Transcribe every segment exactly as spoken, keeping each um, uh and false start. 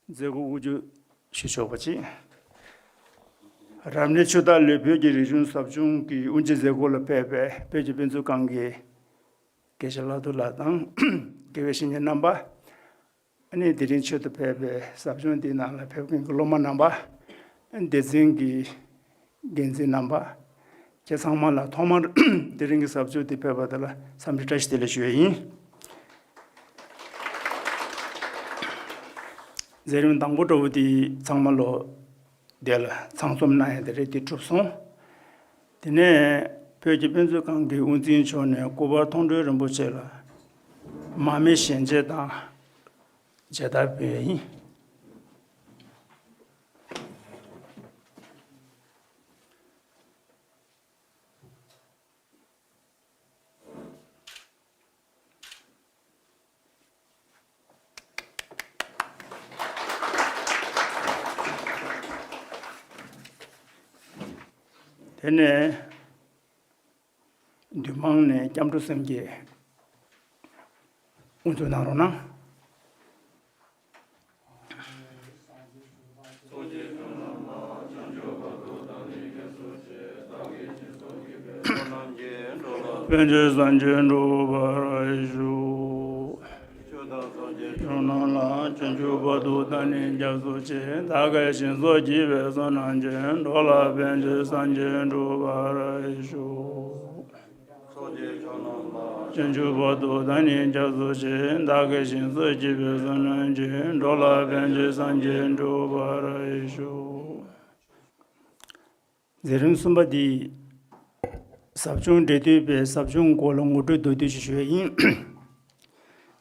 མཛད་སྒོ་དབུ་འབྱེད་ཞུ་ཆོག་པ་ཅིག་རབ་གནས་ཆུ་སྟག་ལོའི་བོད་ཀྱི་རིག་གཞུང་ཟབ་སྦྱོང་གི་དབུ་འབྱེད་མཛད་སྒོ་ལ་ཕེབས་པའི་བོད་ཀྱི་དཔེ་མཛོད་ཁང་གི་དགེ་བཤེས་ལྷག་ཏུ་ལགས་དང་། དགེ་བའི་བཤེས་གཉེན་རྣམ་པ། ཨ་ནི་དེ་རིང་མཆོད་དུ་ཕེབས་པའི་ཟབ་སྦྱོང་འདིའི་ནང་ལ་ཕེབས་མཁན་གྱི་སློབ་མ་རྣམ་པ། སྡེ་ཚན་གྱི་འགན་འཛིན་རྣམ་པ། ཁྱེད་ཚང་མ་ལ་ཐོག་མར་དེ་རིང་གི་ཟབ་སྦྱོང་འདི་ཕེབས་པ་དེ་ལ་འཚམས་འདྲི་བཀྲ་ཤིས་བདེ་ལེགས་ཞུ་ཡས་ཡིན། མཛད་རིམ་དང་པོ་འདྲ་བོ་འདི་ཚང་མ་ལོ་དེ་ལ་ཚང་འཛོམས་གནང་ཡ་དེ་རེད། དེ་གྲུབ་སོང་། དེ་ནས་བོད་ཀྱི་དཔེ་མཛོད་ཁང་གི་དབུ་འཛིན་མཆོག་ནས་སྐུ་པར་མཐོང་གྲོལ་རིན་པོ་ཆེ་ལ་མར་མེ་ཞལ་འབྱེད་དང་མཇལ་དར་ཕུལ་ཡ་ཡིན། དེ་ནས་མདུན་མང་ནས་སྐྱབས་འགྲོ་སེམས་བསྐྱེད་དབུ་འཛུགས་གནང་རོགས་གནང་། པཎ་ཆེན་སངས་རྒྱས་འགྲུབ་པར་ཤོག། ཆོས་དང་སངས་རྒྱས་ཕྱོགས་རྣམས་ལ། བྱང་ཆུབ་བར་དུ་བདག་ནི་སྐྱབས་སུ་མཆི། བདག་གིས་སྦྱིན་སོགས་བགྱིས་པའི་བསོད་ནམས་ཀྱིས། འགྲོ་ལ་ཕན་ཕྱིར་སངས་རྒྱས་འགྲུབ་པར་ཤོག། བྱང་ཆུབ་བར་དུ་བདག་ནི་སྐྱབས་སུ་མཆི། བདག་གིས་སྦྱིན་སོགས་བགྱིས་པའི་བསོད་ནམས་ཀྱིས། འགྲོ་ལ་ཕན་ཕྱིར་སངས་རྒྱས་འགྲུབ་པར་ཤོག། མཛད་རིམ་གསུམ་པ་འདི་ཟབ་སྦྱོང་འབྲེལ་མཐུད་པའི་ཟབ་སྦྱོང་སྐོར་ལ་ངོ་སྤྲོད་མདོར་བསྡུས་ཤིག་ཞུ་ཡ་ཡིན།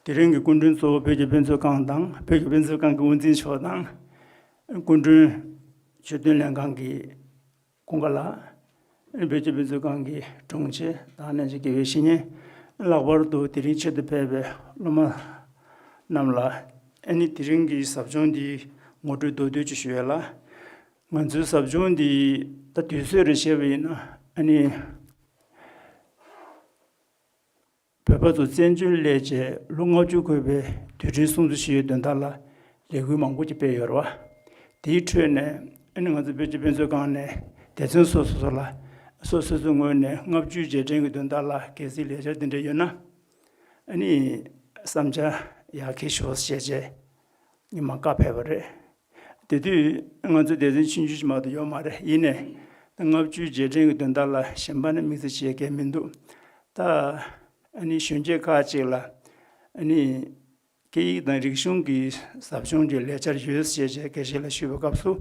དེ་རིང་གི་སྐུ་མགྲོན་གཙོ་བོ་བོད་ཀྱི་དཔེ་མཛོད་ཁང་དང་བོད་ཀྱི་དཔེ་མཛོད་ཁང་གི་དབུ་འཛིན་མཆོག་དང་། སྐུ་མགྲོན་ཆོས་དོན་ལྷན་ཁང་གི་ཀུན་དགའ་ལགས། བོད་ཀྱི་དཔེ་མཛོད་ཁང་གི་དྲུང་ཆེ་དང་ནན་ཅི་དགེ་བའི་བཤེས་གཉེན། ལྷག་པར་དུ་དེ་རིང་ཆེད་དུ་ཕེབས་པའི་སློབ་མ་རྣམས་ལ། ཨ་ནི་དེ་རིང་གི་ཟབ་སྦྱོང་འདིའི་ངོ་སྤྲོད་མདོར་བསྡུས་ཅིག་ཞུ་ཡས་ལ། ང་ཚོའི་ཟབ་སྦྱོང་འདི་ད་དུས་ཚོད་རེ་བཤད་པ་ཡིན་ན། ཨ་ནི་བོད་པ་ཚོ་བཙན་བྱོལ་སླེབས་རྗེས་ལོ་ལྔ་བཅུ་འཁོར་བའི་དུས་དྲན་སྲུང་བརྩི་ཞུ་ཡའི་དོན་དག་ལ་ལས་འགུལ་མང་པོ་ཅིག་སྤེལ་ཡོད་རེད་བ། དེའི་ཁྲོད་ནས་ཨ་ནི་ང་ཚོ་བོད་ཀྱི་དཔེ་མཛོད་ཁང་ནས་སྡེ་ཚན་སོ་སོ་སོ་ལ་སོ་སོ་སོའི་ངོས་ནས་ལྔ་བཅུའི་རྗེས་དྲན་གྱི་དོན་དག་ལ་གལ་སྲིད་ལས་འཆར་འདི་འདྲ་ཡོད་ན། ཨ་ནི་བསམ་འཆར་ཡར་འཁྱེར་ཤོག་ཞེས་བྱས་ཉི་མ་བཀའ་ཕེབས་པ་རེད། དེ་དུས་ང་ཚོ་སྡེ་ཚན་ཆུང་ཆུང་ཞིག་མ་གཏོགས་ཡོད་མ་རེད། ཡིན་ནའི་ད་ལྔ་བཅུའི་རྗེས་དྲན་གྱི་དོན་དག་ལ་གཞན་པ་ནས་དམིགས་བསལ་བྱེད་མཁན་མི་འདུག་ད་ཨ་ནི་གཞོན་སྐྱེས་ཁག་ཅིག་ལ་ཨ་ནི་སྐད་ཡིག་དང་རིག་གཞུང་གི་ཟབ་སྦྱོང་གི་ལས་འཆར་ཡོད་ཅེས་བྱས་དགེ་བཤེས་ལ་ཞུས་པའི་སྐབས་སུ།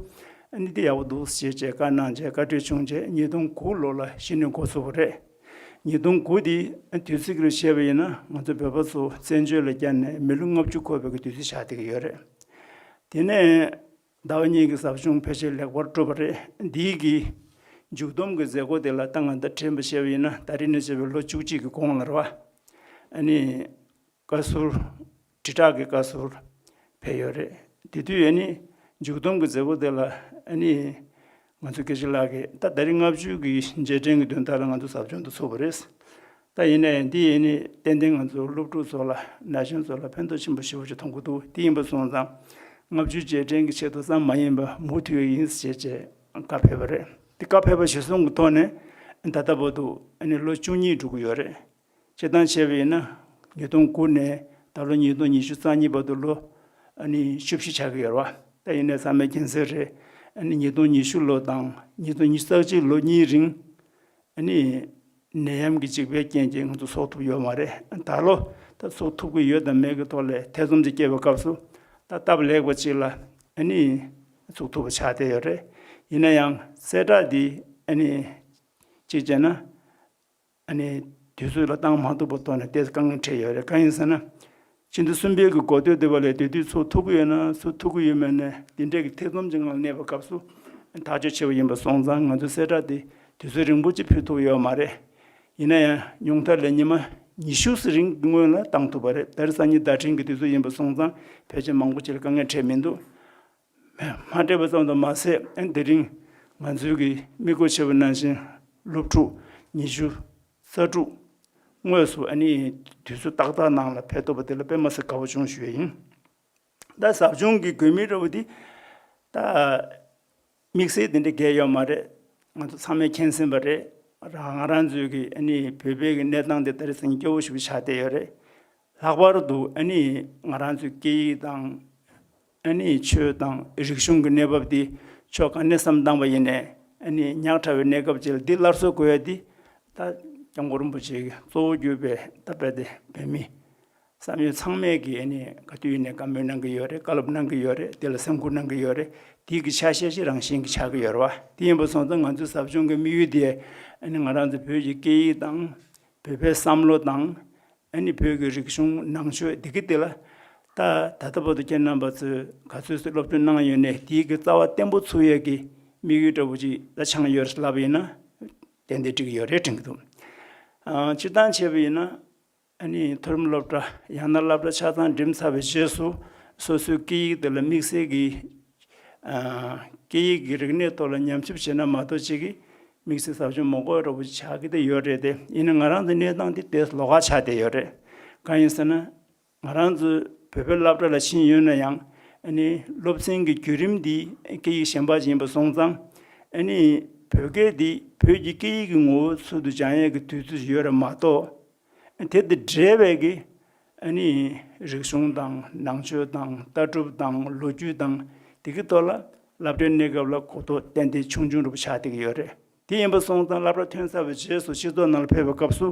ཨ་ནི་འདི་ཡག་པོ་འདུག་ཅེས་བྱས་བཀའ་གནང་བྱས་བཀའ་འཁྲོལ་བྱུང་རྗེས་ཉིས་སྟོང་དགུ་ལོ་ལ་གཞི་ནས་འགོ་ཚུགས་པ་རེད། ཉིས་སྟོང་དགུ་འདི་དུས་ཚིགས་རུ་བཤད་པ་ཡིན་ན་ང་ཚོ་བོད་པ་ཚོ་བཙན་བྱོལ་ལ་བསྐྱལ་ནས་མི་ལོ་ལྔ་བཅུ་འཁོར་བའི་གི་དུས་ཚོད་ཆགས་བསྡད་ཀྱི་ཡོད་རེད། དེ་ནས་ཟླ་བ་གཉིས་ཀྱི་ཟབ་སྦྱོང་ཕལ་ཆེར་ལེགས་པར་གྲུབ་པ་རེད། འདིའི་གི་མཇུག་བསྡོམས་ཀྱི་མཛད་སྒོ་དེ་ལ་ད་ང་ད་དྲན་པ་བཤད་པ་ཡིན་ན་ད་རེས་ནས་བྱས་པའི་ལོ་བཅུ་གཅིག་གི་གོང་ལ་རེད་བ། ཨ་ནི། བཀའ་ཟུར། དྲིལ་བསྒྲགས་ཀྱི་བཀའ་ཟུར་ཕེབས་ཡོད་རེད། དེ་དུས་ཨ་ནི་མཇུག་བསྡོམས་ཀྱི་མཛད་སྒོ་དེ་ལ་ཨ་ནི་ང་ཚོ་དགེ་བཤེས་ལགས་ཀྱིས་ད་ད་རེས་ལྔ་བཅུ་གི་རྗེས་དྲན་གྱི་དོན་དག་ལ་ང་ཚོ་ཟབ་སྦྱོང་དུ་ཚུགས་པ་རེད། ད་ཡིན་ནའི་འདི་ཨ་ནི་ཏན་ཏན་ང་ཚོ་སློབ་ཕྲུག་ཚོ་ལ་ན་གཞོན་ཚོ་ལ་ཕན་ཐོགས་ཆེན་པོ་ཞེ་པོ་ཅིག་མཐོང་གི་འདུག་དེ་ཡིན་པ་སོང་ཙང་ལྔ་བཅུ་རྗེས་དྲན་གྱི་ཆེད་དུ་ཙམ་མ་ཡིན་པ་མུ་མཐུད་ཡིན་ཞེས་བྱས་བཀའ་ཕེབས་པ་རེད། དེ་བཀའ་ཕེབས་པ་གཞིར་བཟུང་གི་ཐོག་ནས་ད་ལྟ་བར་དུ་ཨ་ནི་ལོ་བཅུ་གཉིས་འགྲོ་གི་ཡོད་རེད། སྤྱིར་བཏང་བྱས་པ་ཡིན་ན་ཉིས་སྟོང་དགུ་ནས་ད་ལོ་ཉིས་སྟོང་ཉི་ཤུ་རྩ་གཉིས་བར་དུ་ལོ་ཨ་ནི་བཅུ་བཞི་ཆགས་ཀྱི་ཡོད་རེད་བ། ད་ཡིན་ནའི་ཚང་མས་མཁྱེན་གསལ་རེད། ཨ་ནི་ཉིས་སྟོང་ཉི་ཤུ་ལོ་དང་ཉིས་སྟོང་ཉི་ཤུ་རྩ་གཅིག་ལོ་གཉིས་རིང་ཨ་ནི་ནད་ཡམས་ཀྱི་འཇིགས་པའི་རྐྱེན་གྱིས་ང་ཚོ་ཚོགས་ཐུབ་ཡོད་མ་རེད། ད་ལོ་ད་ཚོགས་ཐུབ་ཀྱི་ཡོད་དང་མེད་ཀྱི་ཐོག་ལ་ཐེ་ཚོམ་ཅིག་སྐྱེས་པའི་སྐབས་སུ་ད་སྟབས་ལེགས་པ་ཅིག་ལ་ཨ་ནི་ཚོགས་ཐུབ་པ་ཆགས་བསྡད་ཡོད་རེད། ཡིན་ན་ཡང་གསལ་བསྒྲགས་འདི་ཨ་ནི་གཅིག་བྱས་ན། ཨ་ནི་དུས་ཚོད་ལ་བཏང་མ་ཐུབ་པའི་ཐོག་ནས་ཏོག་ཙམ་དཀའ་ངལ་འཕྲད་ཡོད་རེད། གང་ཡིན་ཟེར་ན། ཕྱི་ཟླ་གསུམ་པའི་གི་འགོ་སྟོད་དེ་བ་ལས་དེ་དུས་ཚོགས་ཐུབ་ཀྱི་ཡོད་ན་ཚོགས་ཐུབ་ཀྱི་ཡོད་མེད་ནས་འདི་འདྲའི་གི་ཐེ་ཚོམ་གྱི་ངང་གནས་པའི་སྐབས་སུ་ཐག་གཅོད་བྱས་པ་ཡིན་པ་སོང་ཙང་ང་ཚོའི་གསལ་བསྒྲགས་དེ་དུས་ཚོད་རིང་པོ་ཅིག་ཕུལ་ཐུབ་ཡོད་མ་རེད། ཡིན་ན་ཡང་ཉུང་མཐའ་ལ་ཉི་མ་ཉི་ཤུ་ཙམ་རིང་གི་སྔོན་ལ་བཏང་ཐུབ་པ་རེད། ད་རེས་སང་ཉིན་བརྡ་འཕྲིན་གྱི་དུས་ཚོད་ཡིན་པ་སོང་ཙང་ཕལ་ཆེར་མང་པོ་ཅིག་ལ་དཀའ་ངལ་འཕྲད་མི་འདུག་མ་སྤྲད་པ་ཙམ་དུ་མ་ཟད་དེ་རིང་ང་ཚོའི་གི་དམིགས་སྒོ་ཆེ་བའི་ནང་བཞིན་སློབ་ཕྲུག་ཉི་ཤུ་རྩ་དྲུག་དངོས་སུ་ཨ་ནི་དུས་ཚོད་ཏག་ཏག་ནང་ལ་ཕེབས་ཐུབ་པ་དེ་ལ་དཔེ་མ་སྲིད་དགའ་པོ་བྱུང་ཞུ་ཡས་ཡིན། ད་ཟབ་སྦྱོང་གི་དགོས་དམིགས་འདྲ་བོ་འདི་ད་དམིགས་བསལ་དེ་འདྲ་གང་ཡོད་མ་རེད། ང་ཚོ་ཚང་མས་མཁྱེན་གསལ་པ་རེད། རང་ང་རང་ཚོའི་གི་ཨ་ནི་བོད་པའི་གི་གནས་སྟངས་དེ་ད་རེས་སང་སྐྱོ་བོ་ཞིག་ཆགས་བསྡད་ཡོད་རེད། ལྷག་པར་དུ་ཨ་ནི་ང་རང་ཚོའི་སྐད་ཡིག་དང་ཨ་ནི་ཆོས་དང་རིག་གཞུང་གི་གནས་བབ་འདི་ཕྱོགས་གང་ནས་བསམ་བཏང་པ་ཡིན་ནའི་ཨ་ནི་ཉག་ཕྲ་བའི་གནས་སྐབས་ཅིག་ལ་འདི་སླར་གསོ་དགོས་ཡ་འདི་ད་སྐྱབས་མགོན་རིན་པོ་ཆེ་གི་གཙོ་བོ་གྱུར་པའི་ད་རྦད་དེ་བོད་མི་བསམ་ཡོད་ཚང་མས་ཀྱི་ཨ་ནི་ག་དུས་ཡིན་ནའི་བཀའ་མོལ་གནང་གི་ཡོད་རེད། བཀའ་སློབ་གནང་གི་ཡོད་རེད། དེ་ལ་སེམས་ཁུར་གནང་གི་ཡོད་རེད། དེའི་གི་ཆ་ཤས་ཤིག་རང་བཞིན་གྱི་ཆགས་ཀྱི་ཡོད་རེད་བ། དེ་ཡིན་པ་སོང་ཙང་ང་ཚོའི་ཟབ་སྦྱོང་གི་དམིགས་ཡུལ་དེ་ཨ་ནི་ང་རང་ཚོ་བོད་ཀྱི་སྐད་ཡིག་དང་བོད་པའི་བསམ་བློ་དང་ཨ་ནི་བོད་ཀྱི་རིག་གཞུང་ནང་ཆོས་འདི་གི་དེ་ལ་ད་ད་ལྟ་བར་དུ་ཁྱེད་རྣམ་པ་ཚོས་ག་ཚོད་ཙམ་སློབ་སྦྱོང་གནང་ཡོད་ནའི་དེའི་གི་རྩ་བ་བརྟན་པོ་ཚུགས་ཡས་ཀྱི་དམིགས་ཡུལ་འདྲ་བོ་ཅིག་ད་ཆགས་ཡོད་རེད་ལབ་ཡིན་ན་ཏན་ཏན་འགྲིག་གི་ཡོད་རེད་དྲན་གྱི་འདུག་ཨ། སྤྱིར་བཏང་བྱས་པ་ཡིན་ན། ཨ་ནི་མཐོ་རིམ་སློབ་གྲྭ་ཡང་ན་སློབ་གྲྭ་ཆ་ཚང་འགྲིམས་ཚར་བའི་རྗེས་སུ་སོ་སོའི་སྐད་ཡིག་དེ་ལ་དམིགས་བསལ་གྱི་ཨ། སྐད་ཡིག་གི་རིག་གནས་ཐོག་ལ་ཉམས་ཞིབ་བྱས་ན་མ་གཏོགས་ཅིག་གི་དམིགས་བསལ་ཟབ་སྦྱོང་མ་དགོས་འདྲ་བོ་ཆགས་ཀྱི་དེ་ཡོད་རེད་དེ། ཡིན་ན་ང་རང་ཚོའི་གནས་སྟངས་འདི་དེ་ལོགས་ཀ་ཆགས་བསྡད་ཡོད་རེད། གང་ཡིན་ཟེར་ན། ང་རང་ཚོ་བོད་པའི་སློབ་གྲྭ་ལ་ཕྱིན་ཡོད་ན་ཡང་ཨ་ནི་སློབ་ཚན་གྱི་བརྒྱུད་རིམ་འདི་སྐད་ཡིག་གཞན་པ་ཞིག་ཡིན་པ་སོང་ཙང་ཨ་ནི་བོད་སྐད་འདི་བོད་ཀྱི་སྐད་ཡིག་གི་ངོ་བོ་ཚུལ་དུ་སྦྱང་ཡས་ཀྱི་དུས་ཚོད་ཡོད་རེད་མ་གཏོགས། དེ་དང་འབྲེལ་བའི་གི་ཨ་ནི་རིག་གཞུང་དང་ནང་ཆོས་དང་ལྟ་གྲུབ་དང་ལོ་རྒྱུས་དང་དེ་གི་ཐོག་ལ་སློབ་གྲྭའི་གནས་སྐབས་ལ་གོ་རྟོགས་ཏན་ཏན་ཆུང་ཆུང་འདྲ་པོ་ཆགས་བསྡད་ཀྱི་ཡོད་རེད། དེ་ཡིན་པ་སོང་ཙང་སློབ་གྲྭ་ཐོན་ཚར་བའི་རྗེས་སུ་སྤྱི་ཚོགས་ནང་ལ་ཕེབས་པའི་སྐབས་སུ་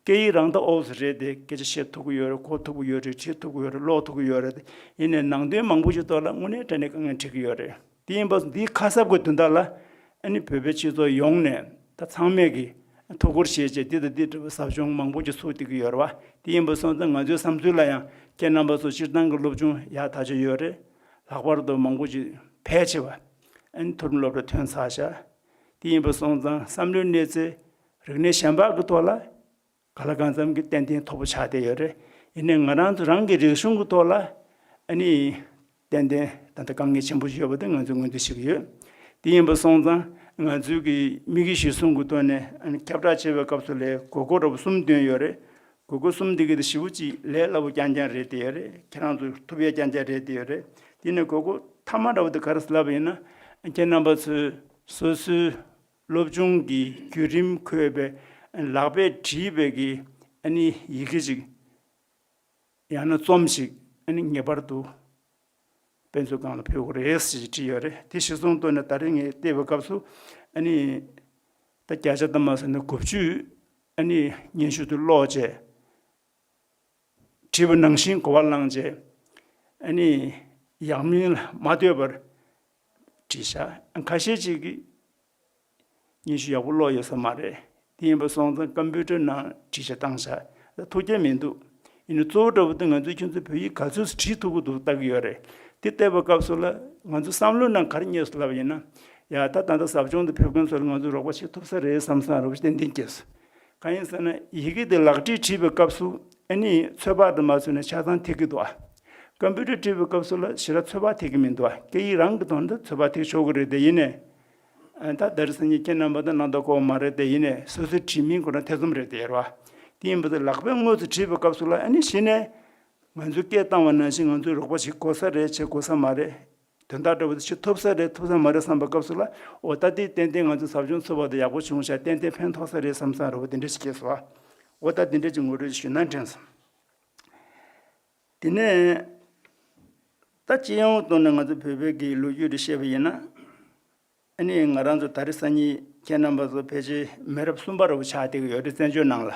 སྐད་ཡིག་རང་ད་ཨོ་ཙི་རེད་དེ་སྐད་ཆ་བཤད་ཐུབ་ཀྱི་ཡོད་རེད། གོ་ཐུབ་ཀྱི་ཡོད་རེད། བྲིས་ཐུབ་ཀྱི་ཡོད་རེད། ཀློག་ཐུབ་ཀྱི་ཡོད་རེད། ཡིན་ནའི་ནང་དོན་མང་པོ་ཞིག་ཐོག་ལ་དངོས་གནས་དྲང་གནས་དཀའ་ངལ་འཕྲད་ཀྱི་ཡོད་རེད། དེ་ཡིན་པ་འདིའི་ཁ་གསབ་ཀྱི་དོན་དག་ལ་ཨ་ནི་བོད་པའི་སྤྱི་ཚོགས་ཡོངས་ནས་ད་ཚང་མས་ཀྱི་ཐུགས་ཁུར་བཞེས་བྱས་འདི་དང་འདི་འདྲ་བའི་ཟབ་སྦྱོང་མང་པོ་ཞིག་ཚུགས་བསྡད་ཀྱི་ཡོད་རེད་བ། དེ་ཡིན་པ་སོང་ཙང་ང་ཚོའི་བསམ་ཚུལ་ལ་ཡང་ཁྱེད་རྣམ་པ་ཚོ་སྤྱིར་བཏང་གི་སློབ་སྦྱོང་ཡག་ཐག་ཆོད་ཡོད་རེད། ལྷག་པར་དུ་མང་པོ་ཞིག་ཕལ་ཆེ་བ་ཨ་ནི་མཐོ་རིམ་སློབ་གྲྭ་ཐོན་ཚར་ཤག་དེ་ཡིན་པ་སོང་ཙང་བསམ་བློའི་གནས་ཚད་རིག་གནས་གཞན་པ་གི་ཐོག་ལ་གང་ལ་གང་འཚམ་གྱི་ཏན་ཏན་མཐོ་པོ་ཆགས་བསྡད་ཡོད་རེད། ཡིན་ནའི་ང་རང་ཚོ་རང་གི་རིག་གཞུང་གི་ཐོག་ལ་ཨ་ནི་ཏན་ཏན་ད་ལྟ་དཀའ་ངལ་ཆེན་པོ་ཞིག་ཡོད་པ་དེ་ང་ཚོས་མངོན་འདོད་བྱེད་ཀྱི་ཡོད། དེ་ཡིན་པ་སོང་ཙང་ང་ཚོའི་གི་དམིགས་ཡུལ་གཞིར་བཟུང་གི་ཐོག་ནས་ཨ་ནི་ཁྱབ་བསྒྲགས་བྱེད་པའི་སྐབས་སུ་ལས་དགོས་མཁོ་འདྲ་པོ་གསུམ་བཏོན་ཡོད་རེད། དགོས་མཁོ་གསུམ་འདི་གི་དེ་ཞེ་པོ་ཅིག་ལས་སླ་པོ་རྐྱང་རྐྱང་རེད་བསྡད་ཡོད་རེད། ཁྱེད་རང་ཚོ་ཐུབ་ཡ་རྐྱང་རྐྱང་རེད་བསྡད་ཡོད་རེད། དེ་ནས་དགོས་མཁོ་མཐའ་མ་འདྲ་པོ་དེ་ག་རེ་ལབ་པ་ཡིན་ན་ཁྱེད་རྣམ་པ་ཚོས་སོ་སོའི་སློབ་སྦྱོང་གི་བརྒྱུད་རིམ་འཁོད་པའི་ལག་པས་བྲིས་པའི་གི་ཨ་ནི་ཡི་གེ་ཅིག་ཡང་ན་རྩོམ་ཞིག་ཨ་ནི་ངེས་པར་དུ་དཔེ་མཛོད་ཁང་ལ་ཕུལ་དགོས་རེད་ཟེར་བྲིས་ཡོད་རེད། དེ་གཞིར་བཟུང་ཐོག་ནས་ད་རེས་ངས་བལྟས་པའི་སྐབས་སུ་ཨ་ནི་ད་བརྒྱ་ཆ་ལྟར་མ་ཟེར་ན་དགུ་བཅུ་ཨ་ནི་སྙན་ཞུ་དེ་ཀློག་བྱས། བྲིས་པ་ནང་བཞིན་གོ་བ་བླངས་རྗེས་ཨ་ནི་ཡག་མིན་ལ་མ་ལྟོས་པར་བྲིས་ཤག་ཁ་ཤས་ཅིག་གིས་སྙན་ཞུ་ཡག་པོ་ཀློག་ཡོད་ས་མ་རེད། དེ་ཡིན་པ་སོང་ཙང་ཀམ་པུ་ཊར་ནང་བྲིས་བྱས་བཏང་ཤག་ཐུགས་རྒྱལ་མི་འདུག་ཡིན་ནའི་གཙོ་བོ་འདྲ་པོ་དེ་ང་ཚོས་ཁྱོད་ཚོས་བོད་ཡིག་ག་ཚོད་བྲིས་ཐུབ་ཀྱི་འདུག་ལྟ་གི་ཡོད་རེད། དེ་བལྟས་པའི་སྐབས་སུ་ལ་ང་ཚོའི་བསམ་བློའི་ནང་ག་རེ་རྙེད་སོང་ལབ་པ་ཡིན་ན། ཡ་ད་ད་ལྟ་ཟབ་སྦྱོང་དུ་ཕེབས་མཁན་ཚོ་ལ་ང་ཚོས་རོགས་པ་བྱེད་ཐུབ་ས་རེད་བསམ་བསམ་རོགས་པ་ཏན་ཏན་སྐྱེས་སོང་། གང་ཡིན་ཟེར་ན་ཡི་གེ་དེ་ལག་བྲིས་བྲིས་པའི་སྐབས་སུ་ཨ་ནི་ཚོད་དཔག་དང་མ་ཚོད་ནས་ཆ་ཚང་ཐིག་གི་འདུག་ཨ། ཀམ་པུ་ཊར་བྲིས་པའི་སྐབས་སུ་ལ་ཞེ་དྲག་ཚོད་དཔག་ཐིག་གི་མི་འདུག་ཨ། སྐད་ཡིག་རང་གི་ཐོག་ནས་ཚོད་དཔག་ཐིག་ཆོག་གི་རེད་དེ། ཡིན་ནའི་ཨ་ད་ད་རེས་སང་ཉིན་ཁྱེད་རྣམ་པ་དང་གནང་དགོས་མ་རེད་དེ། ཡིན་ནའི་སོ་སོའི་བྲིས་མིན་ཁོ་རང་ཐེ་ཚོམ་རེད་དེ་ཡོད་རེད་བ། དེ་ཡིན་པ་དེ་ལག་པས་དངོས་སུ་བྲིས་པའི་སྐབས་སུ་ལ་ཨ་ནི་གཞི་ནས་ང་ཚོས་སྐད་བཏང་བ་ནང་བཞིན་ང་ཚོས་རོགས་པ་བྱེད་དགོས་ས་རེད་བྱེད་དགོས་ས་མ་རེད། དོན་དག་འདྲ་བོ་དེ་བྱེད་ཐུབ་ས་རེད་ཐུབ་ས་མ་རེད་བསམ་པའི་སྐབས་སུ་ལ། འོ་ད་དེ་ཏན་ཏན་ང་ཚོ་ཟབ་སྦྱོང་ཚུགས་པ་དང་ཡག་པོ་བྱུང་ཤག་ཏན་ཏན་ཕན་ཐོགས་ས་རེད་བསམ་བསམ་འདྲ་བོ་དེ་འདྲ་ཞིག་སྐྱེས་སོང་། འོ་ད་དེ་འདྲ་ཅིག་ངོ་སྤྲོད་ཞུས་ན་དྲན་སོང་། དེ་ནས་ད་སྤྱི་ཡོངས་ཐོག་ནས་ང་ཚོ་བོད་པའི་གི་ལོ་རྒྱུས་དེ་བཤད་པ་ཡིན་ན། ཨ་ནི་ང་རང་ཚོ་ད་རེས་སང་ཉིན་ཁྱེད་རྣམ་པ་ཚོ་ཕལ་ཆེར་མི་རབས་གསུམ་པ་འདྲ་བོ་ཆགས་བསྡད་ཀྱི་ཡོད་རེད་བཙན་བྱོལ་ནང་ལ།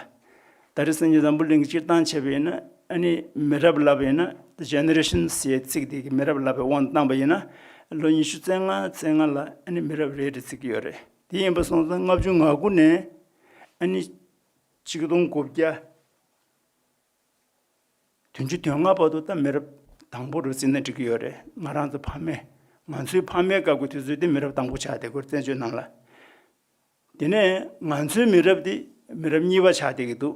ད་རེས་སང་ཉིན་འཛམ་བུ་གླིང་གི་སྤྱིར་བཏང་བྱས་པ་ཡིན་ན་ཨ་ནི་མི་རབས་ལབ་པ་ཡིན་ན། The Generations ཟེར་ཚིག་དེ་གི་མི་རབས་ལབ་པའི་དབང་དུ་བཏང་པ་ཡིན་ན། ལོ་ཉི་ཤུ་རྩ་ལྔ་རྩ་ལྔ་ལ་ཨ་ནི་མི་རབས་རེད་རེད་བརྩི་གི་ཡོད་རེད། དེ་ཡིན་པ་སོང་ཙང་ལྔ་བཅུ་ང་དགུ་ནས་ཨ་ནི་ཆིག་སྟོང་དགུ་བརྒྱ་བདུན་ཅུ་དོན་ལྔ་བར་དུ་ད་མི་རབས་དང་པོ་རུ་བརྩིས་ན་འགྲིག་གི་ཡོད་རེད། ང་རང་ཚོ་ཕ་མེས་ང་ཚོའི་ཕ་མེས་སྐབས་ཀྱི་དུས་ཚོད་དེ་མི་རབས་དང་པོ་ཆགས་བསྡད་ཀྱི་ཡོད་རེད་བཙན་བྱོལ་ནང་ལ། དེ་ནས་ང་ཚོའི་མི་རབས་དེ་མི་རབས་གཉིས་པ་ཆགས་བསྡད་ཀྱི་འདུག་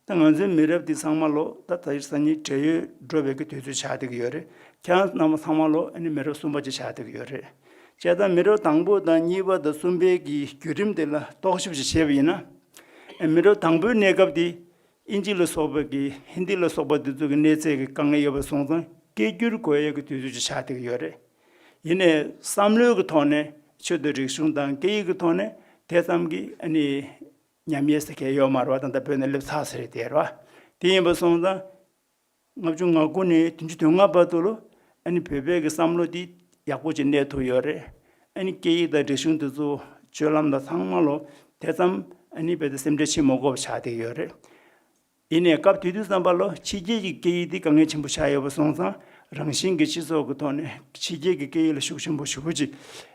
ད་ང་ཚོའི་མི་རབས་དེ་ཚང་མ་ལོ་ད་ད་རེས་སང་ཉིན་བགྲེས་ཡོལ་འགྲོ་བའི་གི་དུས་ཚོད་ཆགས་བསྡད་ཀྱི་ཡོད་རེད། ཁྱེད་རང་རྣམ་པ་ཚང་མ་ལོ་ཨ་ནི་མི་རབས་གསུམ་པ་ཅིག་ཆགས་བསྡད་ཀྱི་ཡོད་རེད། བྱས་ཙང་མི་རབས་དང་པོ་དང་གཉིས་པ་དང་གསུམ་པའི་གི་བརྒྱུད་རིམ་དེ་ལ་རྟོག་ཞིབ་ཅིག་བྱས་པ་ཡིན་ན། ཨ་མི་རབས་དང་པོའི་གནས་སྐབས་དེ། དབྱིན་ཇི་ལ་སོགས་པ་གི་ཧིན་དི་ལ་སོགས་པ་འདི་ཚོ་གི་གནས་ཚད་ཀྱི་དཀའ་ངལ་ཡོད་པ་སོང་ཙང་ སྐད་སྒྱུར་དགོས་ཡས་ཀྱི་དུས་ཚོད་ཅིག་ཆགས་བསྡད་ཀྱི་ཡོད་རེད། ཡིན་ནའི་བསམ་བློའི་གི་ཐོག་ནས་ཆོས་དང་རིག་གཞུང་དང་སྐད་ཡིག་གི་ཐོག་ནས་དེ་ཙམ་གྱི་ཨ་ནི་ཉམས་ཡས་ཟེར་མཁན་ཡོད་མ་རེད་བ། ད་ལྟ་བོད་ནས་སླེབས་ཚར་ཟེར་རེད་དེ་རེད་བ། དེ་ཡིན་པ་སོང་ཙང་། ལྔ་བཅུ་ང་དགུ་ནས་བདུན་ཅུ་དོན་ལྔ་བར་དུ་ལ་ཨ་ནི་བོད་པའི་གི་བསམ་བློ་འདི་ཡག་པོ་ཅིག་གནས་ཐུབ་ཡོད་རེད། ཨ་ནི་སྐད་ཡིག་དང་རིག་གཞུང་འདི་ཚོ་སྤྱོད་ལམ་དང་ཚང་མ་ལ་དེ་ཙམ་ཨ་ནི་རྦད་དེ་སེམས་ཁྲལ་བྱེད་མ་དགོས་པ་ཆགས་བསྡད་ཡོད་རེད། ཡིན་ནའི་སྐབས་དེ་དུས་ཙམ་པ་ལ་ཕྱི་རྒྱལ་གྱི་སྐད་ཡིག་འདི་དཀའ་ངལ་ཆེན་པོ་ཆགས་ཡོད་པ་སོང་ཙང་། རང་བཞིན་གྱི་སྤྱི་ཚོགས་ཀྱི་ཐོག་ནས་ཕྱི་རྒྱལ་གྱི་སྐད་ཡིག་ལ་ཤུགས་ཆེན་པོ་ཞེ་པོ་ཅིག་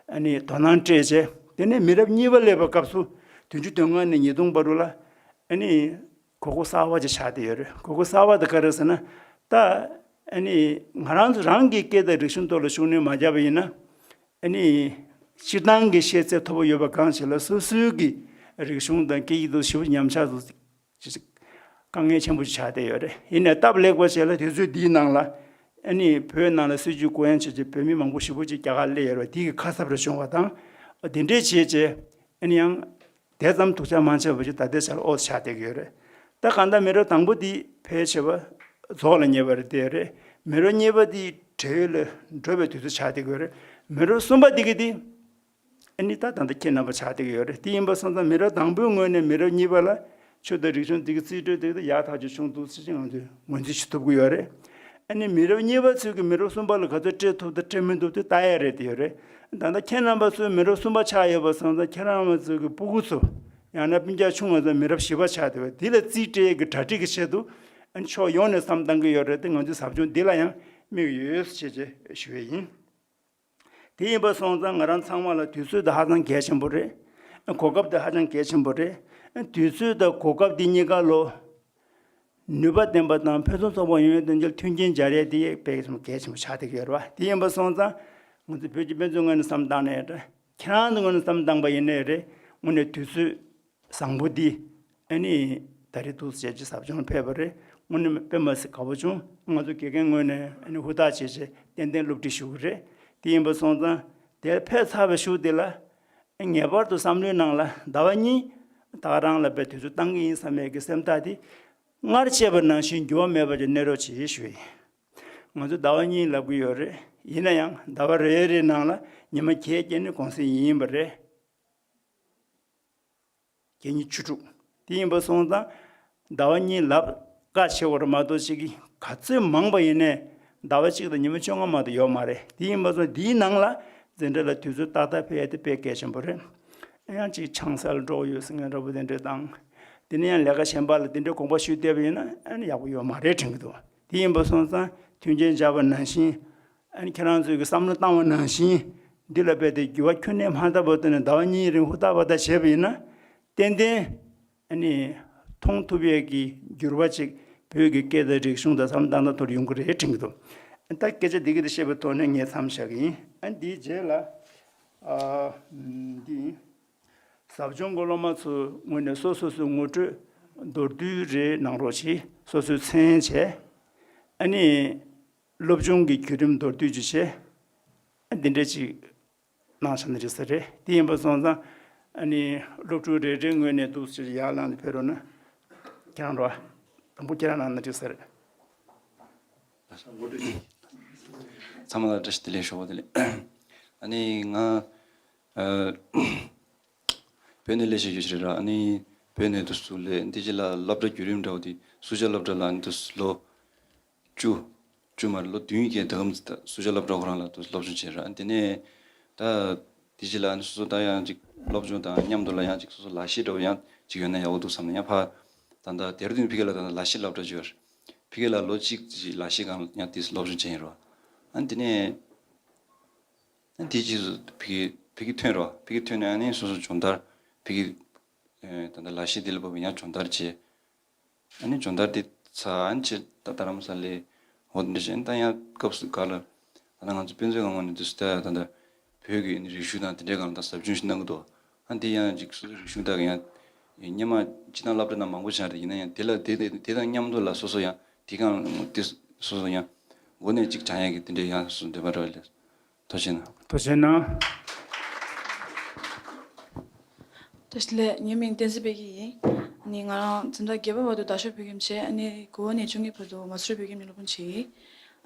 ཨ་ནི་དོ་སྣང་སྤྲད་བྱས། དེ་ནས་མི་རབས་གཉིས་པ་སླེབས་པའི་སྐབས་སུ་བདུན་ཅུ་དོན་ལྔ་ནས་ཉིས་སྟོང་བར་དུ་ལ་ཨ་ནི་དགོས་མཁོ་གསར་བ་ཅིག་ཆགས་བསྡད་ཡོད་རེད། དགོས་མཁོ་གསར་བ་དེ་ག་རེ་ཟེར་ན། ད་ཨ་ནི་ང་རང་ཚོ་རང་གི་སྐད་དང་རིག་གཞུང་ཐོག་ལ་ཤུགས་སྣོན་མ་བརྒྱབ་པ་ཡིན་ན། ཨ་ནི་སྤྱིར་བཏང་གི་ཤེས་ཚད་མཐོ་པོ་ཡོད་པ་གང་ཞིག་ལ་སོ་སོའི་གི་རིག་གཞུང་དང་སྐད་ཡིག་དེ་ཞེ་པོ་ཉམས་ཆག་ཏུ་དཀའ་ངལ་ཆེན་པོ་ཞིག་ཆགས་བསྡད་ཡོད་རེད། ཡིན་ནའི་སྟབས་ལེགས་པ་བྱས་ལ་དུས་ཚོད་འདིའི་ནང་ལ་ཨ་ནི་བོད་ནང་ལ་སྲིད་བྱུས་སྐོང་ཡག་བྱས་བྱས་བོད་མི་མང་པོ་ཞེ་པོ་ཅིག་རྒྱ་གར་སླེབས་ཡོད་རེད་བ། དེ་གི་ཁ་གསབ་རེ་བྱུང་བ་དང་། དེ་འདྲས་བྱས་བྱས་ཨ་ནི་ཡང་དེ་ཙམ་སྡུག་ཅག་མ་ཆགས་པ་ཅིག་ད་ལྟའི་ཆར་ཨོ་ཆགས་བསྡད་ཀྱི་ཡོད་རེད། ད་གང་ལྟར་མི་རབས་དང་པོ་འདི་ཕལ་ཆེ་བ་རྫོགས་ལ་ཉེ་བ་རེད་བསྡད་ཡོད་རེད། མི་རབས་གཉིས་པ་འདི་བགྲེས་ཡོལ་ལ་འགྲོ་བའི་དུས་ཚོད་ཆགས་བསྡད་ཀྱི་ཡོད་རེད། མི་རབས་གསུམ་པ་འདི་གི་འདི་ཨ་ནི་ད་ད་ལྟ་ཁྱེད་རྣམ་པ་ཆགས་བསྡད་ཀྱི་ཡོད་རེད། དེ་ཡིན་པ་སོང་ཙང་མི་རབས་དང་པོའི་ངོས་ནས་མི་རབས་གཉིས་པ་ལ་ཆོས་དང་རིག་གཞུང་འདི་གི་རྩིས་སྤྲོད་དེ་གི་ད་ཡག་ཐག་ཆོད་བྱུང་འདུག་ཟེར་ཅིག་ང་ཚོས་ངོས་འཛིན་བྱེད་ཐུབ་ཀྱི་ཡོད་རེད། ཨ་ནི་མི་རབས་གཉིས་པ་ཚོས་ཀྱི་མི་རབས་གསུམ་པ་ལ་ག་ཚོད་སྤྲད་ཐུབ་དང་སྤྲད་མི་ཐུབ་དེ་ལྟ་ཡ་རེད་དེ་ཡོད་རེད། ད་ལྟ་ཁྱེད་རྣམ་པ་ཚོའི་མི་རབས་གསུམ་པ་ཆགས་ཡོད་པ་སོང་ཙང་ཁྱེད་རྣམ་པ་ཚོའི་གི་སྤུ་གུ་ཚོ་ཡང་ན་སྤུན་ཀྱག་ཆུང་བ་ཚོ་མི་རབས་བཞི་པ་ཆགས་བསྡད་པ་འདི་ལ་རྩིས་སྤྲད་ཀྱི་གྲ་སྒྲིག་གི་ཆེད་དུ་ཨ་ནི་ཕྱོགས་ཡོངས་ནས་བསམ་བཏང་གི་ཡོད་རེད་དེ། ང་ཚོས་ཟབ་སྦྱོང་འདི་ལ་ཡང་དམིགས་ཡོད་ཞེས་བྱས་ཞུ་ཡས་ཡིན། དེ་ཡིན་པ་སོང་ཙང་ང་རང་ཚང་མ་ལ་དུས་ཚོད་དེ་ཧ་ཅང་གལ་ཆེན་པོ་རེད། གོ་སྐབས་དེ་ཧ་ཅང་གལ་ཆེན་པོ་རེད། དུས་ཚོད་དང་གོ་སྐབས་དེ་གཉིས་ཀ་ལོ་ནུས་པ་ལྡན་པ་དང་ཕུན་སུམ་ཚོགས་པ་ཡོང་ཡས་དོན་ཆེད་མཐུན་རྐྱེན་སྦྱར་ཡས་དེ་དཔེ་ཀྱང་གལ་ཆེན་པོ་ཆགས་བསྡད་ཀྱི་ཡོད་རེད་བ། དེ་ཡིན་པ་སོང་ཙང་ང་ཚོ་བོད་ཀྱི་དཔེ་མཛོད་ངོས་ནས་བསམ་བཏང་ནའི་རེད། ཁྱེད་རང་ཚོ་ངོས་ནས་བསམ་བཏང་པ་ཡིན་ནའི་རེད། དངོས་གནས་དུས་ཚོད་བཟང་པོ་འདི་ཨ་ནི་ད་རེས་འདུག་སེ་བྱས་ཀྱི་ཟབ་སྦྱོང་ཕེབས་པ་རེད། དངོས་གནས་དཔེ་མ་སྲིད་དགའ་པོ་བྱུང་། ང་ཚོ་དགེ་རྒན་ངོས་ནས་ཨ་ནི་ཧུར་ཐག་བྱས་བྱས་ཏན་ཏན་སློབ་ཁྲིད་ཞུ་གི་རེད། དེ་ཡིན་པ་སོང་ཙང་དེར་ཕེབས་ཚར་བའི་གཞུག་དེ་ལ་ངེས་པར་དུ་བསམ་བློའི་ནང་ལ་ཟླ་བ་གཉིས་ད་ག་རང་ལ་དཔེ་དུས་ཚོད་བཏང་གི་ཡིན་བསམ་ཡས་ཀྱི་སེམས་ཐག་དེ་སྔར་བྱས་པ་ནང་བཞིན་འགྱུར་བ་མེད་པ་ཅིག་གནས་རོགས་བྱེད་ཞུ་ཡིན། ང་ཚོ་ཟླ་བ་གཉིས་ལབ་ཀྱི་ཡོད་རེད། ཡིན་ན་ཡང་ཟླ་བ་རེ་རེའི་ནང་ལ་ཉི་མ་བརྒྱད་བསྐྱལ་ནས་གུང་སེང་ཡིན་པ་རེད། བརྒྱད་གཉིས་བཅུ་དྲུག་དེ་ཡིན་པ་སོང་ཙང་ཟླ་བ་གཉིས་ལབ་ཁག་ཆེ་བ་རེད་མ་གཏོགས་ཅིག་གི་ག་ཚོད་མང་པ་ཡིན་ནའི་ཟླ་བ་གཅིག་དང་ཉི་མ་བཅོ་ལྔ་མ་གཏོགས་ཡོད་མ་རེད། དེ་ཡིན་པ་སོང་འདིའི་ནང་ལ་འཛིན་གྲྭ་ལ་དུས་ཚོད་ཏག་ཏག་ཕེབས་ཡ་དེ་དཔེ་གལ་ཆེན་པོ་རེད། ཡང་ཅིག་ཆང་ས་ལ་འགྲོ་གི་ཡོད་ཟེར་མཁན་འདྲ་པོ་དེ་འདྲ་དང་། དེ་ནས་ཡང་ལས་ཀ་གཞན་པ་ལ་དེ་འདྲའི་དགོངས་པ་ཞུས་བསྡད་པ་ཡིན་ན་ཨ་ནི་ཡག་པོ་ཡོད་མ་རེད་དྲན་གྱི་འདུག་དེ་ཡིན་པ་སོང་ཙང་མཐུན་རྐྱེན་སྦྱར་བ་ནང་བཞིན། ཨ་ནི་ཁྱེད་རང་ཚོས་ཀྱི་བསམ་བློ་བཏང་བ་ནང་བཞིན་འདི་ལ་རྦད་དེ་འགྱུར་བ་ཁྱོན་ནས་མ་བཏང་བར་དུ་ནས་ཟླ་བ་གཉིས་རིང་ཧུར་ཐག་པ་ཐག་བྱས་པ་ཡིན་ན། ཏན་ཏན་ཨ་ནི་མཐོང་ཐུབ་ཡས་ཀྱི་འགྱུར་བ་ཅིག་བོད་ཀྱི་སྐད་དང་རིག་གཞུང་དང་བསམ་བློ་བཏང་སྟངས་ཐོག་ཡོང་གི་རེད་དྲན་གྱི་འདུག་ད་སྐད་ཆ་འདི་གི་དེ་བཤད་པའི་ཐོག་ནས་ངས་མཚམས་བཞག་གི་ཡིན། ཨ་ནི་འདིའི་རྗེས་ལ་ཨ་འདི་ཡིན། ཟབ་སྦྱོང་གི་སློབ་མ་ཚོའི་ངོས་ནས་སོ་སོ་སོའི་ངོ་སྤྲོད་མདོར་བསྡུས་རེ་གནང་རོགས་གྱིས། སོ་སོའི་མཚན་བྱས། ཨ་ནི་སློབ་སྦྱོང་གི་བརྒྱུད་རིམ་མདོར་བསྡུས་ཅིག་བྱས། ཨ་འདི་འདྲ་ཅིག་གནང་བཞག་ན་འགྲིག་ས་རེད། དེ་ཡིན་པ་སོང་ཙང་ཨ་ནི་སློབ་ཕྲུག་རེ་རེའི་ངོས་ནས་འདུག་སེ་ཡར་ལངས་ནས་ཕེབས་རོགས་གནང་། ཁྱེད་རང་རོགས། དང་པོ་ཁྱེད་རང་གནང་ན་འགྲིག་ས་རེད། ཚང་མ་ལ་བཀྲ་ཤིས་བདེ་ལེགས། ཞོགས་པ་བདེ་ལེགས། ཨ་ནི་ང་ཨ་བོད་ནས་སླེབས་བྱས་ཡོད་ཞིག་རེད་ར། ཨ་ནི་བོད་ནས་དུ་སུ་ལས་འདི་ཅི་ལ་སློབ་གྲྭ་བརྒྱུད་རིམ་འདྲ་བོ་དེ་སུ་ཇཱ་སློབ་གྲྭ་ལ་ཨ་ནི་དུ་ལོ་བཅུ་བཅུ་མ་རེད། ལོ་བདུན་གྱི་ད་གམ་སུ་ཇཱ་སློབ་གྲྭ་ཁོ་རང་ལ་དུ་སློབ་སྦྱོང་བྱས་ར། ཨ་དེ་ནས་ད་འདི་ཅི་ལ་ཨ་ནི་སོ་སོ་ད་ཡང་ཅིག་སློབ་སྦྱོང་དང་མཉམ་དུ་ལ་ཡང་ཅིག་སོ་སོ་ལག་ཤེས་འདྲ་བོ་ཡང་ཅིག་ཡོད་ན་ཡག་པོ་འདུག་བསམ་ནས་ཡང་ཕ་ད་ད་དེར་དུ་ཕི་གེ་ལ་ད་ལག་ཤེས་སློབ་གྲྭ་ཅིག་ཡོད་རེད། ཕི་གེ་ལ་ལོ་གཅིག་ཅིག་ལག་ཤེས་སྒང་ལ་ཡང་དེ་སློབ་སྦྱོང་བྱས་ཡིན་ར། ཨ་དེ་ནས། ཨ་དེ་རྗེས་སུ་ཕ་གི་ཕ་གི་ཐོན་རོགས། ཕ་གི་ཐོན་ནས་ཨ་ནི་སོ་སོ་སྦྱོང་བརྡར་ཕ་གི་ཨེ་ད་ལྟ་ལག་ཤེས་དེ་ལ་བབས་ཡང་སྦྱོང་བརྡར་བྱས། ཨ་ནི་སྦྱོང་བརྡར་དེ་ཚར་ཨ་ནི་ཆེ་ད་རྡ་རམ་ས་ལའི་འོ་དེ་འདྲ་བྱས། ཨ་ནི་ད་ཡང་སྐབས་སུ་ག་ལ་ད་ལྟ་ང་ཚོ་དཔེ་མཛོད་ཁང་ནས་དུས་སུ་ད་ད་ལྟ་བོད་ཀྱི་ཨ་ནི་རིག་གཞུང་དང་དེ་འདྲའི་སྒང་ལ་ད་ཟབ་སྦྱོང་ཞིག་གནང་གི་འདུག་ཨ་ནི་དེ་ཡང་ཅིག་སོ་སོའི་རིག་གཞུང་དག་གི་ཡང་སྔོན་མ་སྤྱིར་བཏང་སློབ་གྲྭ་ནང་མང་པོ་སྦྱངས་རེད། ཡིན་ན་ཡང་དེ་ལ་དེ་དེ་དེ་དང་མཉམ་དུ་ལ་སོ་སོ་ཡང་དེ་གང་དེ་སོ་སོ་ཡང་འགོ་ནས་ཅིག་སྦྱང་ཡག་གི་དེ་འདྲའི་ཡང་སོ་སོ་འདོད་པ་རེད་ལགས། ཐུགས་རྗེ་གནང་། ཐུགས་རྗེ་གནང་། བཀྲ་ཤིས་བདེ་ལེགས། ངའི་མིང་བསྟན་འཛིན་པད་སྐྱིད་ཡིན། ཨ་ནི་ང་རང་འཛིན་གྲྭ་བརྒྱད་པ་བར་དུ་རྡ་ཤོད་བོད་ཁྱིམ་བྱས། ཨ་ནི་དགུ་པ་ནས་བཅུ་གཉིས་བར་དུ་མ་སུ་རི་བོད་ཁྱིམ་ནས་སློབ་སྦྱོང་བྱས་ཡིན།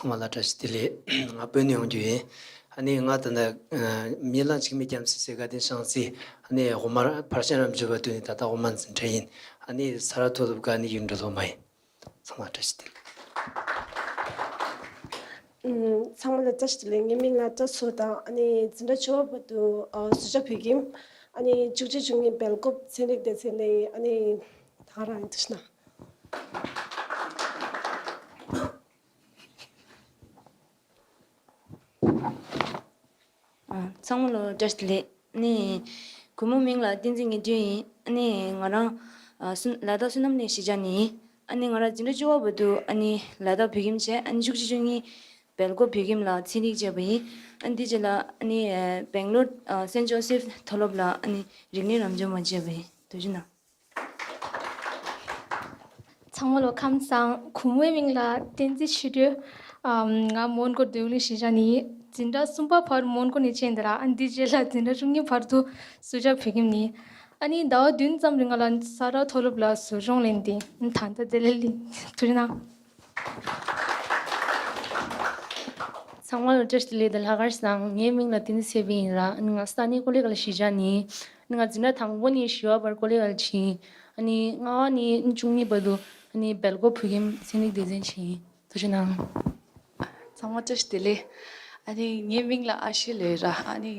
ཚང་མ་ལ་བཀྲ་ཤིས་བདེ་ལེགས། ང་བོད་ནས་ཡོང་རྒྱུ་ཡིན། ཨ་ནི་ང་ད་ལྟ་ཨ་མིག་ལམ་འཆི་མེད་རྒྱལ་མཚན་ཟེར་དགའ་ལྡན་ཤང་རྩེ། ཨ་ནི་འོག་མར་ཕར་ཤང་རམ་འཇུ་བ་དུ་ནས་ད་ལྟ་འོག་མ་འཛིན་གྲྭ་ཡིན། ཨ་ནི་ས་རཱ་མཐོ་སློབ་ག་ནས་ཡིན་འགྲོ་ལོ་མ་ཡིན། ཚང་མ་བཀྲ་ཤིས་བདེ་ལེགས། ཨུམ། ཚང་མ་ལ་བཀྲ་ཤིས་བདེ་ལེགས། ངའི་མིང་ལ་བཀྲ་ཚོ་དང་། ཨ་ནི་འཛིན་གྲྭ་བཅུ་པ་བར་དུ་ཨ་ཟུར་བྱ་བོད་ཁྱིམ། ཨ་ནི་བཅུ་གཅིག་བཅུ་གཉིས་སྦེལ་ཀོབ་ཚན་རིག་སྡེ་ཚན་ནས། ཨ་ནི་ད་ག་རང་ཡིན། ཐུགས་རྗེ་གནང་། ཨ། ཚང་མ་ལ་བཀྲ་ཤིས་བདེ་ལེགས། ནི་གུས་མོ་མིང་ལ་བསྟན་འཛིན་ངེས་དོན་ཡིན། ནི་ང་རང་ཨ་སུ་ལ་དྭགས་བསོད་ནམས་གླིང་གཞིས་ཆགས་ནས་ཡིན། ཨ་ནི་ང་རང་འཛིན་གྲྭ་བཅུ་པ་བར་དུ་ཨ་ནི་ལ་དྭགས་བོད་ཁྱིམ་བྱས། ཨ་ནི་བཅུ་གཅིག་བཅུ་གཉིས་སྦེལ་ཀོབ་བོད་ཁྱིམ་ལ་ཚན་རིག་བྱས་པ་ཡིན། ཨ་ནི་དེ་རྗེས་ལ་ཨ་ནི་ཨ་སྦེང་ལོར་ཨ་སེན་ཇོ་སེབ་མཐོ་སློབ་ལ་ཨ་ནི་རིག་གནས་རབ་འབྱམས་པ་བྱས་པ་ཡིན། ཐུགས་རྗེ་གནང་། ཚང་མ་ལ་ཁམས་བཟང་། གུས་མོའི་མིང་ལ་བསྟན་འཛིན་ཆོས་སྒྲོན། ཨམ། ང་མོན་གྷོ་འདོད་རྒུ་གླིང་གཞིས་ཆགས་ནས་ཡིན། འཛིན་གྲྭ་གསུམ་པ་བར་མོན་གྷོ་ནས་བྱས་ཡིན་ད་ར། ཨ་འདི་རྗེས་ལ་འཛིན་གྲྭ་བཅུ་གཉིས་བར་དུ་ཟུར་བྱ་བོད་ཁྱིམ་ནས་ཡིན། ཨ་ནི་ཟླ་བ་བདུན་ཙམ་རིང་ལ་ས་རཱ་མཐོ་སློབ་ལ་ཟུར་སྦྱོང་ལེན་ཏེ། ཨ་ད་ལྟ་དེ་ལས་ལི། ཐུགས་རྗེ་གནང་། ཚང་མ་ལ་བཀྲ་ཤིས་བདེ་ལེགས་དང་ལྷག་དཀར་བཟང་། ངའི་མིང་ལ་བསྟན་འཛིན་ཚེ་འཕེལ་ཡིན་ར། ཨ་ནི་ང་ས་གནས་ཀོ་ལི་གྷལ་གཞིས་ཆགས་ནས་ཡིན། ང་འཛིན་གྲྭ་དང་པོ་ནས་བཞི་པ་བར་ཀོ་ལི་གྷལ་ཕྱིན། ཨ་ནི་ལྔ་པ་ནས་བཅུ་གཉིས་བར་དུ་ཨ་ནི་སྦེལ་ཀོབ་བོད་ཁྱིམ་ཚན་རིག་སྡེ་ཚན་ཕྱིན། ཐུགས་རྗེ་གནང་། ཚང་མ་བཀྲ་ཤིས་བདེ་ལེགས། ཨ་ནི་ངའི་མིང་ལ་ཨ་ཤེ་ལོས་ར། ཨ་ནི་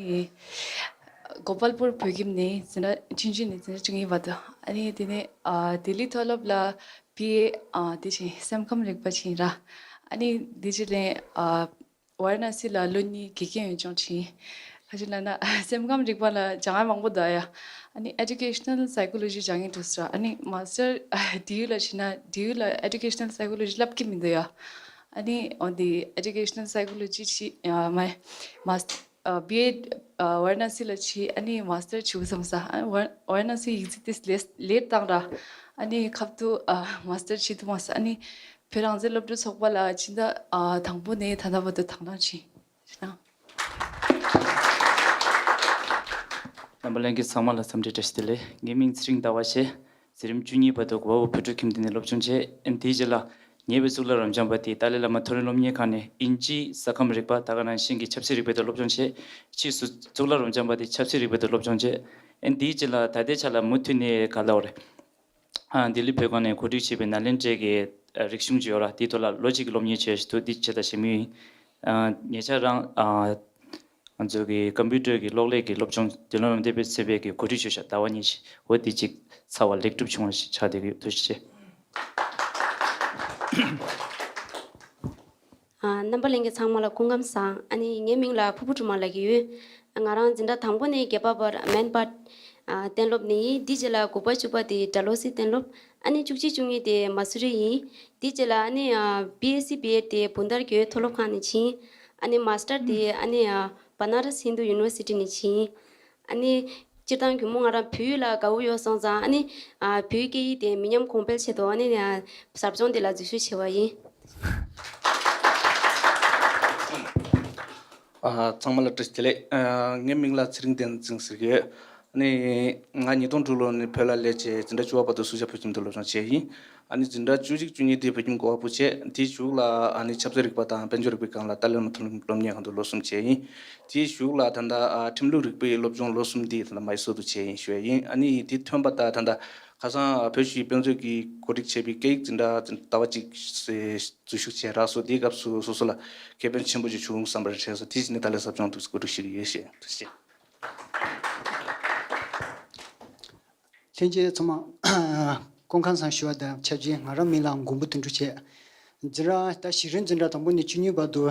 གོ་པལ་པུར་བོད་ཁྱིམ་ནས་འཛིན་གྲྭ་ཆུང་ཆུང་ནས་འཛིན་གྲྭ་བཅུ་གཉིས་བར་དུ། ཨ་ནི་དེ་ནས་ཨ་ལྡི་ལི་མཐོ་སློབ་ལ་བི་ཨེ། ཨ་དེ་བྱས་སེམས་ཁམས་རིག་པ་ཕྱིན་ར། ཨ་ནི་དེ་རྗེས་ལ་ཨ་ཝཱ་ར་ཎ་སི་ལ་ལོ་གཉིས་དགེ་རྒན་འོས་སྦྱོང་ཕྱིན། ག་ཅི་ལབ་ན་སེམས་ཁམས་རིག་པ་ལ་སྦྱང་ཡ་མང་པོ་འདུག་ཡ། ཨ་ནི་ཨེ་ཌུ་ཀེ་ཤ་ནལ་སའི་ཀོ་ལོ་ཇི་སྦྱང་གི་འདུག་ཟེར། ཨ་ནི་མཱ་སི་ཊར་ཌི་ཡུ་ལ་ཕྱིན་ན་ཌི་ཡུ་ལ་ཨེ་ཌུ་ཀེ་ཤ་ནལ་སའི་ཀོ་ལོ་ཇི་བསླབ་ཀྱི་མི་འདུག་ཡ། ཨ་ནི་འོ་འདི་ཨེ་ཌུ་ཀེ་ཤ་ནལ་སའི་ཀོ་ལོ་ཇི་ཕྱིན། ཨ་མ་མཱ་སི་ཨ་བི་ཨེ་ཨ་ཝཱ་ར་ཎ་སི་ལ་ཕྱིན། ཨ་ནི་མཱ་སི་ཊར་བྱེད་དགོས་བསམ་ས། ཨ་ཝཱ་ཝཱ་ར་ཎ་སི་ཡིག་རྩིས་དེ་ལེ་ལེཊ་བཏང་ར། ཨ་ནི་ཁ་ཐུག་ཨ་མཱ་སི་ཊར་བྱེད་ཐུབ་མ་སོང་། ཨ་ནི་བོད་རང་བཙན་སློབ་ཕྲུག་ཚོགས་པ་ལ་ཕྱིན་ད། ཨ་དང་པོ་ནས་ད་ལྟ་བར་དུ་དང་བླངས་ཕྱིན། རྣམ་པ་ལྷན་རྒྱས་ཚང་མ་ལ་འཚམས་འདྲི་བཀྲ་ཤིས་བདེ་ལེགས། ངའི་མིང་ཚེ་རིང་ཟླ་བ་ཞེས། འཛིན་རིམ་བཅུ་གཉིས་བར་དུ་གོ་བ་བོད་ཕྲུག་ཁྱིམ་སྡེ་ནས་སློབ་སྦྱོང་བྱས། ཨ་ནི་དེའི་རྗེས་ལ་ཉེ་བའི་གཙུག་ལག་རབ་འབྱམས་པ་དེ་ཏཱ་ལའི་བླ་མ་མཐོ་རིམ་སློབ་གཉེར་ཁང་ནས་དབྱིན་ཇི་ས་ཁམས་རིག་པ། ད་ག་ནང་བཞིན་གྱི་ཆབ་སྲིད་རིག་པའི་ཐོག་སློབ་སྦྱོང་བྱས། ཕྱིས་སུ་གཙུག་ལག་རབ་འབྱམས་པ་དེ་ཆབ་སྲིད་རིག་པའི་ཐོག་སློབ་སྦྱོང་བྱས། ཨ་ནི་དེའི་རྗེས་ལ་ད་ལྟའི་ཆ་ལ་མུ་མཐུད་ནས་ག་ལབ་དགོས་རེད། ཨ་ལྡི་ལི་བོད་ཁང་ནས་གོ་སྒྲིག་བྱས་པའི་ནཱ་ལེནྡྲའི་གི་ཨ་རིག་གཞུང་ཅིག་ཡོད་ར། དེའི་ཐོག་ལ་ལོ་གཅིག་གི་སློབ་གཉེར་བྱས་བཞིན་འདུག། འདི་བྱས་དང་བྱེད་མུས་ཡིན། ཨ་ཉེ་ཆར་རང་ཨ་ང་ཚོ་གི་ཀམ་པུ་ཊར་གི་གློག་ཀླད་ཀྱི་སློབ་སྦྱོང་དགེ་སློང་རབ་འདེབས་པའི་ཚེ་འཕེལ་གྱིས་གོ་སྒྲིག་བྱས་ཤག། ཟླ་བ་གཉིས་ཤིག། འོ་དེ་གཅིག་ཚར་བ་ལེགས་གྲུབ་བྱུང་བ་ཞིག་ཆགས་བསྡད་ཀྱི་ཡོད། ཐུགས་རྗེ་ཆེ། ཨ་རྣམ་པ་ལྷན་རྒྱས་ཚང་མ་ལ་སྐུ་ཁམས་བཟང་། ཨ་ནི་ངའི་མིང་ལ་ཕུར་བུ་སྒྲོལ་མ་ལབ་ཀྱི་ཡོད། ང་རང་འཛིན་གྲྭ་དང་པོ་ནས་བརྒྱད་པ་བར་སྨན་པ་ཨ་གཏན་སློབ་ནས་ཡིན། དེའི་རྗེས་ལ་དགུ་པ་བཅུ་པ་དེ་ཌལ་ཧོ་སི་གཏན་སློབ། ཨ་ནི་བཅུ་གཅིག་བཅུ་གཉིས་དེ་མ་སུ་རི་ཡིན། དེའི་རྗེས་ལ་ཨ་ནི་ཨ་བི་ཨེས་སི་བི་ཨེཌ་དེ་བུན་དར་རྒྱལ་ཡོད་མཐོ་སློབ་ཁང་ནས་ཕྱིན། ཨ་ནི་མཱ་སི་ཊར་དེ་ཨ་ནི་ཨ་བ་ན་ར་སི་ཧིན་དུ་ཡུ་ནི་ཝར་སི་ཊི་ནས་ཕྱིན། ཨ་ནི་སྤྱིར་བཏང་གུས་མོ་ང་རང་བོད་ཡིག་ལ་དགའ་བོ་ཡོད་སོང་ཙང་། ཨ་ནི་ཨ་བོད་ཡིག་སྐད་ཡིག་དེ་མི་ཉམས་གོང་འཕེལ་ཆེད་དུ། ཨ་ནི་ཨ་ཟབ་སྦྱོང་དེ་ལ་འཛུལ་ཞུགས་བྱས་པ་ཡིན། ཨ་ཚང་མ་ལ་བཀྲ་ཤིས་བདེ་ལེགས། ཨ་ངའི་མིང་ལ་ཚེ་རིང་བསྟན་འཛིན་ཟེར་གྱི་ཡོད། ཨ་ནི་ང་ཉིས་སྟོང་དྲུག་ལོ་ནས་བོད་ལ་སླེབས་བྱས་འཛིན་གྲྭ་བཅུ་པ་བར་དུ་སུ་ཇཱ་བོད་ཁྱིམ་དུ་སློབ་སྦྱོང་བྱས་ཡིན། ཨ་ནི་འཛིན་གྲྭ་བཅུ་གཅིག་བཅུ་གཉིས་དེ་བོད་ཁྱིམ་གོ་བ་ཕུ་བྱས། དེའི་གཞུག་ལ་ཨ་ནི་ཆབ་སྲིད་རིག་པ་དང་དཔལ་འབྱོར་རིག་པའི་སྒང་ལ་ཏཱ་ལའི་བླ་མ་མཐོ་རིམ་སློབ་གཉེར་ཁང་དུ་ལོ་གསུམ་བྱས་ཡིན། དེའི་གཞུག་ལ་ད་ལྟ་ཨ་ཁྲིམས་ལུགས་རིག་པའི་སློབ་སྦྱོང་ལོ་གསུམ་དེ་ད་ལྟ་མའི་སོར་དུ་བྱས་ཡིན་ཞུ་ཡ་ཡིན། ཨ་ནི་དེ་ཐོན་པ་དང་ད་ལྟ་ཁ་སང་བོད་གཞིས་དཔེ་མཛོད་ཀྱིས་གོ་སྒྲིག་བྱས་པའི་སྐད་ཡིག་འཛིན་གྲྭ་ཟླ་བ་གཅིག་འཛུལ་ཞུགས་བྱས་རག་སོང་། དེའི་སྐབས་སུ་སོ་སོ་ལ་ཁེ་ཕན་ཆེན་པོ་ཅིག་བྱུང་བསམ་པར་དྲན་སོང་། དེ་བཞིན་ནས་ད་ལྟ་ཟབ་སྦྱོང་དུ་གོ་སྒྲིག་ཞུ་གི་ཡོད་ཞེས་ཐུགས་རྗེ་ཆེ། ལྷན་རྒྱས་ཚང་མ་སྐུ་ཁམས་བཟང་ཞུ་བ་དང་ཆབས་ཅིག། ང་རང་མིང་ལ་མགོན་པོ་དོན་གྲུབ་བྱས། འཛིན་གྲྭ་ད་གཞི་རིམ་འཛིན་གྲྭ་དང་པོ་ནས་བཅུ་གཉིས་བར་དུ་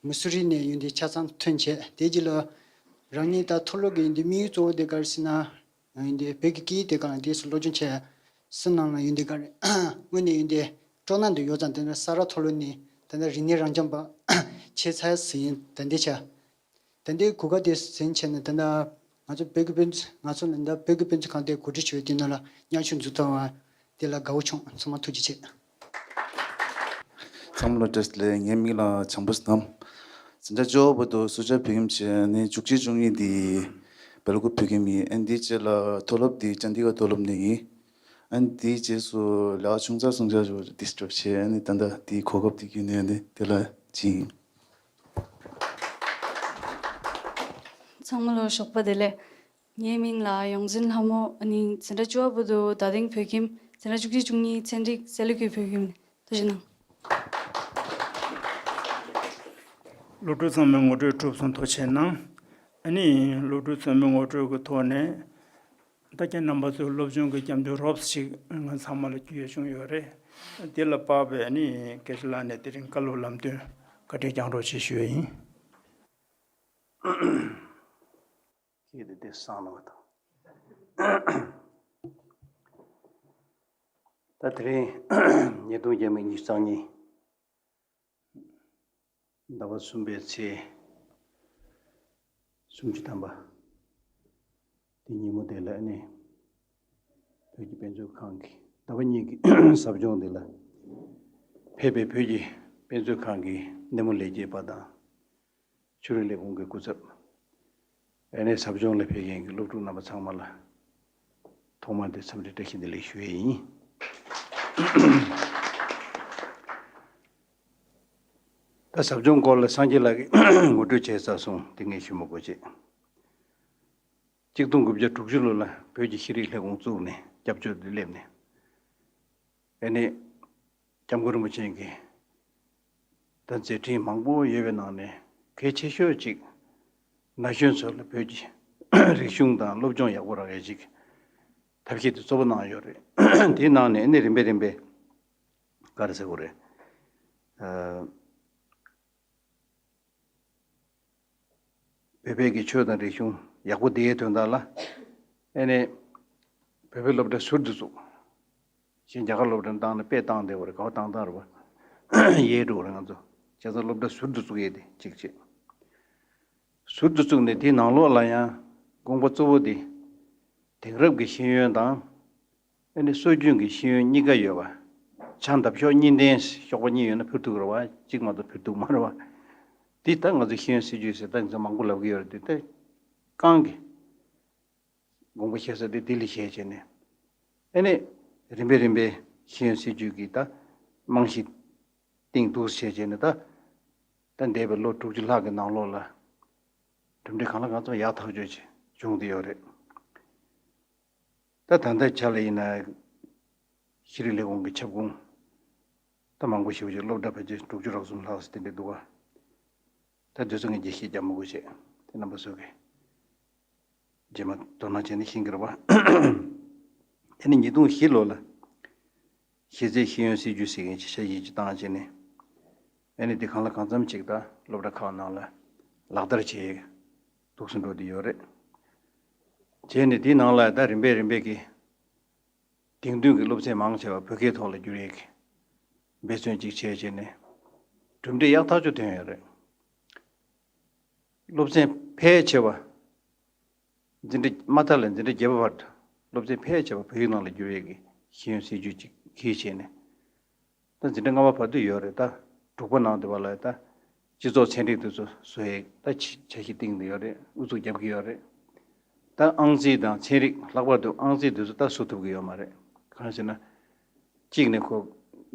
མི་སུ་རི་ནས་ཡོང་སྟེ་ཆ་ཚང་ཐོན་བྱས། དེ་རྗེས་ལ་རང་ཉིད་ད་མཐོ་སློབ་ཀྱི་ཡོང་སྟེ་དམིགས་ཡུལ་གཙོ་བོ་དེ་ག་རེ་ཟེར་ན། ཡོང་སྟེ་བོད་ཀྱི་སྐད་ཡིག་དེ་ག་ལ་དེ་སུ་སློབ་སྦྱོང་བྱས། སུ་ནང་ལ་ཡོང་སྟེ་ག་རེ་དངོས་གནས་ཡོང་སྟེ་སྤྲོ་སྣང་དེ་ཡོད་ཙང་། དེ་འདྲ་ས་རཱ་མཐོ་སློབ་ནས་དེ་འདྲ་རིག་གནས་རང་སྦྱོང་པ་བྱས་ཚར་ཟིན་ཡིན། ད་ལྟའི་ཆ། ད་ལྟའི་གོ་སྐབས་དེ་ཟིན་བྱས་ནས་ད་ལྟ་ང་ཚོ་བོད་ཀྱི་དཔེ་མཛོད། ང་ཚོ་ལ་ད་བོད་ཀྱི་དཔེ་མཛོད་ཁང་དེ་གོ་སྒྲིག་བྱས་པའི་དེ་ནང་ལ་མཉམ་ཞུགས་མཛད་ཐུབ་པ་དེ་ལ་དགའ་བོ་བྱུང་། ཚང་མ་ཐུགས་རྗེ་ཆེ། ཚང་མ་ལ་བཀྲ་ཤིས་བདེ་ལེགས། ངའི་མིང་ལ་བྱམས་པ་བསོད་ནམས། འཛིན་གྲྭ་བཅུ་པ་བར་དུ་སུ་ཇཱ་བོད་ཁྱིམ་བྱས། ནས་བཅུ་གཅིག་བཅུ་གཉིས་དེ་སྦེལ་ཀོབ་བོད་ཁྱིམ་ཡིན། ཨ་ནི་དེའི་རྗེས་ལ་མཐོ་སློབ་དེ་ཅན་ཌི་གྷར་མཐོ་སློབ་ནས་ཡིན། ཨ་ནི་དེའི་རྗེས་སུ་ལས་ཀ་ཆུང་ཙག་སོང་ཙང་ཅིག་ཌིས་ཊརབ་བྱས། ཨ་ནི་ད་ལྟ་དེའི་གོ་སྐབས་དེ་བརྒྱུད་ནས་ཨ་ནི་དེ་ལ་ ཅིང་། ཚང་མ་ལ་ཞོགས་པ་བདེ་ལེགས། ངའི་མིང་ལ་ཡོངས་འཛིན་ལྷ་མོ། ཨ་ནི་འཛིན་གྲྭ་བཅུ་པ་བར་དུ་རྡ་སྟེང་བོད་ཁྱིམ། འཛིན་གྲྭ་བཅུ་གཅིག་བཅུ་གཉིས་ཚན་རིག་སེ་ལུ་ཀའི་བོད་ཁྱིམ་ནས། ཐུགས་རྗེ་གནང་། སློབ་ཕྲུག་ཚང་མས་ངོ་སྤྲོད་གྲུབ་སོང་། ཐུགས་རྗེ་གནང་། ཨ་ནི་སློབ་ཕྲུག་ཚང་མའི་ངོ་སྤྲོད་ཀྱི་ཐོག་ནས། ད་ཁྱེད་རྣམ་པ་ཚོའི་སློབ་སྦྱོང་གི་རྒྱབ་མདུན་རོབ་ཅིག་ང་ཚང་མ་ལ་རྒྱུས་ཡོད་བྱུང་ཡོད་རེད། དེ་ལ་དཔག་པའི་ནི་སྐད་ཆ་ལ་ནས་དེ་རིང་བཀའ་སློབ་ལམ་སྟོན་བཀའ་དྲིན་བསྐྱང་རོགས་ཞེས་ཞུ་ཡ་ཡིན། ཁྱེད་དེ་དེ་སང་ལ་བ་དང་། ད་དེ་རིང་ཉིས་སྟོང་བརྒྱ་མེད་ཉི་ཤུ་རྩ་གཉིས། ཟླ་བ་གསུམ་པའི་ཚེས་སུམ་ཅུ་ཐམ་པ། དེ་ཉིན་མོ་དེ་ལ་ནི། བོད་ཀྱི་དཔེ་མཛོད་ཁང་གི་ཟླ་བ་གཉིས་ཀྱི་ཟབ་སྦྱོང་དེ་ལ། ཕེབས་པའི་བོད་ཀྱི་དཔེ་མཛོད་ཁང་གི་སྣེ་མོ་ལས་བྱེད་པ་དང་། ཆོས་རིག་ལས་ཁུངས་ཀྱི་སྐུ་ཚབ། ཨ་ནི་ཟབ་སྦྱོང་ལ་ཕེབས་མཁན་གྱི་སློབ་ཕྲུག་རྣམ་པ་ཚང་མ་ལ། ཐོག་མར་དེ་འཚམས་འདྲི་བཀྲ་ཤིས་བདེ་ལེགས་ཞུ་ཡས་ཡིན། ད་ཟབ་སྦྱོང་སྐོར་ལ་སངས་རྒྱས་ལགས་ཀྱིས་ངོ་སྤྲོད་བྱས་ཚར་སོང་། དེ་ངས་ཞུ་མི་དགོས་བྱས། གཅིག་སྟོང་དགུ་བརྒྱ་དྲུག་ཅུ་ལོ་ལ་བོད་ཀྱི་ཤེས་རིག་ལས་ཁུངས་བཙུགས་ནས་སྐྱབས་བཅོལ་དུ་སླེབས་ནས། ཨ་ནི། སྐྱབས་མགོན་རིན་པོ་ཆེ་གིས་ད་མཛད་འཕྲིན་མང་པོ་ཡོད་པའི་ནང་ནས་གལ་ཆེ་ཤོས་གཅིག། ན་གཞོན་ཚོ་ལ་བོད་ཀྱི་རིག་གཞུང་དང་སློབ་སྦྱོང་ཡག་པོ་རག་ཡས་ཅིག་ཐབས་ཤེས་དེ་གཙོ་བོ་གནང་ཡོད་རེད། དེའི་ནང་ནས་ཨ་ནི་རིམ་པས་རིམ་པས་ག་རེ་ཟེར་དགོས་རེད། ཨ། བོད་པའི་གི་ཆོས་དང་རིག་གཞུང་ཡག་པོ་བསྡད་ཡའི་དོན་དག་ལ། ཨེ་ནས། བོད་པའི་སློབ་གྲྭ་ཟུར་དུ་བཙུགས། གཞན་རྒྱ་གར་སློབ་གྲྭར་བཏང་ནས་དཔེ་བཏང་བསྡད་པ་རེད། ག་པར་བཏང་བཏང་རེད་པ། ཡལ་འགྲོ་རེད་ང་ཚོ། བྱས་ཙང་སློབ་གྲྭ་ཟུར་དུ་བཙུགས་ཡས་དེ་གཅིག་བྱས། ཟུར་དུ་བཙུགས་ནས་དེའི་ནང་ལོགས་ལ་ཡང་དགོངས་པ་གཙོ་བོ་དེ། དེང་རབས་ཀྱི་ཤེས་ཡོན་དང་། ཨ་ནི་སྲོལ་རྒྱུན་གྱི་ཤེས་ཡོན་གཉིས་ཀ་ཡོད་པ། ཆ་འདབ་གཤོག་གཉིས་ལྡན་གཤོག་པ་གཉིས་ཡོད་ན་འཕུར་ཐུབ་རེད་པ། གཅིག་མ་གཏོགས་འཕུར་ཐུབ་མ་རེད་པ། འདི་ད་ང་ཚོ་ཤེས་ཡོན་སྲིད་བྱུས་ཟེར་ད་ང་ཚོ་མང་པོ་ལབ་ཀྱི་ཡོད་རེད་དེ་ད། རྐང་གི་དགོངས་པ་བཞེས་ས་དེ་འདི་ལ་བཞེས་བྱས་ནས། ཨ་ནི་རིམ་པས་རིམ་པས་ཤེས་ཡོན་སྲིད་བྱུས་ཀྱི་ད་རྨང་གཞི་སྟེང་འདུག་བྱས་བྱས་ནས་ད། ད་འདས་པའི་ལོ་དྲུག་ཅུ་ལྷག་གི་ནང་ལོགས་ལ་གྲུབ་འབྲས་གང་ལ་གང་འཚམ་ཡག་ཐག་ཆོད་ཅིག་བྱུང་བསྡད་ཡོད་རེད། ད་ད་ལྟའི་ཆ་ལ་ཡིན་ན། ཤེས་རིག་ལས་ཁུངས་ཀྱི་ཁྱབ་ཁོངས། ད་མང་པོ་ཞེ་པོ་ཅིག་སློབ་གྲྭ་ཕལ་ཆེར་དྲུག་ཅུ་རག་གསུམ་ལྷག་ཙམ་དེ་འདྲ་འདུག་ག་ད་དུས་ཚོད་ངས་རྒྱས་བཤད་རྒྱག་མི་དགོས་བྱས། དེ་རྣམ་པ་ཚོ་གིས་རྗེས་མ་དོ་སྣང་བྱས་ནས་ཤེས་ཀྱི་རེད་པ། དེ་ནི་ཉིས་སྟོང་བཞི་ལོ་ལ། གཞི་རྩའི་ཤེས་ཡོན་སྲིད་བྱུས་ཟེར་མཁན་ཅིག་འཆར་གཞི་ཅིག་བཏང་བྱས་ནས། ཨ་ནི་འདི་གང་ལ་གང་འཚམ་ཅིག་ད་སློབ་གྲྭ་ཁག་ནང་ལ་ལག་བསྟར་བྱས་འདུག་སེ་འགྲོ་བསྡད་ཡོད་རེད། བྱས་ནས་འདིའི་ནང་ལ་ད་རིམ་པས་རིམ་པས་ཀྱི་དེང་དུས་ཀྱི་སློབ་ཚན་མང་ཆེ་བ་བོད་སྐད་ཐོག་ལ་བསྒྱུར་ཡས་ཀྱི་འབད་བརྩོན་ཅིག་བྱས་བྱས་ནས་གྲུབ་འབྲས་ཡག་ཐག་ཆོད་ཐོན་ཡོད་རེད། སློབ་ཚན་ཕལ་ཆེ་བ། འཛིན་གྲྭ་མ་མཐའ་ལས་འཛིན་གྲྭ་བརྒྱད་པ་བར་དུ་སློབ་ཚན་ཕལ་ཆེ་བ་བོད་ཡིག་ནང་ལ་བསྒྱུར་ཡས་ཀྱི་ཤེས་ཡོན་སྲིད་བྱུས་ཅིག་གིས་བྱས་ནས། ད་འཛིན་གྲྭ་ལྔ་པ་བར་དུ་ཡོད་རེད་ད། དྲུག་པ་ནང་དུ་བ་ལ་ད། སྤྱི་ཚོགས་ཚན་རིག་དེ་ཚོ་བཟོ་ཡས་ད་ཆ་ཤས་སྟེང་དུ་ཡོད་རེད། ཨུ་ཚུགས་རྒྱབ་ཀྱི་ཡོད་རེད། ད་ཨང་རྩིས་དང་ཚན་རིག་ལྷག་པར་དུ་ཨང་རྩིས་དེ་ཚོ་ད་བཟོ་ཐུབ་ཀྱི་ཡོད་མ་རེད། གང་ཟེར་ན། གཅིག་ནས་ཁོ་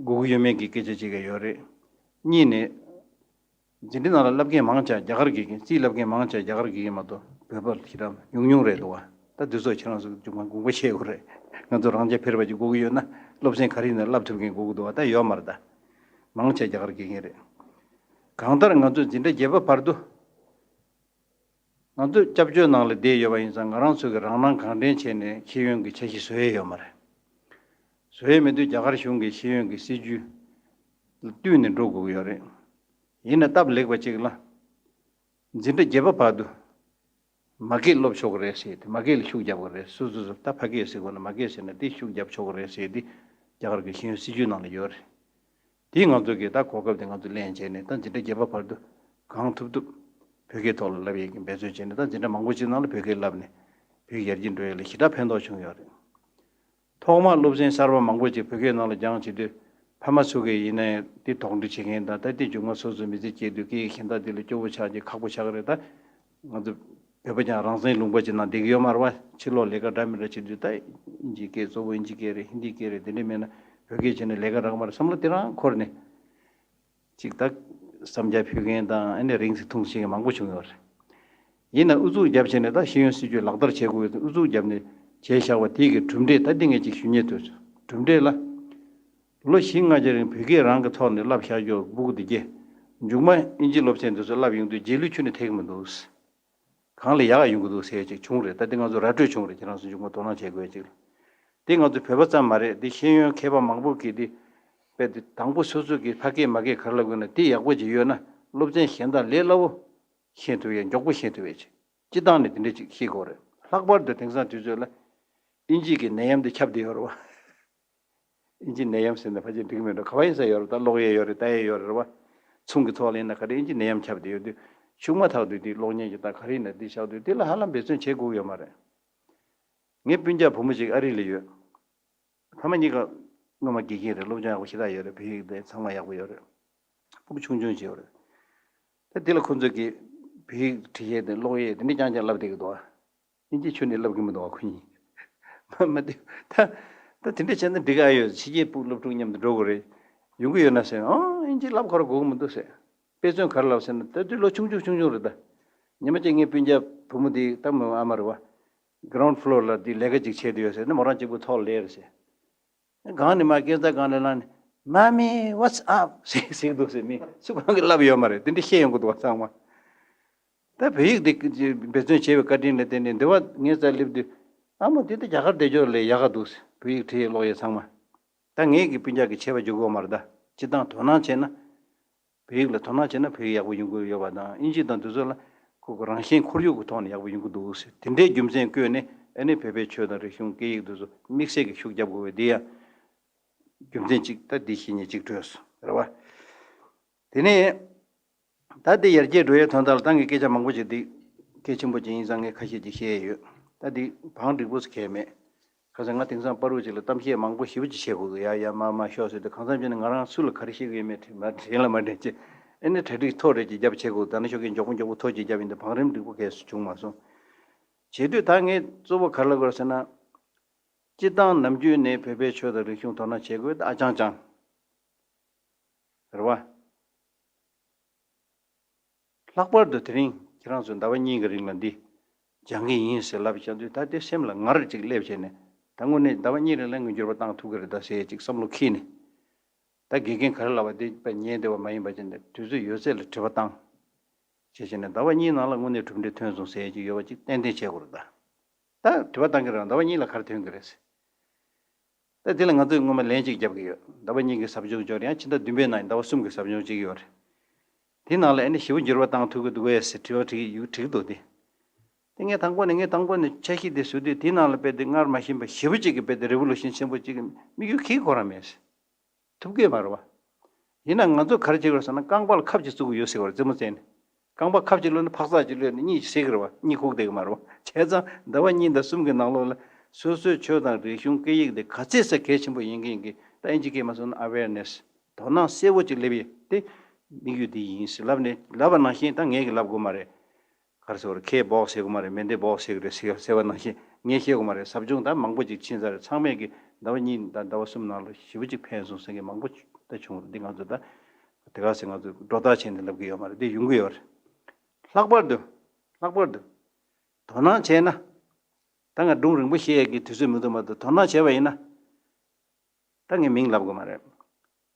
དགོས་ཀྱི་ཡོད་མེད་ཀྱི་སྐད་ཆ་གཅིག་ཡོད་རེད། གཉིས་ནས། འཛིན་གྲྭ་ནང་ལ་བསླབ་མཁན་མང་ཆེ་བ་རྒྱ་གར་དགེ་རྒན། རྩིས་བསླབ་མཁན་མང་ཆེ་བ་རྒྱ་གར་དགེ་རྒན་མ་གཏོགས་བོད་པ་ཞེ་དྲག་ཉུང་ཉུང་རེད་འདུག་བ། ད་དེ་ཚོ་ཁྱེད་རང་ཚོ་མཇུག་མ་དགོངས་པ་བཞེས་དགོས་རེད། ང་ཚོ་རང་རྐྱ་འཕེར་བ་ཅིག་དགོས་ཀྱི་ཡོད་ན་སློབ་ཚན་ག་རེ་ཡིན་ན་བསླབ་ཐུབ་མཁན་དགོས་ཀྱི་འདུག་བ། ད་ཡོད་མ་རེད་ད། མང་ཆེ་བ་རྒྱ་གར་དགེ་རྒན་རེད། གང་ལྟར་ང་ཚོ་འཛིན་གྲྭ་བརྒྱད་པ་བར་དུ། ང་ཚོ་སྐྱབས་བཅོལ་ནང་ལ་བསྡད་ཡོད་པ་ཡིན་ཙང་ང་རང་ཚོ་གིས་རང་སྣང་གང་དྲན་བྱས་ནས་ཤེས་ཡོན་གྱི་འཆར་གཞི་བཟོ་ཡས་ཡོད་མ་རེད། བཟོ་ཡས་མེད་དུས་རྒྱ་གར་གཞུང་གི་ཤེས་ཡོན་གྱི་སྲིད་ཇུས་ལ་བསྟུན་ནས་འགྲོ་དགོས་ཀྱི་ཡོད་རེད། ཡིན་ན་སྟབས་ལེགས་པ་ཅིག་ལ། འཛིན་གྲྭ་བརྒྱད་པ་བར་དུ་མ་སྐད་སློབ་ཆོག་གི་རེད་ཟེར་ཏེ། མ་སྐད་ལ་ཤུགས་རྒྱབ་དགོས་རེད། སོ་སོ་སོ་ད་ཕ་སྐད་ཟེར་དགོས་ན་མ་སྐད་ཟེར་ན་དེ་ཤུགས་རྒྱབ་ཆོག་གི་རེད་ཟེར་ཏེ་རྒྱ་གར་གྱི་ཤེས་ཡོན་སྲིད་ཇུས་ནང་ལ་ཡོད་རེད། དེ་ང་ཚོ་གིས་ད་གོ་སྐབས་དེ་ང་ཚོ་ལེན་བྱས་ནས་ད་འཛིན་གྲྭ་བརྒྱད་པ་བར་དུ་གང་ཐུབ་ཐུབ་བོད་སྐད་ཐོག་ལ་བསླབ་ཡས་ཀྱི་འབད་བརྩོན་བྱས་ནས་ད་འཛིན་གྲྭ་མང་པོ་ཅིག་ནང་ལ་བོད་སྐད་བསླབས་ནས་བོད་ཡར་རྒྱས་འགྲོ་ཡས་ལ་ཞེ་དྲག་ཕན་ཐོགས་བྱུང་ཡོད་རེད། ཐོག་མར་སློབ་ཚན་གསར་པ་མང་པོ་ཅིག་བོད་སྐད་ནང་ལ་སྦྱངས་བྱེད་དུས་ཕ་མ་ཚོ་གིས་ཡིན་ནའི་དེ་དོགས་འདྲི་བྱེད་མཁན་དང་ད་དེ་མཇུག་མ་སོ་སོའི་མི་ཚེ་སྐྱེལ་དུས་སྐད་ཡིག་གཞན་དག་དེ་ལ་སྐྱོ་བོ་ཆགས་ཀྱི་ཁག་པོ་ཆགས་ཀྱི་རེད། ད་ང་ཚོ་བོད་པ་ཀྱང་རང་བཙན་ལུང་པ་ཅིག་ནང་བསྡད་ཀྱི་ཡོད་མ་རེད་པ། ཕྱི་ལོགས་ལས་ཀ་འདྲ་མི་འདྲ་བྱེད་དུས་ད་དབྱིན་ཇིའི་སྐད་གཙོ་བོ་དབྱིན་ཇིའི་སྐད་རེད། ཧིན་དིའི་སྐད་རེད། དེ་འདྲ་མེད་ན་བོད་སྐད་བྱས་ན་ལས་ཀ་རག་མ་རེད་བསམ་བློ་དེ་རང་འཁོར་ནས། ཅིག་ད་ བསམ་རྒྱ་ཕུལ་མཁན་དང་ཨ་ནི་རིང་ཙམ་ཐུང་ཙམ་མང་པོ་བྱུང་ཡོད་རེད། ཡིན་ན་ཨུ་ཚུགས་རྒྱབ་བྱས་ནས་ད་ཤེས་ཡོན་སྲིད་བྱུས་ལག་བསྟར་བྱེད་དགོས་ཀྱི་ཨུ་ཚུགས་རྒྱབ་ནས་བྱས་བཞག་པ་དེ་གི་གྲུབ་འབྲས་ད་འདི་ངས་ཅིག་ཞུ་སྙིང་འདོད། གྲུབ་འབྲས་ལ། ལོ་བཞི་ལྔ་གྱི་རིང་བོད་སྐད་རང་གི་ཐོག་ནས་བསླབ་བཞག་རྒྱུ་སྦུག་འདི་གས། མཇུག་མ་ཨིན་ཇི་སློབ་ཚན་འདི་ཚོ་བསླབ་ཡོང་དུས་རྗེས་ལུས་ཁྱོན་ནས་ཐེག་གི་མི་འདུག། གང་ལ་ཡག་ཡོང་གི་འདུག་ཟེར་ཅིག་བྱུང་རེད། ད་འདི་ང་ཚོ་ར་སྤྲོད་བྱུང་རེད། ཁྱེད་རང་ཚོ་མཇུག་མ་དོ་སྣང་བྱེད་དགོས་ཅིག་ལ། འདི་ང་ཚོ་བོད་པ་ཙམ་མ་རེད། འདི་ཤེས་ཡོན་མཁས་པ་མང་པོ་གིས་འདི་དཔེ་འདི་དང་པོ་སོ་སོ་གིས་ཕ་སྐད་མ་སྐད་ག་རེ་ལབ་དགོས་ན་འདི་ཡག་པོ་ཅིག་ཡོད་ན་སློབ་ཚན་གཞན་དག་ལས་སླ་བོ་ཤེས་ཐུབ་ཡས། མགྱོགས་པོ་ཤེས་ཐུབ་ཡས་ཅིག་སྤྱི་བཏང་ནས་དེ་འདྲས་ཅིག་ཤེས་དགོས་རེད། ལྷག་པར་དུ་དེང་སང་དུས་ཚོད་ལ་ཨིན་ཇི་གི་ནད་ཡམས་འདི་ཁྱབ་བསྡད་ཡོད་རེད་བ། ཨིན་ཇི་ནད་ཡམས་ཟེར་ན་ཕལ་ཆེར་འགྲིག་མེད་འགྲོ། ག་བ་ཡིན་ས་ཡོད་རེད། ད་ཀློག་ཡས་ཡོད་རེད། ལྟ་ཡས་ཡོད་རེད་བ། ཚོང་གི་ཐོག་ལ་ཡིན་ན་ག་རེ་ཨིན་ཇི་ནད་ཡམས་ཁྱབ་བསྡད་ཡོད་དུས་ཤུགས་མ་ཐག་ཏུ་དེ་གློག་བརྙན་གྱི་ད་ག་རེ་ཡིན་ན་འདི་བཞག་དུས་དེ་ལ་ཧ་ལམ་འབད་བརྩོན་བྱེད་དགོས་ཡོད་མ་རེད། ངའི་སྤུན་ཀྱག་བུ་མོ་ཅིག་ཨ་རི་ལ་ཡོད། ཕ་མ་གཉིས་ཀ་སྔོན་མ་དགེ་རྒན་རེད། སློབ་སྦྱོང་ཡག་པོ་ཞེ་དྲག་ཡོད་རེད། བོད་ཡིག་དེ་ཚང་མ་ཡག་པོ་ཡོད་རེད། སྤུ་གུ་ཆུང་ཆུང་ཅིག་ཡོད་རེད། ད་དེ་ལ་ཁོ་ཚོས་ཀྱི་བོད་ཡིག་འབྲི་ཡས་དེ་ཀློག་ཡས་དེ་འདྲ་རྐྱང་རྐྱང་བསླབ་བསྡད་ཀྱི་འདུག་ཨ། ཨིན་ཇི་ཁྱོན་ནས་བསླབ་ཀྱི་མི་འདུག་ཨ་ཁོ་གཉིས། མ་མ་དེ་ད་ད་དེ་འདྲ་བྱས་ན་འགྲིག་ག་ཨ། ཡོད་ཕྱི་རྒྱལ་སྤུ་སློབ་ཕྲུག་མཉམ་དུ་འགྲོ་དགོས་རེད། ཡོང་གི་ཡོད་ན་ཟེར། ཨང་ཨིན་ཇི་བསླབ་ཁོ་ར་དགོས་ཀྱི་མི་འདུག་ཟེར། དཔེ་མཚོན་ག་རེ་ལབ་ཟེར་ན་ད་དུས་ལོ་ཆུང་ཆུང་ཆུང་ཆུང་རེད་ད། ཉི་མ་གཅིག་ངའི་སྤུན་ཀྱག་བུ་མོ་དེ་ད་མོའི་ཨ་མ་རེད་བ། གྷི་རའུན་ཌི་ཕི་ལོར་ལ་དེ་ལས་ཀ་ཅིག་བྱས་དུས་ཡོད་ཟེར་ནས་མོ་རང་གཅིག་པུ་ཐོག་ལ་སླེབས་རེད་ཟེར། སྒང་ནས་མར་སྐས་འཛེག་སྒང་ནས་ལངས་ནས་Mommy, what's up? ཟེར་ཟེར་གྱི་འདུག་ཟེར། མི་སུ་གང་གིས་ལབ་ཡོད་མ་རེད། དེ་འདྲ་བཤད་ཡོང་གི་འདུག་བ་ཚང་མ། ད་བོད་ཡིག་འདི་འབད་བརྩོན་བྱས་པའི་བཀའ་དྲིན་ལ་བརྟེན་ནས་འདི་བ་ངའི་རྩར་སླེབས་དུས་ཨ་མོ་འདི་ད་རྒྱ་གར་བསྡད་རྒྱུ་ལས་ཡག་ག་འདུག་ཟེར། བོད་ཡིག་བྲིས་ཀློག་ཡས་ཚང་མ། ད་ངས་ཀྱི་སྤུན་ཀྱག་གིས་བྱས་པ་འཇུག་གི་ཡོད་མ་རེད་ད། སྤྱིར་བཏང་དོ་སྣང་བྱས་ན། བོད་ཡིག་ལ་དོ་སྣང་བྱས་ན་བོད་ཡིག་ཡག་པོ་ཡོང་གི་ཡོད་པ་དང་། ཨིན་ཇི་དང་འདི་ཚོ་ལ་ཁོ་ཁོ་རང་བཞིན་ཁོར་ཡུག་གི་ཐོག་ནས་ཡག་པོ་ཡོང་གི་འདུག་ཟེར། དེ་འདྲའི་རྒྱུ་མཚན་བཀོད་ནས་ཨ་ནི་བོད་པའི་ཆོས་དང་རིག་གཞུང་སྐད་ཡིག་འདི་ཚོ་དམིགས་བསལ་གྱི་ཤུགས་རྒྱབ་དགོས་པའི་འདི་ཡང་རྒྱུ་མཚན་གཅིག་ད་འདི་བཤད་མཁན་གཅིག་འཕྲོས་སོང་རེད་བ། དེ་ནས་ད་འདི་ཡར་རྒྱས་འགྲོ་ཡའི་དོན་དག་ལ་ད་ངས་སྐད་ཆ་མང་པོ་ཅིག་འདི་གལ་ཆེན་པོ་ཅིག་ཡིན་ཙང་ངས་ཁ་ཤས་ཅིག་བཤད་ཡོད། ད་འདི་བང་སྒྲིག་པོ་ཟེར་གལ་མེད། ཁ་སང་ང་དེང་སང་པ་རུ་ཅིག་ལ་གཏམ་བཤད་མང་པོ་ཞེ་པོ་ཅིག་བྱེད་དགོས་ཀྱི། ཡ་ཡ་མ་མ་ཤོག་ཟེར་དུས་གང་འཚམ་བྱས་ནས་ང་རང་སུ་ལ་ག་རེ་བཤད་ཀྱི་ཡོད་མེད་དྲན་མ་དྲན་ལ་མ་དྲན་ཅེས། ཨེ་ནས་གྲ་སྒྲིག་ཐོ་རེ་ཅིག་རྒྱབ་བྱེད་དགོས། ད་ནི་ཤོག་མཁན་མགྱོགས་པོ་མགྱོགས་པོ་ཐོ་ཅིག་རྒྱབ་ཡིན་དུས་བང་རིམ་འགྲིག་པོ་གས་སུ་བྱུང་མ་སོང་། བྱེད་དུས་ད་ངས་གཙོ་བོ་ག་རེ་ལབ་དགོས་ཟེར་ན། སྤྱིར་བཏང་ནམ་རྒྱུན་ནས་བོད་པའི་ཆོས་དང་རིག་གཞུང་དོ་སྣང་བྱེད་དགོས་ད་ཨ་ཅང་ཅང་། རེད་བ། ལྷག་པར་དུ་དེ་རིང་ཁྱེད་རང་ཚོས་ཟླ་བ་གཉིས་ཀྱི་རིང་ལ་འདི་སྦྱང་གི་ཡིན་ཟེར་ལབ་བཞག་དུས་ད་དེ་སེམས་ལ་ངར་ཅིག་སླེབས་བྱས་ནས་ད་དངོས་གནས་ཟླ་བ་གཉིས་རིང་ལ་ངས་འགྱུར་བ་བཏང་ཐུབ་ཀྱི་རེད་ད་ཟེར་ཅིག་བསམ་བློ་འཁྱེར་ནས། ད་དགེ་རྒན་ག་རེ་ལབ་པ་དེ་དཔེ་ཉན་བདེ་བ་མ་ཡིན་པ་བྱས་ནས་དུས་ཚོད་ཡོད་ཚད་ལ་དྲི་བ་བཏང་། བྱས་བྱས་ནས་ཟླ་བ་གཉིས་ནང་ལ་དངོས་གནས་གྲུབ་འབྲས་ཐོན་སོང་ཟེར་ཅིག་ཡོད་པ་ཅིག་གཏན་གཏན་བྱེད་དགོས་རེད་ད། ད་དྲི་བ་བཏང་གི་རེད། ཟླ་བ་གཉིས་ལ་ག་རེ་ཐོན་གི་རེད་ཟེར། ད་དེ་ལ་ང་ཚོས་སྔོན་མ་ལན་གཅིག་བརྒྱབ་ཀྱི་ཡོད། ཟླ་བ་གཉིས་ཀྱི་ཟབ་སྦྱོང་འབྱོར་ཡང་ཕྱི་ཟླ་བདུན་པའི་ནང་ཟླ་བ་གསུམ་གྱི་ཟབ་སྦྱོང་གཅིག་ཡོད་རེད། དེ་ནང་ལ་ཨ་ནི་ཞེ་པོ་འགྱུར་བ་བཏང་ཐུབ་ཀྱི་འདུག་གས་ཟེར་དྲི་བ་དྲི་ཡུག་དྲི་གི་འདུག་སྟེ། དེ་ངས་དང་པོ་ནས་ངས་དང་པོ་ནས་འཆར་གཞི་དེ་བཟོ་དུས་དེ་ནང་ལ་དཔེ་དེ་སྔར་མ་ཤེས་པ་ཞེ་པོ་གཅིག་གི་དཔེ་དེ་རི་ཝོ་ལུ་ཤན་ཆེན་པོ་གཅིག་གི་དམིགས་ཡུལ་གང་ཡང་ཁོ་རང་མེད། ཐུབ་ཀྱི་མ་རེད་བ། ཡིན་ན་ང་ཚོ་ག་རེ་བྱེད་དགོས་ཟེར་ན་རྐང་པ་ལ་ཁབ་ཅིག་བཙུགས་ཀྱི་ཡོད་ཟེར་བ་རེད། རྩེད་མོ་རྩེ་ནས། རྐང་པ་ཁབ་ཅིག་ལོན་ན་འཕག་འཚག་ཅིག་ལོན་ན་གཉིད་ཅིག་སད་ཀྱི་རེད་བ། གཉིད་ཁུག་བསྡད་ཀྱི་མ་རེད་བ། བྱས་ཙང་ཟླ་བ་གཉིས་དང་གསུམ་གྱི་ནང་ལོགས་ལ་སོ་སོའི་ཆོས་དང་རིག་གཞུང་སྐད་ཡིག་དེ་ག་ཚད་ས་གལ་ཆེན་པོ་ཡིན་གྱི་ཡིན་གྱི། ད་ཨིན་ཇི་སྐད་མ་སོང་ན་ཨ་ཝེར་ནེ་སི། དོ་སྣང་གསལ་བོ་ཅིག་སླེབས་ཡས་དེ་དམིགས་ཡུལ་དེ་ཡིན་ཟེར་ལབ་ནས་ལབ་པ་ནང་བཞིན་ད་ངས་ཀྱི་ལབ་དགོས་མ་རེད། ག་རེ་ཟེར་བ་རེད། ཁེ་སྦོག་ཟེར་གི་མ་རེད། མེ་མདའི་སྦོག་ཟེར་གི་རེད་ཟེར་ཟེར་བ་ནང་བཞིན་ངས་བཤད་དགོས་མ་རེད། ཟབ་སྦྱོང་ད་མང་པོ་ཅིག་ཕྱིན་ཚར་རེད། ཚང་མས་ཀྱི་ཟླ་བ་གཉིས་དང་ཟླ་བ་གསུམ་ནང་ལ་ཞེ་པོ་ཅིག་ཕན་སོང་ཟེར་མཁན་མང་པོ་ད་བྱུང་རེད། འདི་ང་ཚོ་ད་དེ་ག་ཟེར་ང་ཚོ་སྒྲོ་བཏགས་བྱས་ནས་ལབ་ཀྱི་ཡོད་མ་རེད། འདི་ཡོང་གི་ཡོད་རེད། ལྷག་པར་དུ་ལྷག་པར་དུ་དོ་སྣང་བྱས་ན། ད་ང་སྒྲུང་རིང་པོ་བཤད་ཡས་ཀྱི་དུས་ཚོད་མི་འདུག་མ་གཏོགས་དོ་སྣང་བྱས་པ་ཡིན་ན། ད་ངས་མིང་ལབ་དགོས་མ་རེད།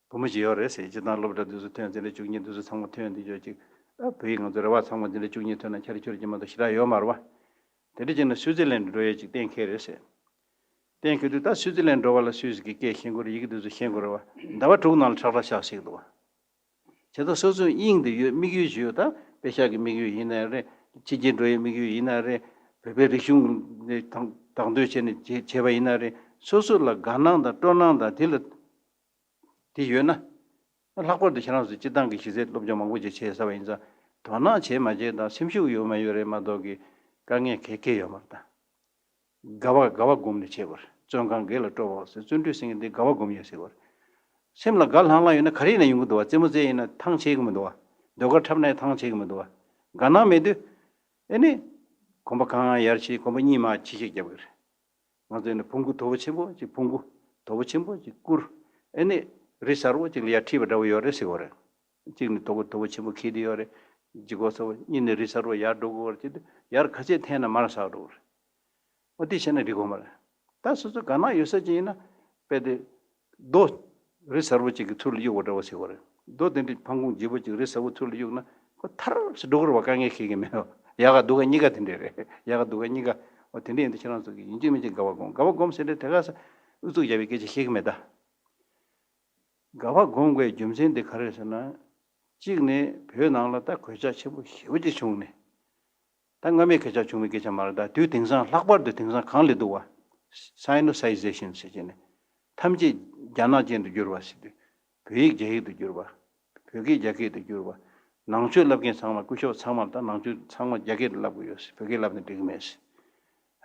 བུ་མོ་ཞིག་ཡོད་རེད་ཟེར། སྤྱིར་བཏང་སློབ་གྲྭ་དུས་ཚོད་ཐོན་འཛིན་གྲྭ་བཅུ་གཉིས་དུས་ཚོད་ཚང་མ་ཐོན་འདི་ཅོག་ཅིག་ཨ་བོད་ཡིག་ང་ཚོ་རེ་བ་ཚང་མ་འཛིན་གྲྭ་བཅུ་གཉིས་ཐོན་ན་འཆར་འཆོར་གྱི་མ་གཏོགས་ཞེ་དྲག་ཡོད་མ་རེད་བ། དེ་འདྲ་བྱས་ན་སུའི་ཙི་ལན་འགྲོ་ཡས་ཅིག་གཏན་འཁེལ་རེད་ཟེར། གཏན་འཁེལ་དུས་ད་སུའི་ཙི་ལན་འགྲོ་བ་ལ་སུས་ཀྱི་སྐད་ཤེས་དགོས་རེད། ཡི་གེ་དེ་ཚོ་ཤེས་དགོས་རེད་བ། ཟླ་བ་དྲུག་ནང་ལ་ཁྲག་ཁྲག་ཤག་ཤིག་འདུག་བ། བྱས་ཙང་སོ་སོའི་དབྱིངས་དེ་ཡོད། དམིགས་ཡུལ་ཞིག་ཡོད། ད་དཔེ་ཤག་གི་དམིགས་ཡུལ་ཡིན་ན་རེད། ཕྱི་རྒྱལ་འགྲོ་ཡའི་དམིགས་ཡུལ་ཡིན་ན་རེད། བོད་པའི་རིག་གཞུང་ནས་དང་དང་དོད་བྱས་ནས་བྱས་བྱས་པ་ཡིན་ན་རེད། སོ་སོ་ལ་དགའ་སྣང་དང་སྤྲོ་སྣང་དང་དེ་ལ་དེ་ཡོད་ན། ལྷག་པར་དུ་ཁྱེད་རང་ཚོ་སྤྱིར་བཏང་གི་གཞི་རྩའི་སློབ་སྦྱོང་མང་པོ་ཅིག་བྱས་ཚར་བ་ཡིན་ཙང་དོ་སྣང་བྱས་མ་བྱས་དང་སེམས་ཤུགས་ཡོད་མ་ཡོད་རེད་མ་གཏོགས་ཀྱི་དཀའ་ངལ་ག་གེ་ཡོད་མ་རེད་ད། དགའ་བ་དགའ་བ་སྒོམ་ནས་བྱེད་དགོས་རེད། བརྩོན་གང་དགེ་ལ་སྤྲོ་བའོ་ཟེར། བརྩོན་འགྲུས་ཟེར་མཁན་འདི་དགའ་བ་སྒོམ་ཡས་ཟེར་དགོས་རེད། སེམས་ལ་དགའ་ལྷང་ལྷང་ཡོད་ན་ག་རེ་ཡིན་ན་ཡོང་གི་འདུག་བ། རྩེད་མོ་རྩེ་ཡིན་ན་ཐང་ཆད་གི་མི་འདུག་བ། ཟློས་གར་འཁྲབ་ན་ཡང་ཐང་ཆད་གི་མི་འདུག་བ། དགའ་སྣང་མེད་དུས། ཨེ་ནི། གོམ་པ་གང་ཡར་ཕྱིན་གོམ་པ་གཉིས་མར་ཕྱིན་ཞིག་རྒྱབ་གི་རེད། ང་ཚོ་ཡིན་ན་བོང་གུ་དོ་པོ་ཆེན་པོ་ཅིག་བོང་གུ་དོ་པོ་ཆེན་པོ་ཅིག་བསྐུར། ཨེ་ནི། རི་གསར་བོ་ཅིག་ལ་ཡར་ཁྲིད་པ་འདྲ་བོ་ཡོད་རེད་ཟེར་གི་རེད། གཅིག་ནི་དོ་པོ་དོ་པོ་ཆེན་པོ་འཁྱེར་དེ་ཡོད་རེད། ལྗིད་ཁོག་ཚ་པོ། གཉིས་ནི་རི་སེར་བོ་ཡར་འགྲོ་དགོས་རེད། ཡར་ག་ཚད་འཐེན་ན་མར་ཟག་འགྲོ་གི་རེད། འོ་དེ་བྱས་ན་འགྲིག་གོ་མ་རེད། ད་སོ་སོ་དགའ་སྣང་ཡོད་ས་ཅིག་ཡིན་ན། དཔེ་དེ་རྡོ་རི་སེར་བོ་ཅིག་གི་ཚུར་ལ་གཡུག་པ་འདྲ་བོ་ཟེར་བ་རེད། རྡོ་དེ་འདྲའི་འཕང་ཁུང་ལྗིད་པོ་ཅིག་རི་སེར་བོ་ཚུར་ལ་གཡུག་ན་ཁོ་ཐར་ཟེར་འགྲོ་གི་རེད་བ། དཀའ་ངལ་ཁེལ་གི་མེད་བ། ཡག་ག་སྡུག་ག་གཉིས་ཀ་དེ་འདྲ་རེད། ཡག་ག་སྡུག་ག་གཉིས་ཀ། འོ་དེ་འདྲ་ཡིན་དུས་ཁྱེད་རང་ཚོ་གིས་ཡིན་གཅིག་མིན་གཅིག་དགའ་བ་སྒོམ། དགའ་བ་སྒོམ་ཟེར་དུས་དེ་ག་ས་ཨུ་ཚུགས་རྒྱབ་པའི་སྐད་ཆ་བཤད་གི་མེད་ད། དགའ་བ་སྒོམ་དགོས་རྒྱུ་མཚན་དེ་ག་རེ་རེད་ཟེར་ན། གཅིག་ནས་བོད་ནང་ལ་ད་གོད་ཆག་ཆེན་པོ་ཞེ་པོ་ཅིག་བྱུང་ནས། ད་སྔ་མའི་གོད་ཆག་བྱུང་བའི་སྐད་ཆ་མ་རེད། ད་དུས་དེང་སང་ལྷག་པར་དུ་དེང་སང་གངས་ལ་འདུག་བ། Sinocisation ཟེར་བྱས་ནས། ཐམས་ཅད་རྒྱ་ནག་ཅན་དུ་གྱུར་བ་ཟེར་དུས། བོད་ཡིག་རྒྱ་ཡིག་ཏུ་གྱུར་བ། བོད་སྐད་རྒྱ་སྐད་དུ་གྱུར་བ། ནང་ཆོས་བསླབ་མཁན་ཚང་མ། སྐུ་ཞབས་ཚང་མ་ལ་ད་ནང་ཆོས་ཚང་མ་རྒྱ་སྐད་དུ་བསླབ་དགོས་ཡོད་ཟེར། བོད་སྐད་བསླབ་ནས་འགྲིག་གི་མེད་ཟེར།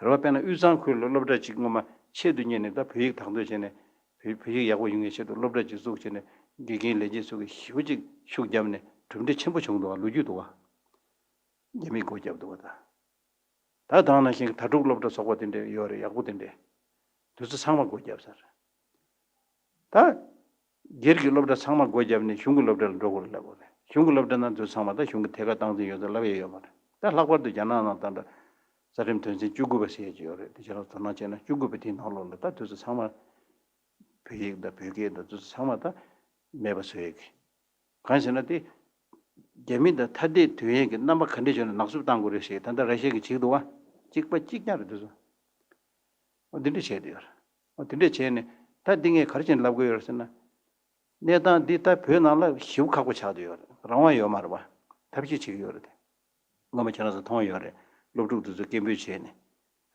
རེད་བ། དཔེར་ན་དབུས་གཙང་ཁུལ་ལ་སློབ་གྲྭ་གཅིག་སྔོན་མ་ཆེད་དུ་གཉེར་ནས། ད་བོད་ཡིག་དག་ཐོན་བྱས་ནས། བོད་བོད་ཡིག་ཡག་པོ་ཡོང་ཡའི་ཆེད་དུ་སློབ་གྲྭ་གཅིག་བཙུགས་བྱས་ནས། དགེ་རྒན་ལས་བྱེད་ཚོ་གིས་ཞེ་པོ་ཅིག་ཤུགས་བརྒྱབ་ནས་གྲུབ་འབྲས་ཆེན་པོ་བྱུང་འདུག་བ། ལོ་རྒྱུས་འདུག་བ། རྒྱ་མིས་སྒོ་བརྒྱབ་འདུག་བ། ད་ད་ལྟ་ནང་བཞིན་གྱི་དྭ་ཕྲུག་སློབ་གྲྭ་ཚོགས་པ་དེ་འདྲ་ཡོད་རེད། ཡག་པོ་དེ་འདྲ། དེ་ཚོ་ཚང་མ་སྒོ་བརྒྱབ་ཚར། ད་སྒེར་གྱི་སློབ་གྲྭ་ཚང་མ་སྒོ་བརྒྱབ་ནས་གཞུང་གི་སློབ་གྲྭ་ལ་འགྲོ་དགོས་རེད་ལབ་དགོས་རེད། གཞུང་གི་སློབ་གྲྭ་ནང་དེ་ཚོ་ཚང་མ་ད་གཞུང་གི་ཐད་ཀར་སྟངས་འཛིན་ཡོད་ཚད་ལབ་ཡས་ཡོད་མ་རེད། ད་ལྷག་པར་དུ་རྒྱ་ནག་ནང་ད་ལྟ་རྩ་ཁྲིམས་དོན་ཚན་བཅུ་དགུ་པ་ཟེར་ཡས་ཅིག་ཡོད་རེད། དེ་ཁྱེད་རང་དོ་སྣང་བྱས་ན། བཅུ་དགུ་པ་དེའི་ནང་ལོགས་ལ་ད་དེ་ཚོ་ཚང་མ། བོད་ཡིག་དང་བོད་སྐད་དང་དེ་ཚོ་ཚང་མ་ད་མེད་པ་བཟོ་ཡས་ཀྱི། གང་ཟེར་ན་དེ། རྒྱ་མི་དང་ཐ་དད་དོན་ཡས་ཀྱི་རྣམ་པ་ག་འདྲས་བྱུང་ན་ནག་བསུབ་བཏང་དགོས་རེད་ཟེར། ད་ལྟ་ར་ཤི་ཡ་གིས་བྱེད་ཀྱི་འདུག་བ། གཅིག་པ་གཅིག་རྐྱང་རེད་དེ་ཚོ། འོ་འདི་འདྲས་བྱས་བསྡད་ཡོད་རེད། འོ་དེ་འདྲས་བྱས་ནས་ད་འདི་ངས་ག་རེ་བྱས་ནས་ལབ་དགོས་ཡོད་རེད་ཟེར་ན། གནས་སྟངས་འདི་ད་བོད་ནང་ལ་ཞེ་པོ་ཁག་པོ་ཆགས་བསྡད་ཡོད་རེད། རང་དབང་ཡོད་མ་རེད་བ། ཐབས་ཤེས་བྱེད་ཀྱི་ཡོད་རེད་དེ། སྔོན་མ་ཁྱེད་རང་ཚོ་མཐོང་ཡོད་རེད། སློབ་ཕྲུག་དེ་ཚོ་སྐད་འབོད་བྱས་ནས།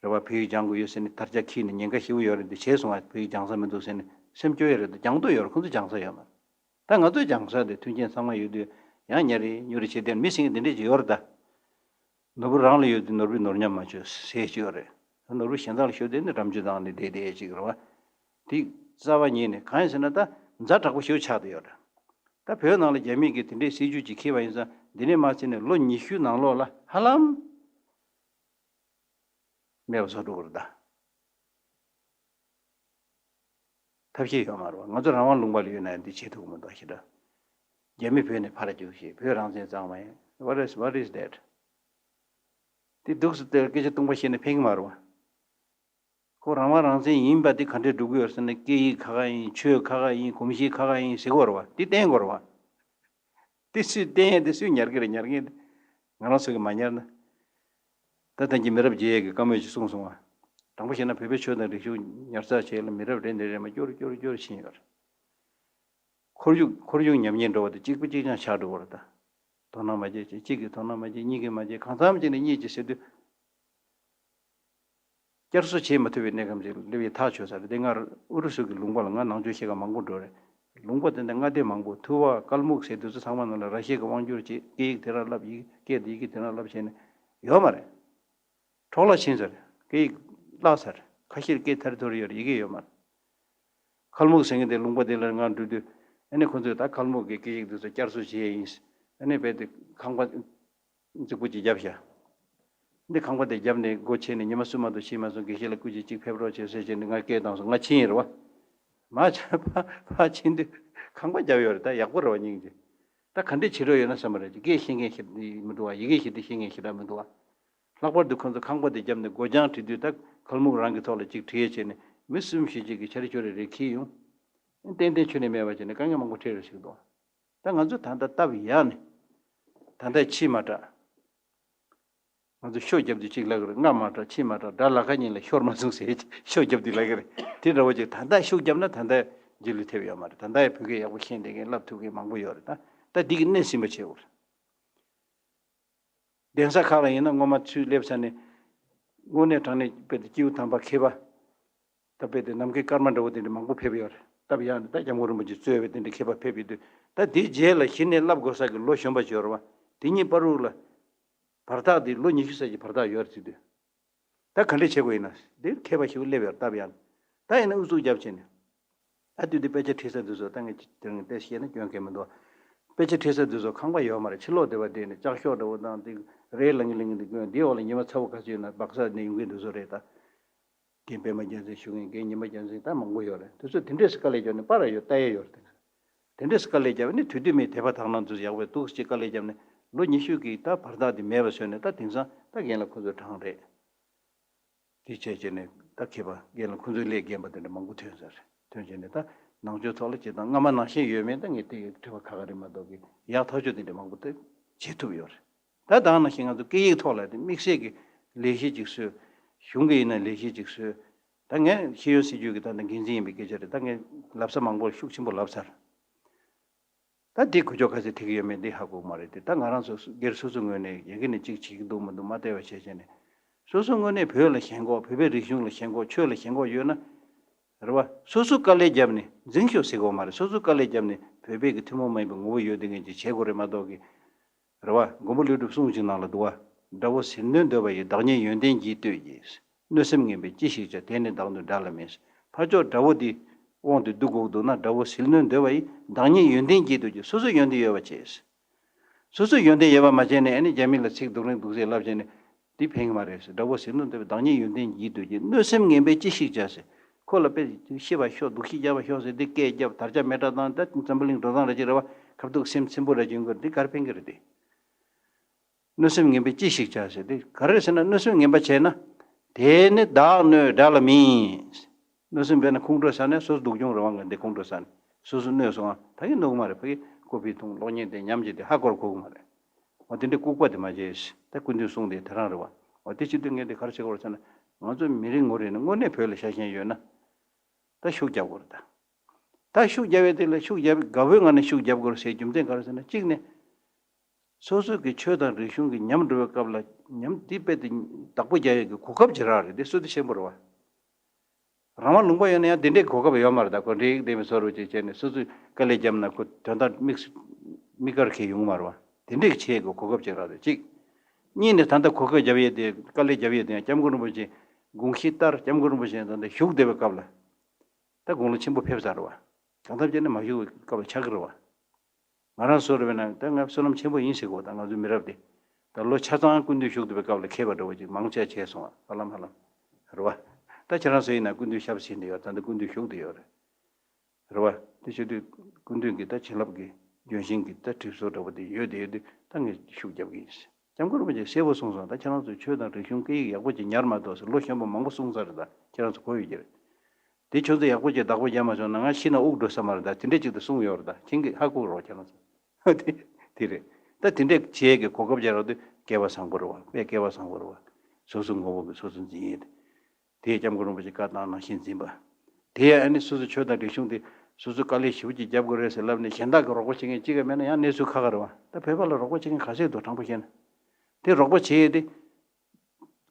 རེད་བ། བོད་ཡིག་སྦྱང་དགོས་ཡོད་ཟེར་ནས་དར་ཆ་འཁྱེར་ནས། ཉེན་ཁ་ཞེ་པོ་ཡོད་རེད་འདི། བྱས་སོང་ང་། བོད་ཡིག་སྦྱང་ས་མི་འདུག་ཟེར་ནས་སེམས་སྐྱོ་ཡས་རེད་དེ། སྦྱང་འདོད་ཡོད་རེད། ཁོང་ཚོ་སྦྱང་ས་ཡོད་མ་རེད། ད་ང་ཚོས་སྦྱང་ས་དེ་མཐུན་རྐྱེན་ཚང་མ་ཡོད་དུས། ཡང་ཉ་རེ་ཉུ་རེ་བྱེད་བསྡད་མི་ཟེར་མཁན་དེ་འདྲས་ཅིག་ཡོད་རེད་ད། ནོར་བུ་རང་ལ་ཡོད་དུས་ནོར་བུས་ནོར་ཉམས་མ་བྱོས་ཟེར་ཅིག་ཡོད་རེད། ནོར་བུ་གཞན་དག་ལ་ཤོར་དུས་ནི་འགྲམ་ཆུ་ལྡང་ནས་བསྡད་བསྡད་ཅིག་རེད་བ། དེ་རྩ་བ་ཉིད་ནས་གང་ཡིན་ཟེར་ན། ད་ཛ་དྲག་པོ་ཞེ་པོ་ཆགས་བསྡད་ཡོད་རེད། ད་བོད་ནང་ལ་རྒྱ་མིས་ཀྱིས་དེ་འདྲའི་སྲིད་ཇུས་ཅིག་འཁྱེར་བ་ཡིན་ཙང་། འདི་ནས་མར་ཚེ་ནས་ལོ་ཉི་ཤུ་ནང་ལོགས་ལ་ཧ་ལམ་མེད་པ་བཟོ་འགྲོ་གི་རེད་ད། ཐབས་ཤེས་ཡོད་མ་རེད་བ། ང་ཚོ་རང་དབང་ལུང་པ་ལ་ཡོད་ན་ཡང་འདི་བྱེད་ཐུབ་ཀྱི་མི་འདུག་ཞེ་དྲག། རྒྱ་མི་བོད་ནས་ཕར་རྒྱུགས་ཤིག། བོད་རང་བཙན་གཙང་མ་ཡིན། What is, what is that? དེ་འདུག་སེ་དེར་སྐད་ཆ་སྟོང་པ་བཤད་ནས་ཕན་གྱི་མ་རེད་བ། ཁོ་རང་དབང་རང་བཙན་ཡིན་པ་དེ་ག་འདྲས་སྒྲུབ་ཀྱི་ཡོད་ཟེར་ན། སྐད་ཡིག་ཁ་ཁ་ཡིན། ཆོས་ཁ་ཁ་ཡིན། གོམས་གཤིས་ཁ་ཁ་ཡིན་ཟེར་གྱི་ཡོད་རེད་བ། དེ་བསྟན་དགོས་རེད་བ། དེ་སུས་བསྟན་ཡས་དེ། སུས་ཉར་གྱི་རེད། ཉར་མཁན་དེ་ང་རང་ཚོ་གིས་མ་ཉར་ན། ད་ཐེངས་ཀྱི་མི་རབས་བརྗེ་ཡས་ཀྱི་བཀའ་མོལ་ཅིག་གསུངས་སོང་བ། དྲང་པོ་བཤད་ན་བོད་པའི་ཆོས་དང་རིག་གཞུང་ཉར་ཚགས་བྱེད་ཡས་ལ་མི་རབས་རེ་ནས་རེ་མར་སྐྱོར་སྐྱོར་སྐྱོར་ཕྱིན་ཡོད་རེད། ཁོར་ཡུག་ཁོར་ཡུག་ཉམས་ཉེས་འགྲོ་བ་དེ་གཅིག་པ་གཅིག་རྐྱང་ཆགས་འགྲོ་གི་རེད་ད། དོ་སྣང་མ་བྱེད་ཅིག། གཅིག་གིས་དོ་སྣང་མ་བྱེད། གཉིས་ཀྱིས་མ་བྱེད། གང་འཚམ་ཅིག་ནས་གཉིས་ཀྱིས་བྱེད་དུས། བསྐྱར་གསོ་བྱེད་མ་ཐུབ་པའི་གནས་སྐབས་ཅིག་སླེབས་ཡས་ཐག་ཆོད་ས་རེད། དེ་སྔར་ཨུ་རུ་སུ་གི་ལུང་པ་ལ་ང་ནང་ཆོས་བཤད་མཁན་མང་པོ་འགྲོ་རེད། ལུང་པ་དེ་འདྲ་མངའ་སྡེ་མང་པོ། ཐུ་བ། ཀལ་མུག་ཟེར་དུས་ཚོད་ཚང་མ་ནང་ལ་ར་ཤི་ཡ་གི་དབང་སྒྱུར་བྱེད། སྐད་ཡིག་དེ་རང་བསླབ། ཡི་སྐད་དེ་ཡི་གེ་དེ་རང་བསླབ་བྱས་ནས་ཡོད་མ་རེད། འཕྲོ་བརླག་ཕྱིན་ཚར། སྐད་ཡིག་བརླག་ཚར། ཁ་ཤས་སྐད་ཐར་ཐོར་ཡོད་རེད། ཡི་གེ་ཡོད་མ་རེད། ཁལ་མུག་ཟེར་མཁན་དེ་ལུང་པ་དེ་ལ་ང་འགྲོ་དུས། ཨ་ནི་ཁོ་ཚོས་ད་ཁལ་མུག་གི་སྐད་ཡིག་དེ་ཚོ་བསྐྱར་གསོ་བྱེད་ཡས་ཡིན། ཨ་ནི་རྦད་དེ་ཁང་པ་རྫིག་པོ་ཅིག་བརྒྱབ་བཞག། འདི་ཁང་པ་དེ་བརྒྱབ་ནས་སྒོ་ཕྱེ་ནས་ཉི་མ་གསུམ་མ་གཏོགས་ཕྱིན་མ་སོང་། དགེ་བཤེས་ལགས་སྐུ་མཁྱེན་གཅིག་ཕེབས་རོགས་བྱེད་ཟེར་བྱས་ནས་ང་སྐད་བཏང་སོང་། ང་ཕྱིན་ཡིན་རེད་བ། མ་ཕྱིན་ཕ་ཕ་ཕྱིན་དུས་ཁང་པ་བརྒྱབ་ཡོད་རེད། ད་ཡག་པོ་རེད་བ། སྙིང་རྗེ། ད་ག་འདྲས་བྱེད་རོགས་ཡོད་ན་བསམ་པ་རེད། སྐད་ཤེས་མཁན་ཞིག་མི་འདུག་བ། ཡི་གེ་ཤེས་དེ་ཤེས་མཁན་ཞིག་རང་མི་འདུག་བ། ལྷག་པར་དུ་ཁོང་ཚོ་ཁང་པ་དེ་བརྒྱབ་ནས་སྒོ་བྱང་བྲིས་དུས། ད་ཁལ་མུག་རང་གི་ཐོག་ལ་གཅིག་བྲིས་བྱས་ནས་མི་གསུམ་བཞི་ཅིག་གིས་ཆ་རེ་ཆོ་རེ་རེ་འཁྱེར་ཡོང་། ཏན་ཏན་ཁྱོན་ནས་མེད་པ་བྱས་ནས་དཀའ་ངལ་མང་པོ་འཕྲད་རེ་ཞིག་འདུག། ད་ང་ཚོ་ད་ལྟ་སྟབས་ཡག་ནས་ད་ལྟ་ཕྱི་མ་དྲག། ང་ཚོ་ཤོ་རྒྱབ་དུས་གཅིག་ལབ་ཀྱི་རེད། སྔ་མ་དྲག་ཕྱི་མ་དྲག། དགྲ་ལ་ཁ་ཉིན་ལ་ཤོར་མ་སོང་ཟེར་ཤོ་རྒྱབ་དུས་ལབ་ཀྱི་རེད། དེ་འདྲ་བོ་ཅིག། ད་ལྟ་ཤུགས་བརྒྱབ་ན་ད་ལྟ་རྗེས་ལུས་ཐེབས་ཡོད་མ་རེད། ད་ལྟ་ཡང་བོད་སྐད་ཡག་པོ་ཤེས་བསྡད་མཁན་བསླབ་ཐུབ་མཁན་མང་པོ་ཡོད་རེད། ད་ད་འདི་གི་སྣེ་ཟིན་པ་བྱེད་དགོས་རེད། གདན་ས་ཁག་ལ་ཡིན་ན་སྔོན་མ་ཚུར་སླེབས་ས་ནས་དངོས་གནས་དྲང་གནས་དཔེ་དེ་སྐྱེས་བུ་དམ་པ་མཁས་པ། ད་དཔེ་དེ་ནམ་མཁའི་སྐར་མ་འདྲ་བོ་དེ་འདྲ་མང་པོ་ཕེབས་ཡོད་རེད། སྟབས་ཡག་ནས་ད་སྐྱབས་མགོན་རིན་པོ་ཆེ་གཙོས་པའི་དེ་འདྲ་མཁས་པ་ཕེབས་ཡོད་དུས། ད་དེའི་རྗེས་ལ་གཞི་ནས་བསླབ་དགོས་ས་གི་ལོ་གཞོན་པ་ཅིག་ཡོད་རེད་བ། དེ་གཉིས་བར་དུ་ལ་བར་ཐག་དེ་ལོ་ཉི་ཤུ་ཙམ་གྱི་བར་ཐག་ཡོད་རེད་ཟེར་དུས། ད་ག་འདྲས་བྱེད་དགོས་ཡིན་ན། འདིར་མཁས་པ་ཞིག་སླེབས་ཡོད་རེད། སྟབས་ཡག་ནས། ད་ཡིན་ན་ཨུ་ཚུགས་རྒྱབ་བྱས་ནས། ད་དུས་འདི་དཔེ་ཆ་ཁྲིད་ས་འདི་ཚོ་ད་ངས་དེ་རིང་བལྟས་བཤད་ན་སྐྱོན་གང་མི་འདུག། དཔེ་ཆ་ཁྲིད་ས་འདི་ཚོ་ཁང་པ་ཡོད་མ་རེད། ཕྱི་ལོགས་སྡེ་བ་བསྡད་ནས་ལྕགས་ཤོག་འདྲ་བོ་དང་དེ་རས་ལངས་ལངས་དེ་གྱོན། འདིའི་འོག་ལ་ཉི་མ་ཚ་བོ་ག་ཚོད་ཡོད་ན་སྦག་ས་ནས་ཡོང་གི་འདི་ཚོ་རེད་ད། རྒན་པད་མ་རྒྱལ་མཚན་ཞུ་མཁན། རྒན་ཉི་མ་རྒྱལ་མཚན། ད་མང་པོ་ཡོད་རེད། དེ་ཚོ་དེ་འདྲས་སུ་དཀའ་ལས་བརྒྱབ་ནས་པར་ཡོད་ལྟ་ཡས་ཡོད་རེད། དེ་ དེ་འདྲས་དཀའ་ལས་བརྒྱབ་ནས་དུས་དུས་མི་དད་པ་དག་སྣང་དུ་ཡག་པའི་འདུག་ཅེས་དཀའ་ལས་བརྒྱབ་ནས་ལོ་ཉི་ཤུ་གི་ད་བར་ཐག་དེ་མེད་པ་བཟོས་ནས། ད་དེང་སང་ད་རྒན་ལགས་ཁོ་ཚོ་གྲངས་རེད། དེ་བྱས་བྱས་ནས་ད་མཁས་པ་རྒན་ལགས་ཁོ་ཚོའི་ལས་རྒན་པ་དེ་འདྲ་མང་པོ་ཐོན་ས་རེད། ཐོན་བྱས་ནས་ད་ནང་ཆོས་ཐོག་ལ་ཇི་ལྟར་སྔ་མ་ནང་བཞིན་ཡོད་མེད་ད་ངས་དེ་དྲི་བ་ཁག་ཁག་རེད་མ་གཏོགས་ཀྱི་ཡག་ཐག་ཆོད་དེ་འདྲ་མང་པོ་ད་བྱེད་ཐུབ་ཡོད་རེད། ད་ད་ནང་བཞིན་ང་ཚོ་སྐད་ཡིག་ཐོག་ལ་དེ་དམིགས་བསལ་གྱི་ལས་གཞི་ཅིག་བཟོས། གཞུང་གི་ཡིན་ན་ལས་གཞི་ཅིག་བཟོས། ད་ངས་ཤེས་ཡོན་སྲིད་བྱུས་ཀྱི་ད་ལྟ་འགན་འཛིན་ཡིན་པའི་སྐད་ཆ་རེད། ད་ངས་ལབ་ས་མང་པོ་ཤུགས་ཆེན་པོ་ལབ་ཚར། ད་འདི་གོ་ཆོད་ག་ཚོད་ཐེག་གི་ཡོད་མེད་འདི་ཧ་གོ་མ་རེད་དེ། ད་ང་རང་ཚོ་སྒེར་སོ་སོའི་ངོས་ནས་ཡ་གི་ནས་གཅིག་བྱེད་ཀྱི་འདུག་མི་འདུག་མ་བལྟས་པ་བྱས་བྱས་ནས། སོ་སོའི་ངོས་ནས་བོད་ལ་ཞེན་ཁོག་བོད་པའི་རིག་གཞུང་ལ་ཞེན་ཁོག་ཆོས་ལ་ཞེན་ཁོག་ཡོད་ན། རེད་བ། སོ་སོ་དཀའ་ལས་བརྒྱབ་ནས་འཛིང་ཤོག་ཟེར་གོ་མ་རེད། སོ་སོ་དཀའ་ལས་བརྒྱབ་ནས་བོད་པའི་གི་ཐུན་མོང་མ་ཡིན་པའི་ངོ་བོ་ཡོད་དེ་ངས་ཅིག་བྱེད་དགོས་རེད་མ་གཏོགས་གི། རེད་བ། མགོན་པོ་ཀླུ་སྒྲུབ་གསུང་གི་ནང་ལ་འདུག་བ། དགྲ་བོ་ཟིལ་གནོན་འདོད་པ་ཡིས། བདག་ཉིད་ཡོན་ཏན་བགྱིད་འདོད་ཀྱིས། གནོད་སེམས་ངན་པས་ཅི་ཞིག་བྱ། དེས་ནི་བདག་འདོད་དགྲ་ལ་མིན། ཕར་ཕྱོགས་དགྲ་བོ་འདི་དབང་དུ་བསྡུ་དགོས་འདུག་ན། དགྲ་བོ་ཟིལ་གནོན་འདོད་པ་ཡིས། བདག་ཉིད་ཡོན་ཏན་བགྱིད་འདོད་ཀྱིས། སོ་སོ་ཡོན་ཏན་ཡོད་པ་བྱས། སོ་སོ་ཡོན་ཏན་ཡོད་པ་མ་བྱས་ནས་ཨ་ནི་རྒྱ་མི་ལ་ཚིག་སྡུག་རིང་སྡུག་ཟེར་ལབ་བྱས་ནས་འདི་ཕན་གྱི་མ་རེད། དགྲ་བོ་ཟིལ་གནོན་འདོད་པས། བདག་ཉིད་ཡོན་ཏན་བགྱིད་འདོད་ཀྱིས། གནོད་སེམས་ངན་པས་ཅི་ཞིག་བྱ་ཟེར། ཁོ་ལ་དཔེ་ཤི་བར་ཤོག་སྡུག་ཤི་རྒྱབ་པར་ཤོག་ཟེར་འདི་སྐད་རྒྱབ། དར་ལྕོག་མེ་སྲེག་བཏང་། ད་འཛམ་བུ་གླིང་འགྲོ་སྟངས་ར་ཅིག་རེད་བ། ཁ་ཐུག་སེམས་ཚིམ་པོ་ར་ཅིག་ཡོང་གི་རེད། འདི་ག་རེ་ཕན་གྱི་རེད་དེ། གནོད་སེམས་ངན་པས་ཅི་ཞིག་བྱ་ཟེར་དེ་ག་རེ་ཟེར་ན། གནོད་སེམས་ངན་པ་བྱས་ན། དེས་ནི་བདག་གནོད་དགྲ་ལ་མིན། གནོད་སེམས་དཔེར་ན་ཁོང་ཁྲོ་ཟ་ནས་སོ་སོ་སྡུག་གྱོང་རེད་བ། ང་འདི་ཁོང་ཁྲོ་ཟ་ནས་སོ་སོ་གནོད་སོང་ང་། ད་གིན་གནོད་ཀྱི་མ་རེད། ཕ་གི་ཀོ་ཕི་འཐུང་གློག་བརྙན་བལྟས་ཉམས་བྱས་དེ་ཧ་གོ་ར་གོ་གི་མ་རེད། འོ་དེ་འདྲའི་ལྐུགས་པ་དེ་མ་བྱེད། ད་སྐུ་མདུན་གསུང་དེ་དེ་རང་རེད་བ། འོ་དེ་བྱེད་དུས་ངས་དེ་ག་རེ་བྱེད་དགོས་རེད་ཟེར་ན། ང་ཚོ་མི་རེ་ངོ་རེ་ནི་དངོས་གནས་བོད་ལ་ཤ་ཞེན་ཡོད་ན། ད་ཤུགས་རྒྱབ་དགོས་རེད་ད། ད་ཤུགས་རྒྱབ་ཡས་དེ་ལ་ཤུགས་རྒྱབ། དགའ་བོའི་ངང་ནས་ཤུགས་རྒྱབ་དགོས་རེད་ཟེར་རྒྱུ་མཚན་ག་རེ་ཟེར་ན། གཅིག་ནས། སོ་སོ་གི་ཆོས་དང་རིག་གཞུང་གི་ཉམས་འགྲོ་བའི་སྐབས་ལ་ཉམས་འདི་དཔེ་དེ་བདག་པོ་རྒྱག་ཡས་ཀྱི་གོ་སྐབས་ཅིག་རག་རེད། དེ་སུ་དེ་ཤེས་པ་རེད་བ། རང་དབང་ལུང་པ་ཡོད་ན་ཡང་དེ་འདྲའི་གོ་སྐབས་ཡོད་མ་རེད། ད་ཁོ་འདྲའི་དེ་མི་སོ་རུ་ཅིག་བྱས་ནས་སོ་སོས་དཀའ་ལས་བརྒྱབ་ན་ཁོ་དོན་དག་དམིགས་སུ་དམིགས་བཀར་ཁེལ་ཡོང་མ་རེད་བ། དེ་འདྲའི་ཆེད་ཀྱི་གོ་སྐབས་ཅིག་རག་རེད་གཅིག། གཉིས་ནས་ད་ལྟ་གོ་སྐབས་རྒྱབ་ཡས་དེ་དཀའ་ལས་རྒྱབ་ཡས་དེ་ཡང་སྐྱབས་མགོན་རིན་པོ་ཆེ་དགོངས་གཞི་ལྟར་སྐྱབས་མགོན་རིན་པོ་ཆེ་ད་ལྟ་བཞུགས་བསྡད་པའི་སྐབས་ལ། ད་དགུང་ལོ་ཆེན་པོ་ཕེབས་ཚར་བ། གང་ཐབས་བྱས་ནས་མ་བཞུགས་པའི་སྐབས་ལ་ཆགས་ཀྱི་རེད་བ། ང་རང་བཟོ་འདྲ་བས་ན་ད་ང་བསོད་ནམས་ཆེན་པོ་ཡིན་ཟེར་གོ། ད་ང་ཚོའི་མི་རབས་དེ་ད་ལོ་ཆ་ཚང་སྐུ་མདུན་བཞུགས་བསྡད་པའི་སྐབས་ལ་མཁས་པ་འདྲ་བོ་ཅིག་མང་ཆེ་བ་བྱས་སོང་བ། ཧ་ལམ་ཧ་ལམ་རེད་བ། ད་ཁྱེད་རང་ཚོ་ཡིན་ན་སྐུ་མདུན་ཞབས་ཕྱི་འདི་ཡོད། ད་ལྟ་སྐུ་མདུན་བཞུགས་བསྡད་ཡོད་རེད། རེད་བ། དེ་བྱེད་དུས་སྐུ་མདུན་གྱི་ད་བྱིན་རླབས་ཀྱི་ལྗོན་ཤིང་གི་ད་གྲིབ་སོ་འདྲ་བོ་དེ་ཡོད་དེ་ཡོད་དུས་ད་ངས་ཤུགས་རྒྱབ་ཀྱི་ཡིན། སྐྱབས་མགོན་རིན་པོ་ཆེས་གསལ་པོ་གསུངས་སོང་། ད་ཁྱེད་རང་ཚོས་ཆོས་དང་རིག་གཞུང་སྐད་ཡིག་ཡག་པོ་ཅིག་ཉར་མ་གཏོགས་ཟེར་ལོ་གཞོན་པ་མང་པོ་གསུངས་ཚར་རེད། ད་ཁྱེད་རང་ཚོ་གོ་ཡོད་ཀྱི་རེད། དེ་ཁྱོད་ཚོ་ཡག་པོ་ཅིག་བདག་པོ་རྒྱབ་མ་བྱུང་ན་ང་ཤི་ན་དབུགས་འགྲོ་ས་མ་རེད། ད་དེ་འདྲས་ཅིག་ཏུ་གསུངས་ཡོད་རེད། ད་ཁྱེད་ཀྱིས་ཧ་གོ་རོགས་ཁྱེད་རང་ཚོ། དེ་དེ་རེད། ད་དེ་འདྲས་བྱེད་ཀྱི་གོ་སྐབས་རྒྱག་རོགས་དུས་སྐལ་བ་བཟང་པོ་རེད་བ། དཔེ་སྐལ་བ་བཟང་པོ་རེད་བ། སོ་སོ་ངོ་བོ་གི་སོ་སོ་འཛིན་ཡས་དེ། དེས་སྐྱབས་མགོན་རིན་པོ་ཆེ་བཀའ་བཏང་ནང་བཞིན་འཛིན་པ། དེ་ཡང་ཨ་ནི་སོ་སོ་ཆོས་དང་རིག་གཞུང་དེ་སོ་སོ་དཀའ་ལས་ཞེ་པོ་ཅིག་རྒྱབ་དགོས་རེད་ཟེར་ལབ་ནས་གཞན་དག་གི་རོགས་པ་བྱེད་མཁན་གཅིག་ག་མེད་ན་ཡང་གནས་ཚུལ་ཁག་ཁག་རེད་བ། ད་བོད་པ་ལ་རོགས་པ་བྱེད་མཁན་ག་ཚོད་འདུག་དྲང་པོ་བཤད་ན། དེ་རོགས་པ་བྱེད་ཡས་དེ།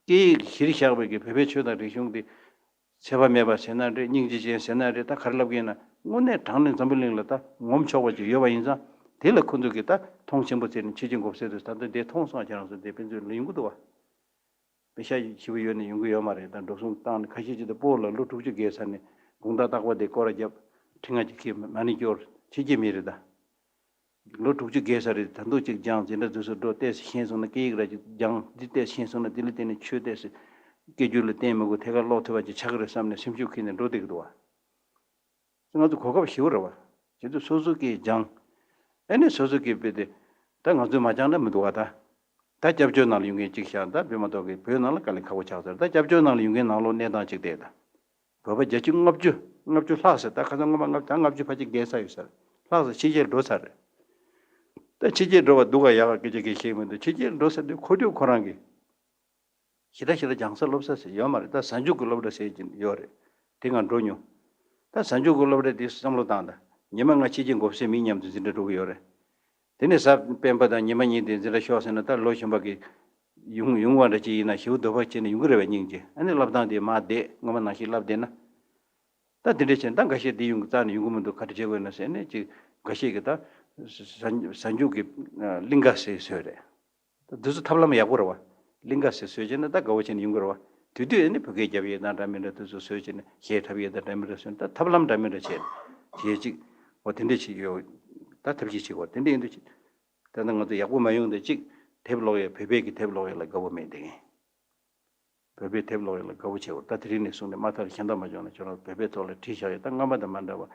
སྐད་ཡིག་གཞིར་བཞག་པའི་གི་བོད་པའི་ཆོས་དང་རིག་གཞུང་དེ། ཚད་པ་མེད་པ་ཟེར་ན་རེད། སྙིང་རྗེ་ཅན་ཟེར་ན་རེད། ད་ག་རེ་ལབ་ཀྱི་ཡིན་ན་དངོས་གནས་དྲང་གནས་འཛམ་བུ་གླིང་ལ་ད་ངོམ་ཆོག་པ་ཅིག་ཡོད་པ་ཡིན་ཙང་། དེ་ལ་ཁོ་ཚོ་གིས་ད་མཐོང་ཆེན་པོ་བྱས་ནས་ཆོས་བྱེད་མགོ་སེར་དུ་ད་ལྟ་དེ་མཐོང་སོང་། ཁྱེད་རང་ཚོ་དེ་དཔེ་མཛོད་ལ་ཡོང་གི་འདུག་བ། པེ་ཤ་ཞེ་པོ་ཡོད་ནས་ཡོང་གི་ཡོད་མ་རེད། ད་འགྲོ་སོང་བཏང་ནས་ཁ་ཤས་ཅིག་ད་སྤོ་ལ་ལོ་དྲུག་ཅུ་བརྒལ་ཚར་ནས་དགུང་ཐག་རྟག་པ་དེ་སྐོར་ར་བརྒྱབ། ཁྲི་ང་ཅིག་ཁྱེད་མ་ཎི་སྐྱོར་ཕྱི་རྒྱལ་མི་རེད་ད། ལོ་དྲུག་ཅུ་བརྒལ་ས་རེད། ད་དུང་ཅིག་སྦྱངས་འཛིན་གྲྭ་དུས་སུ་འགྲོ་ཏོག་ཙམ་ཤེས་སོང་ན་སྐད་ཡིག་ར་ཅིག་སྦྱངས་འདི་ཏོག་ཙམ་ཤེས་སོང་ན་དེ་ལ་བརྟེན་ནས་ཆོས་ཏོག་ཙམ་སྐད་སྒྱུར་ལ་བརྟེན་མི་དགོས་ཐད་ཀར་ཀློག་ཐུབ་པ་ཅིག་ཆགས་ཀྱི་རེད་བསམ་ནས་སེམས་ཤུགས་ཁྱེར་ནས་འགྲོ་བསྡད་ཀྱི་འདུག་བ། ང་ཚོ་གོ་སྐབས་ཞེ་པོ་རེད་བ། བྱེད་དུས་སོ་སོ་སྐད་སྦྱངས། ཨ་ནི་སོ་སོ་སྐད་དཔེ་དེ། ད་ང་ཚོས་མ་སྦྱངས་ན་མི་འདུག་བ་ད། ད་སྐྱབས་བཅོལ་ནང་ལ་ཡོད་མཁན་གཅིག་བཞག་ད་བོད་མ་གཏོགས་ཀྱི་བོད་ནང་ལ་དཀའ་ལས་ཁག་པོ་ཆགས་ཚར། ད་སྐྱབས་བཅོལ་ནང་ལ་ཡོད་མཁན་ནང་ལོགས་གནས་སྟངས་གཅིག་བལྟས་ད། བོད་པ་བརྒྱ་ཆ་ལྔ་བཅུ་ལྔ་བཅུ་ལྷག་ཟེར། ད་ཁ་སང་སྔོན་མ་ལྔ་བཅུ་ད་ལྔ་བཅུ་ཕལ་ཆེར་བརྒལ་ས་ཡོད་ས་རེད། ལྷག་ས་ཕྱི་རྒྱལ་འགྲོ་ས་རེད། ད་ཕྱི་རྒྱལ་འགྲོ་བ་སྡུག་ག་ཡག་ག་སྐད་ཆ་གང་ཤེས་མི་འདུག་ཕྱི་རྒྱལ་འགྲོ་ས་དེ་མཁོ་སྤྲོད་ཁོ་རང་གི་ཞེ་དྲག་ཞེ་དྲག་སྦྱང་ས་སློབ་ས་ཟེར་ཡོད་མ་རེད། ད་གཟའ་མཇུག་གི་སློབ་གྲྭ་ཟེར་གྱི་ཡོད་རེད། དེ་ང་འགྲོ་མྱོང་། ད་གཟའ་མཇུག་གི་སློབ་གྲྭ་དེ་བསམ་བློ་བཏང་ད། ཉི་མ་ལྔ་ཕྱི་རྒྱལ་མགོ་སེར་མི་མཉམ་དུ་འཛིན་གྲྭ་འགྲོ་གི་ཡོད་རེད། དེ་ནས་གཟའ་སྤེན་པ་དང་ཉི་མ་གཉིས་དེ་འཛིན་གྲྭ་ཤོག་ཟེར་ན་ད་ལོ་གཞོན་པ་གི་ཡོང་ཡོང་བ་འདྲ་ཅིག་ཡིན་ན་ཞེ་པོ་འདོད་པ་བྱས་ནས་ཡོང་གི་རེད་བས་སྙིང་རྗེ། ཨ་ནི་བསླབ་སྟངས་དེ་མར་བསྡད་སྔོན་མ་ནང་བཞིན་བསླབ་བསྡད་ན། ད་དེ་འདྲས་བྱས་ན་ད་འགའ་ཤས་འདི་ཡོང་གི་རྩ་ནས་ཡོང་གི་མི་འདུག་ག་རེ་བྱེད་དགོས་ན་ཟེར་ནས་ཅིག་འགའ་ཤས་ཀྱིས་ད་གཟའ་མཇུག་གི་གླིང་ག་ཟེར་བཟོས་རེད། ད་འདི་ཚོ་ཐབས་ལམ་ཡག་པོ་རེད་བ། གླིང་ག་ཟེར་བཟོས་བྱས་ན་ད་དགའ་བོ་བྱས་ནས་ཡོང་གི་རེད་བ། དེ་དུས་ཨ་ནི་བོད་སྐད་རྒྱབ་ཡས་དང་འདྲ་མི་འདྲ་དེ་ཚོ་བཟོས་བྱས་ནས་གཞས་འཁྲབ་ཡས་དང་འདྲ་མི་འདྲ་བཟོས་ནས་ད་ཐབས་ལམ་འདྲ་མི་འདྲ་བྱས་ནས་གཞས་གཅིག་འོ་དེ་འདྲས་ཅིག་ཡོད། ད་ཐབས་ཤེས་བྱེད་དགོས་དེ་འདྲས་ཡིན་དུས་ཅིག་ད་ལྟ་ང་ཚོ་ཡག་པོ་མ་ཡོང་དུས་ཅིག་དེབ་ཀློག་ཡས་བོད་པའི་གི་དེབ་ཀློག་ཡས་ལ་དགའ་བོ་མེད་དེ། བོད་པའི་དེབ་ཀློག་ཡས་ལ་དགའ་བོ་བྱེད་དགོས། ད་དེ་རིང་ནས་བཟུང་ནས་མ་མཐའ་ལ་གཞན་དག་མ་བྱུང་ན་ཁྱོད་རང་བོད་པའི་ཐོག་ལ་བྲིས་བཞག་ཡས་ད་སྔ་མ་དང་མ་འདྲ་བ།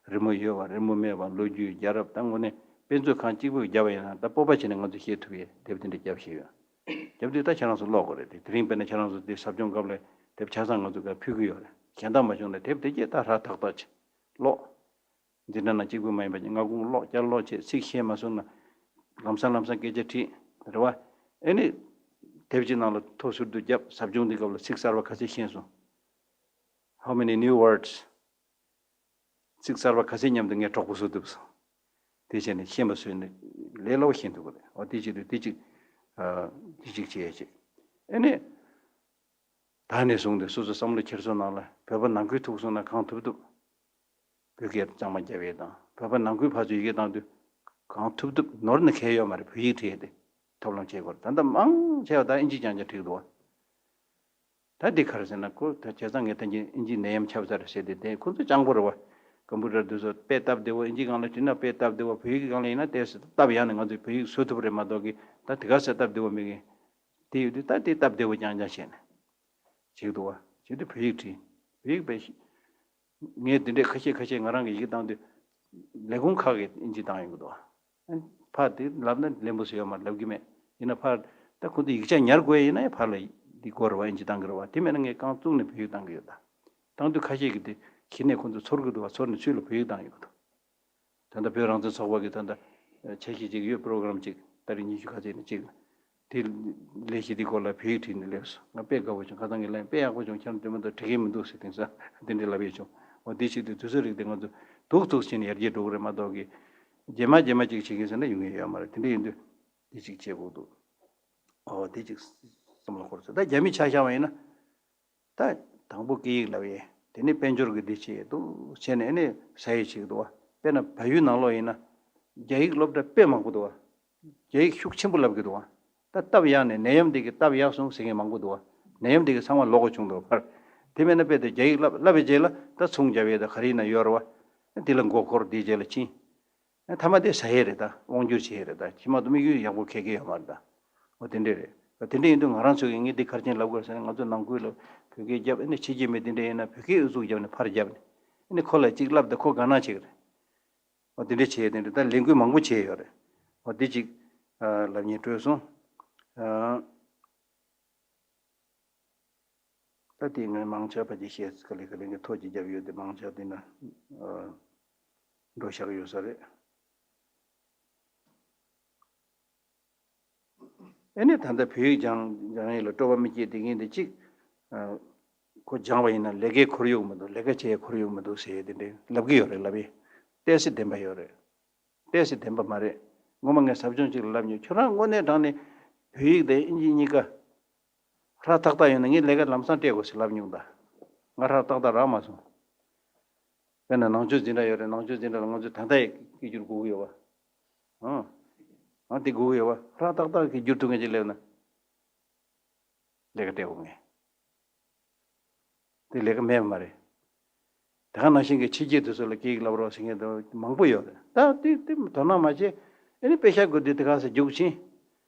རི་མོ་ཡོད་པ་རི་མོ་མེད་པ་ལོ་རྒྱུས་རྒྱལ་རབས་ད་དངོས་གནས་དཔེ་མཛོད་ཁང་གཅིག་པུ་བརྒྱབ་པ་ཡིན་ན་ད་སྤོབས་པ་བྱས་ནས་ང་ཚོས་བཤད་ཐུབ་ཡས་དེབ་དེ་འདྲ་བརྒྱབ་བཞག་ཡོད། རྒྱབ་དུས་ད་ཁྱེད་རང་ཚོ་ཀློག་དགོས་རེད་དེ། དེ་རིང་དཔེར་ན་ཁྱེད་རང་ཚོ་དེ་ཟབ་སྦྱོང་སྐབས་ལ་དེབ་ཆ་ཚང་ང་ཚོ་ག་ཕུལ་གི་ཡོད་རེད། གཞན་དག་མ་བྱུང་ན་དེབ་དེ་སྐྱེས་ད་ཧྲ་ཐག་ཐག་བྱས་ཀློག་འཛིན་གྲྭ་ནང་གཅིག་པུ་མ་ཡིན་པ་སྔ་དགོང་ཀློག་བསྐྱར་ཀློག་བྱས། ཚིག་ཤེས་མ་སོང་ན་ལམ་སང་ལམ་སང་སྐད་ཆ་དྲིས་རེད་བ། ཨེ་ནི་དེབ་ཀྱི་ནང་ལ་ཐོ་ཟུར་དུ་བརྒྱབ། ཟབ་སྦྱོང་འདི་སྐབས་ལ་ཚིག་གསར་བ་ག་ཚད་ཤེས་སོང་། How many new words? ཚིག་གསར་བ་ག་ཚད་མཉམ་དུ་ངས་གྲོགས་པོ་བཟོ་ཐུབ་སོང་། དེ་བྱས་ནས་ཤེས་པ་བཟོས་ནས་ལས་སླ་བོ་ཤེས་ཐུབ་ཀྱི་རེད། འོ་དེ་བྱེད་དུས་དེ་གཅིག་ཨ་དེ་གཅིག་བྱས་བྱས། ཨེ་ནི། ད་ནས་བཟུང་སྟེ་སོ་སོ་བསམ་བློ་འཁྱེར་སོང་ནང་ལ་བོད་པ་ནང་ཁུལ་ཐུག་སོང་ན་གང་ཐུབ་ཐུབ་བོད་སྐད་གཙང་མ་རྒྱབ་ཡས་དང་། བོད་པ་ནང་ཁུལ་ཕར་ཚུར་ཡི་གེ་བཏང་དུས་གང་ཐུབ་ཐུབ་ནོར་ནས་གལ་ཡོད་མ་རེད། བོད་ཡིག་བྲིས་ཏེ་ཐབས་ལམ་བྱེད་དགོས་རེད། ད་ལྟ་མང་ཆེ་བ་ད་ཨིན་ཇི་རྐྱང་རྐྱང་བྲིས་འདུག་བ། ད་འདི་ག་རེ་ཟེར་ན་ཁོ་ད་བྱས་ཙང་ངས་ད་གིན་ཨིན་ཇི་ནད་ཡམས་ཁྱབ་ཚར་ཟེར་ཏེ་དེ་ཁོ་ཚོ་སྤྱང་པོ་རེད་བ། ཀམ་པུ་ཊར་དེ་ཚོ་དཔེ་སྟབས་བདེ་བོ་ཨིན་ཇི་སྒང་ལ་བྲིས་ན་དཔེ་སྟབས་བདེ་བོ། བོད་ཡིག་སྒང་ལ་ཡིན་ན་ཏོག་ཙམ་སྟབས་ཡག་ནས་ང་ཚོས་བོད་ཡིག་བཟོ་ཐུབ་རེད་མ་གཏོགས་གི་ད་དེ་ག་ཚོད་སྟབས་བདེ་བོ་མེད་གི། དེ་ཡོད་དུས་ད་དེ་སྟབས་བདེ་བོ་རྐྱང་རྐྱང་བྱས་ནས་བྱེད་འདུག་བ། བྱེད་དུས་བོད་ཡིག་བྲིས། བོད་ཡིག་དཔེ་ཤེས། ངས་དེ་འདྲས་ཁ་ཤས་ཁ་ཤས་ང་རང་གི་ཡི་གེ་བཏང་དུས་ལས་ཁུངས་ཁག་གིས་ཨིན་ཇི་བཏང་ཡོང་གི་འདུག་བ། ཕར་དེ་ལབ་ན་ལན་པོ་ཟེར་ཡོད་མ་རེད། ལབ་ཀྱི་མེད། ཡིན་ན་ཕར་ད་ཁོ་ཚོ་ཡིག་ཆ་ཉར་དགོས་ཡིན་ན་ཡང་ཕར་ལ་འདི་དགོས་རེད་བ། ཨིན་ཇི་བཏང་གི་རེད་བ། དེ་མེད་ན་ངས་རྐང་བཙུགས་ནས་བོད་ཡིག་བཏང་གི་ཡོད་ད། བཏང་དུས་ཁ་ཤས་ཀྱིས་དེ་གཞི་ནས་ཁོ་ཚོ་ཚོར་གི་འདུག་བ། ཚོར་ནས་ཚུར་ལ་བོད་ཡིག་བཏང་ཡོང་གི་འདུག་ད་ལྟ་བོད་རང་བཙན་ཚོགས་པ་གི་ད་ལྟ་འཆར་གཞི་ཅིག་ཡོད། པོ་རོ་གྷ་རམ་ཅིག་ཏ་རིག་ཉི་ཤུ་ག་ཚོད་ནས་ཅིག་དེ་ལས་གཞི་དེ་སྐོར་ལ་བོད་ཡིག་བྲིས་ནས་སླེབས་སོང་། ང་དཔེ་དགའ་བོ་བྱུང་། ཁ་སང་གི་ལན་དཔེ་ཡག་པོ་བྱུང་། ཁྱེད་རང་དེ་མ་གཏོགས་འགྲིག་གི་མི་འདུག་ཟེར་དེང་སང་དེ་འདྲ་ལབ་ཡས་བྱུང་། འོ་དེ་བྱེད་དུས་དུས་ཚོད་རིགས་དེ་ང་ཚོ་སྡུག་སྡུག་བྱས་ནས་ཡར་རྒྱས་འགྲོ་གི་རེད་མ་གཏོགས་གི་རྗེས་མ་རྗེས་མ་ཅིག་བྱེད་མཁན་ཟེར་ན་ཡོང་གི་ཡོད་མ་རེད། དེ་འདྲ་ཡིན་དུས་དེ་ཅིག་བྱེད་དགོས་འདུག་འོ་དེ་ཅིག་བསམ་བློ་འཁོར་སོང་། ད་རྒྱ་མི་ཆ་བཞག་པ་ཡིན་ན། ད་དང་པོ་སྐད་ཡིག་ལབ་ཡས། དེ་ནས་དཔལ་འབྱོར་གྱི་འདི་བྱས་འདུག་བྱས་ནས་ཨ་ནི་ཟ་ཡས་བྱེད་ཀྱི་འདུག་བ། དཔེར་ན་བལ་ཡུལ་ནང་ལོགས་ཡིན་ན་རྒྱ་ཡིག་སློབ་གྲྭ་དཔེ་མང་པོ་འདུག་བ། རྒྱ་ཡིག་ཤུགས་ཆེན་པོ་ལབ་ཀྱི་འདུག་བ། ད་སྟབས་ཡག་ནས་ནད་ཡམས་འདི་གི་སྟབས་ཡག་སོང་ཟེར་མཁན་མང་པོ་འདུག་བ། ནད་ཡམས་འདི་གི་ཚང་མ་ལོག་གོ་བྱུང་འདུག་བ། དེ་མེད་ན་དཔེ་དེ་རྒྱ་ཡིག་བསླབ་བསླབ་པའི་རྗེས་ལ་ད་ཚོང་རྒྱབ་ཡས་ད་ག་རེ་ཡིན་ན་ཡོད་རེད་བ། འདི་ལ་མགོ་འཁོར་འདིའི་རྗེས་ལ་ཕྱིན། ཨ་མཐའ་མ་དེ་ཟ་ཡས་རེད། ད་དབང་སྒྱུར་བྱེད་ཡས་རེད། ད་ཕྱི་མ་དུ་དམིགས་ཡུལ་ཡག་པོ་གས་གས་ཡོད་མ་རེད་ད། འོ་དེ་འདྲས་རེད། ད་དེ་འདྲས་ཡིན་དུས་ང་རང་ཚོ་གིས་ངས་འདི་ག་རེ་བྱས་ནས་ལབ་དགོས་ཟེར་ན། ང་ཚོ་ནང་ཁུལ་ལ་བོད་སྐད་རྒྱབ། ཨ་ནི་ཕྱི་རྒྱལ་མི་དེ་འདྲས་ཡིན་ན་བོད་སྐད་ཨུ་ཚུགས་རྒྱབ་ནས་ཕར་རྒྱབ་ནས། ཨ་ནི་ཁོ་ལ་གཅིག་ལབ་ད་ཁོ་དགའ་སྣང་བྱེད་ཀྱི་རེད། འོ་དེ་འདྲས་བྱས་དེ་འདྲས་ད་ལས་འགུལ་མང་པོ་བྱས་ཡོད་རེད། འོ་དེ་གཅིག་ཨ་ལབ་སྙིང་བྲོས་སོང་། ཨ། ད་དེ་ངས་མང་ཆེ་བ་ཅིག་བཤད། ག་ལེ་ག་ལེ་ངས་ཐོ་ཅིག་བརྒྱབ་ཡོད་དེ་མང་ཆེ་བ་དེ་ན་ཨ་འགྲོ་བཞག་ཡོད་ས་རེད། ཨེ་ནས་ད་ལྟ་བོད་ཡིག་སྦྱང་སྦྱང་ཡས་ལ་སྤྲོ་བ་མི་སྐྱེ་དེ་ངས་འདི་གཅིག་ཨ་ཁོ་སྦྱངས་པ་ཡིན་ན་ལས་ཀའི་ཁོར་ཡུག་མི་འདུག་ལས་ཀ་བྱེད་ཡས་ཁོར་ཡུག་མི་འདུག་ཟེར་དེ་འདྲའི་ལབ་ཀྱི་ཡོད་རེད། ལབ་ཡས་ཏོག་ཙམ་བདེན་པ་ཡོད་རེད། ཏོག་ཙམ་བདེན་པ་མ་རེད། ངོ་མ་ངས་ཟབ་སྦྱོང་ཅིག་ལ་ལབ་མྱོང་། ཁྱོད་རང་དངོས་གནས་དྲང་ནས་བོད་ཡིག་དང་ཨིན་ཇི་གཉིས་ཀ་ཧྲ་ཐག་ཐག་ཡོད་ན་ངས་ལས་ཀ་ལམ་སང་སྤྲད་དགོས་ཟེར་ལབ་མྱོང་ད། ང་ཧྲ་ཐག་ཐག་རག་མ་སོང་། དཔེར་ན་ནང་ཆོས་འཛིན་གྲྭ་ཡོད་རེད། ནང་ཆོས་འཛིན་གྲྭ་ལ་ང་ཚོས་ད་ལྟ་ཡི་སྐད་སྒྱུར་དགོས་ཀྱི་ཡོད་པ། ཨང་། ཨང་དེ་དགོས་ཀྱི་ཡོད་པ། ཧྲ་ཐག་ཐག་གི་སྒྱུར་ཐུབ་མཁན་ཅིག་སླེབས་ན། ལས་ཀ་སྤྲད་དགོས་ངས། དེ་ལས་ཀ་མེད་པ་མ་རེད། དེ་ག་ནང་བཞིན་གྱི་ཕྱི་རྒྱལ་དེ་ཚོ་ལ་སྐད་ཡིག་བསླབ་རོགས་ཟེར་མཁན་དེ་མང་པོ་ཡོད་རེད། ད་དེ་དེ་དོ་སྣང་མ་བྱེད། ཨེ་ནི་དཔེ་ཤག་དགོས་དུས་དེ་ག་ས་རྒྱུགས་ཕྱིན།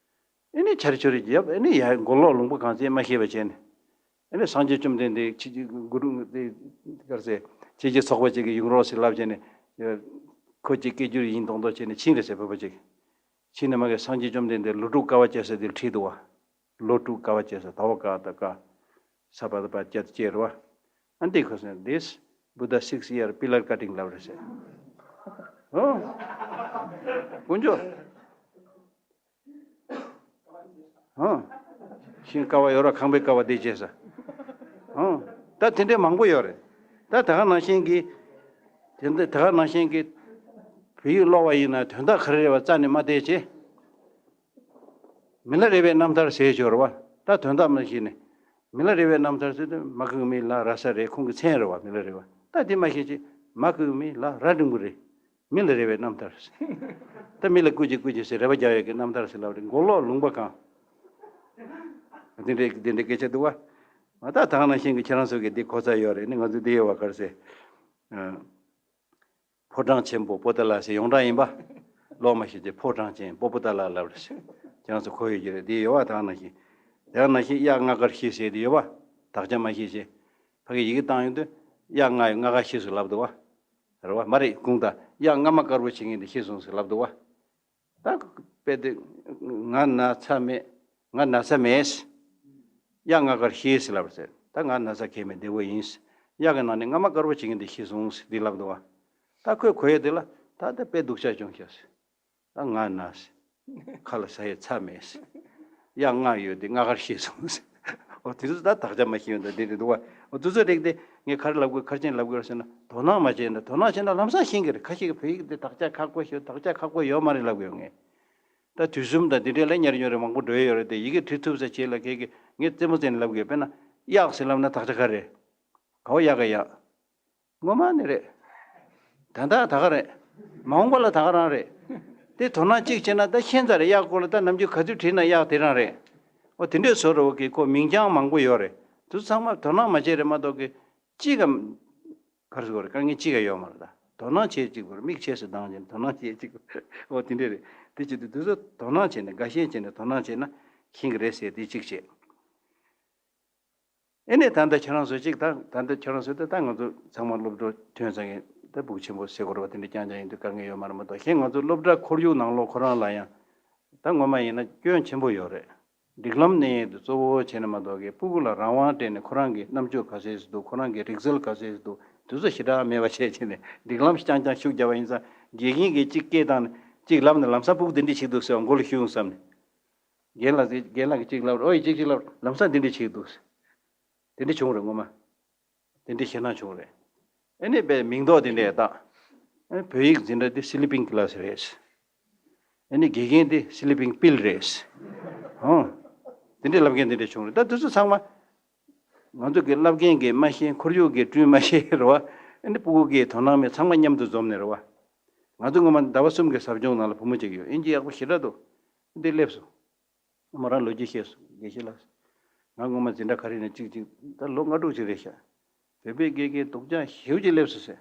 ཨེ་ནི་ཆར་ཆུ་རེ་བརྒྱབ། ཨེ་ནི་ཡ་མགོ་ལོག་ལུང་པ་གང་ཚད་མ་ཤེས་པ་བྱས་ནས། ཨེ་ནི་སངས་རྒྱས་བཅོམ་ལྡན་འདས་ཕྱི་རྒྱལ་གུ་རུ་དེ་ག་རེ་ཟེར་ཕྱི་རྒྱལ་ཚོགས་པ་ཅིག་གིས་ཡོང་རོགས་ཟེར་ལབ་བྱས་ནས། ཁོ་ཅིག་སྐད་སྒྱུར་ཡིན་མདོག་མདོག་བྱས་ནས་ཕྱིན་རེད་ཟེར། བོད་པ་ཅིག་ཕྱིན་ནས་མ་གི་སངས་རྒྱས་བཅོམ་ལྡན་འདས་ལོ་དྲུག་དཀའ་བ་སྤྱད་ས་དེ་བྲིས་འདུག་བ། ལོ་དྲུག་དཀའ་བ་སྤྱད་ས། ད་བ་ཀ་ད་ཀ་ས་པ་ད་པ་ཀྱ་ད་ཀྱེ་རེད་བ། ཨ་འདི་ཁོ་སེང་this Buddha six year pillar cutting ལབ་རེད་ཟེར། ཨོ། དཀོན་མཆོག་ཧང་། ཤིང་ཀ་བ་ཡོད་ར། ཁང་པའི་ཀ་བ་དེ་བྱས་ས། ཧང་། ད་དེ་འདྲའི་མང་པོ་ཡོད་རེད། ད་ད་ག་ནང་བཞིན་གྱི། དེ་འདྲ་ད་ག་ནང་བཞིན་གྱི། བོད་ཡིག་ཀློག་པ་ཡིན་ན་དོན་དག་ག་རེ་རེད་པ་རྩ་ནས་མ་བལྟས་བྱས། མི་ལ་རས་པའི་རྣམ་ཐར་ཟེར་ཞོར་བ། ད་དོན་དག་མ་ཤེས་ནས། མི་ལ་རས་པའི་རྣམ་ཐར་ཟེར་དུས་མ་ཁུག་མི་ལ་ར་ས་རེད། ཁོང་གི་མཚན་རེད་བ། མི་ལ་རས་པ། ད་དེ་མ་ཤེས་ཅི། མ་ཁུག་མི་ལ་ར་འབྲིང་པོ་རེད། མི་ལ་རས་པའི་རྣམ་ཐར། ད་མི་ལ་སྐུ་མཁྱེན་སྐུ་མཁྱེན་ཟེར་རས་པ་རྒྱག་ཡས་ཀྱི་རྣམ་ཐར་ཟེར་ལབ་རེད། མགོ་ལོག་ལུང་པ་གང་། དེ་འདྲའི་དེ་འདྲའི་སྐད་ཆ་འདུག་བ། ང་ད་ད་ག་ནང་བཞིན་གྱི་ཁྱེད་རང་ཚོ་གི་འདི་གོ་ས་ཡོད་རེད། ནི་ང་ཚོ་འདི་ཡོད་བ་ག་རེ་ཟེར། ཨ། ཕོ་བྲང་ཆེན་པོ་པོ་ཏ་ལ་ཟེར་ཡོངས་གྲགས་ཡིན་པ། ཀློག་མ་ཤེས་ཚེ་ཕོ་བྲང་ཆེན་པོ་པོ་ཏ་ལ་ལབ་རེད། ཁྱེད་རང་ཚོ་གོ་ཡོད་ཀྱི་རེད། འདི་ཡོད་བ། ད་ག་ནང་བཞིན། ད་ག་ནང་བཞིན་གཡག་ལྔ་དཀར་ཤི་ཟེར་འདི་ཡོད་བ། དག་ཆ་མ་ཤེས་ཚེ། ཕ་གི་ཡི་གེ་བཏང་ཡོང་དུས་གཡག་ལྔ་ཡོད། ལྔ་དཀར་ཤི་སུ་ལབ་འདུག་བ། རེད་བ། མ་རེད། དགུང་དང་། གཡག་རྔ་མ་དཀར་པོ་བྱེད་མཁན་དེ་ཤི་སོང་ཟེར་ལབ་འདུག་བ། ད་དཔེ་དེ། ང་ན་ཚ་མེད། ང་ན་ཚ་མེད། གཡག་རྔ་དཀར་ཤི་ཟེར་ལབ་ཟེར། ད་ང་ན་ཚ་གང་ཡང་མེད། བདེ་པོ་ཡིན། གཡག་གི་ནང་ནས་རྔ་མ་དཀར་པོ་བྱེད་མཁན་དེ་ཤི་སོང་ཟེར་འདི་ལབ་འདུག་བ། ད་ཁོས་གོ་ཡས་དེ་ལ་ད་ལྟ་དཔེ་སྡུག་ཅག་བྱུང་ཤག་ཟེར། ད་ང་ན་ཟེར། ཁ་ལ་ཟ་ཡས་ཚྭ་མེད་ཟེར། གཡག་རྔ་ཡོད་དེ་རྔ་དཀར་ཤི་སོང་ཟེར། འོ་དེ་ཚོ་ད་དག་ཆ་མ་ཤེས་ཡོད་ད་འདི་རེད་འདུག་བ། འོ་དེ་ཚོ་རིགས་དེ་ངས་ག་རེ་ལབ་དགོས། ག་རེ་བྱས་ནས་ལབ་དགོས་ཟེར་ན། དོ་སྣང་མ་བྱས་ན། དོ་སྣང་བྱས་ན་ལམ་སང་ཤེས་ཀྱི་རེད། ཁ་ཤས་ཀྱིས་བོད་ཡིག་འདི་དག་ཆ་ཁག་པོ་ཞིག་དག་ཆ་ཁག་པོ་ཡོད་མ་རེད་ལབ་ཀྱི་ཡོད། ངས་ད་དུས་གསུམ་དང་འདི་འདྲའི་ལ་ཉར་ཉོར་རེ་མང་པོ་འགྲོ་ཡི་ཡོད་རེད་དེ། ཡི་གེ་བྲིས་ཐུབ་ས་བྱས་ལ་ཁྱེད་ཀྱིས་ངས་རྩེད་མོ་རྩེ་ནས་ལབ་ཀྱི་ཡོད། དཔེར་ན་གཡག་ཟེར་ལབ་ན་དག་ཆ་ག་རེ། ག་བ་གཡག་ག་གཡག་སྔོན་མ་ནས་རེད། ད་ལྟ་ད་ག་རེད། མ་འོངས་པ་ལ་ད་ག་རང་རེད། དེ་དོ་སྣང་གཅིག་བྱས་ན་ད་ཤེས་ཚར་རེད། གཡག་སྐོར་ལ་ད་ནམ་རྒྱུན་ག་དུས་བྲིས་ན་གཡག་དེ་རང་རེད། འོ་དེ་འདྲའི་བཟོ་འདྲ་བོ་གི་ཁོ་མིང་རྐྱང་མང་པོ་ཡོད་རེད། དེ་ཚོ་ཚང་མ་དོ་སྣང་མ་བྱས་རེད་མ་གཏོགས་གི་གཅིག་གམ། ག་རེ་ཟེར་དགོས་རེད། དཀའ་ངལ་གཅིག་ཀ་ཡོད་མ་རེད། ད་དོ་སྣང་བྱེད་གཅིག་དགོས་རེད། མིག་ཆེ་སུ་གདངས་བྱས་ནས་དོ་སྣང་བྱེད་གཅིག་དགོས་རེད། འོ་དེ་འདྲ་རེད། དེ་བྱེད་དུས་དེ་ཚོ་དོ་སྣང་བྱས་ནས། དགའ་ཞེན་བྱས་ནས་དོ་སྣང་བྱས་ན་ཤེས་ཀྱི་རེད་ཟེར། དེ་གཅིག་བྱས། ཨེ་ནས་ད་ལྟ་ཁྱེད་རང་ཚོ་གཅིག་ད་ད་ལྟ་ཁྱེད་རང་ཚོ་ད་ད་ང་ཚོ་ཚང་མ་སློབ་གྲོགས་ཐོན་ཚར་མཁན་ད་ཕྲུ་གུ་ཆེན་པོ་ཟེར་དགོས་རེད་བ། དེ་འདྲ་རྐྱང་རྐྱང་ཡིན་དུས་དཀའ་ངལ་ཡོད་མ་རེད་མ་གཏོགས། གཞན་ང་ཚོ་སློབ་གྲྭ་ཁོར་ཡུག་ནང་ལོགས་ཁོ་རང་ལ་ཡང་ད་སྔོན་མ་ཡིན་ན་སྐྱོན་ཆེན་པོ་ཡོད་རེད། སྒྲིག་ལམ་གནས་ཡས་དེ་གཙོ་བོ་བྱས་ནས་མ་གཏོགས་ཀྱི་ཕྲུ་གུ་ལ་རང་དབང་སྤྲད་ནས་ཁོ་རང་གི་རྣམ་དཔྱོད་ག་ཚད་ཅིག་འདུག་ཁོ་རང་གི་རིག་རྩལ་ག་ཚད་ཅིག་འདུག་དེ་ཚོ་ཞེ་དྲག་མེད་པ་བྱས་བྱས་ནས། སྒྲིག་ལམ་རྐྱང་རྐྱང་ཤུགས་རྒྱབ་པ་ཡིན་ཙང་། དགེ་རྒན་གྱིས་གཅིག་སྐད་བཏང་ནས་གཅིག་ལབ་ནས། ལམ་སང་ཕྲུ་གུ་འདི་འདྲ་བྱེད་འདུག་ཟེར་བ་མགོ་ལ་ཤོར་བསམ་ནས། རྒན་ལགས་ཀྱིས་རྒན་ལགས་ཀྱིས་གཅིག་ལབ་རེད། ཨོ་ཡ་གཅིག་གཅིག་ལབ་རེད། ལམ་སང་འདི་འདྲ་བྱེད་འདུག་ཟེར། དེ་འདྲ་བྱུང་རེད་སྔོན་མ། དེ་འདྲའི་ཞེད་སྣང་བྱུང་རེད། ཨ་ནི་པའི་མིང་འདོགས་དེ་འདྲས་བཏགས། ཨ་ནི་བོད་ཡིག་འཛིན་གྲྭ་དེ་སི་ལི་པིང་ཀི་ལ་སི་རེད། ཨ་ནི་དགེ་རྒན་དེ་སི་ལི་པིང་པིལ་རེད། ཧོ། དེ་འདྲས་ལབ་མཁན་དེ་འདྲས་བྱུང་རེད། ད་དེ་ཚོ་ཚང་མ་ང་ཚོ་གི་བསླབ་མཁན་གྱིས་མ་ཤེས། ཁོར་ཡུག་གིས་བསྐྲུན་མ་ཤེས་རེད་བ། ཨ་ནི་ཕྲུ་གུ་གིས་དོ་སྣང་མེད། ཚང་མ་མཉམ་དུ་འཛོམས་ནས་རེད་བ། ང་ཚོ་སྔོན་མ་ཟླ་བ་གསུམ་གྱི་ཟབ་སྦྱོང་ནང་ལ་བུ་མོ་གཅིག་ཡོད། དབྱིན་ཇི་ཡག་པོ་ཞེ་དྲག་འདུག་འདི་སླེབས་སོང་། མོ་རང་ལོ་རྒྱུས་བཤད་སོང་། དགེ་བཤེས་ལགས། ང་སྔོན་མ་འཛིན་གྲྭ་ག་རེ་ནས་གཅིག་གཅིག་ད་ལོ་ལྔ་དྲུག་ཅིག་རེད་ཤག་བོད་པའི་དགེ་རྒན་སྡུག་ཅག་ཞེ་པོ་ཅིག་སླེབས་སོང་ཟེར།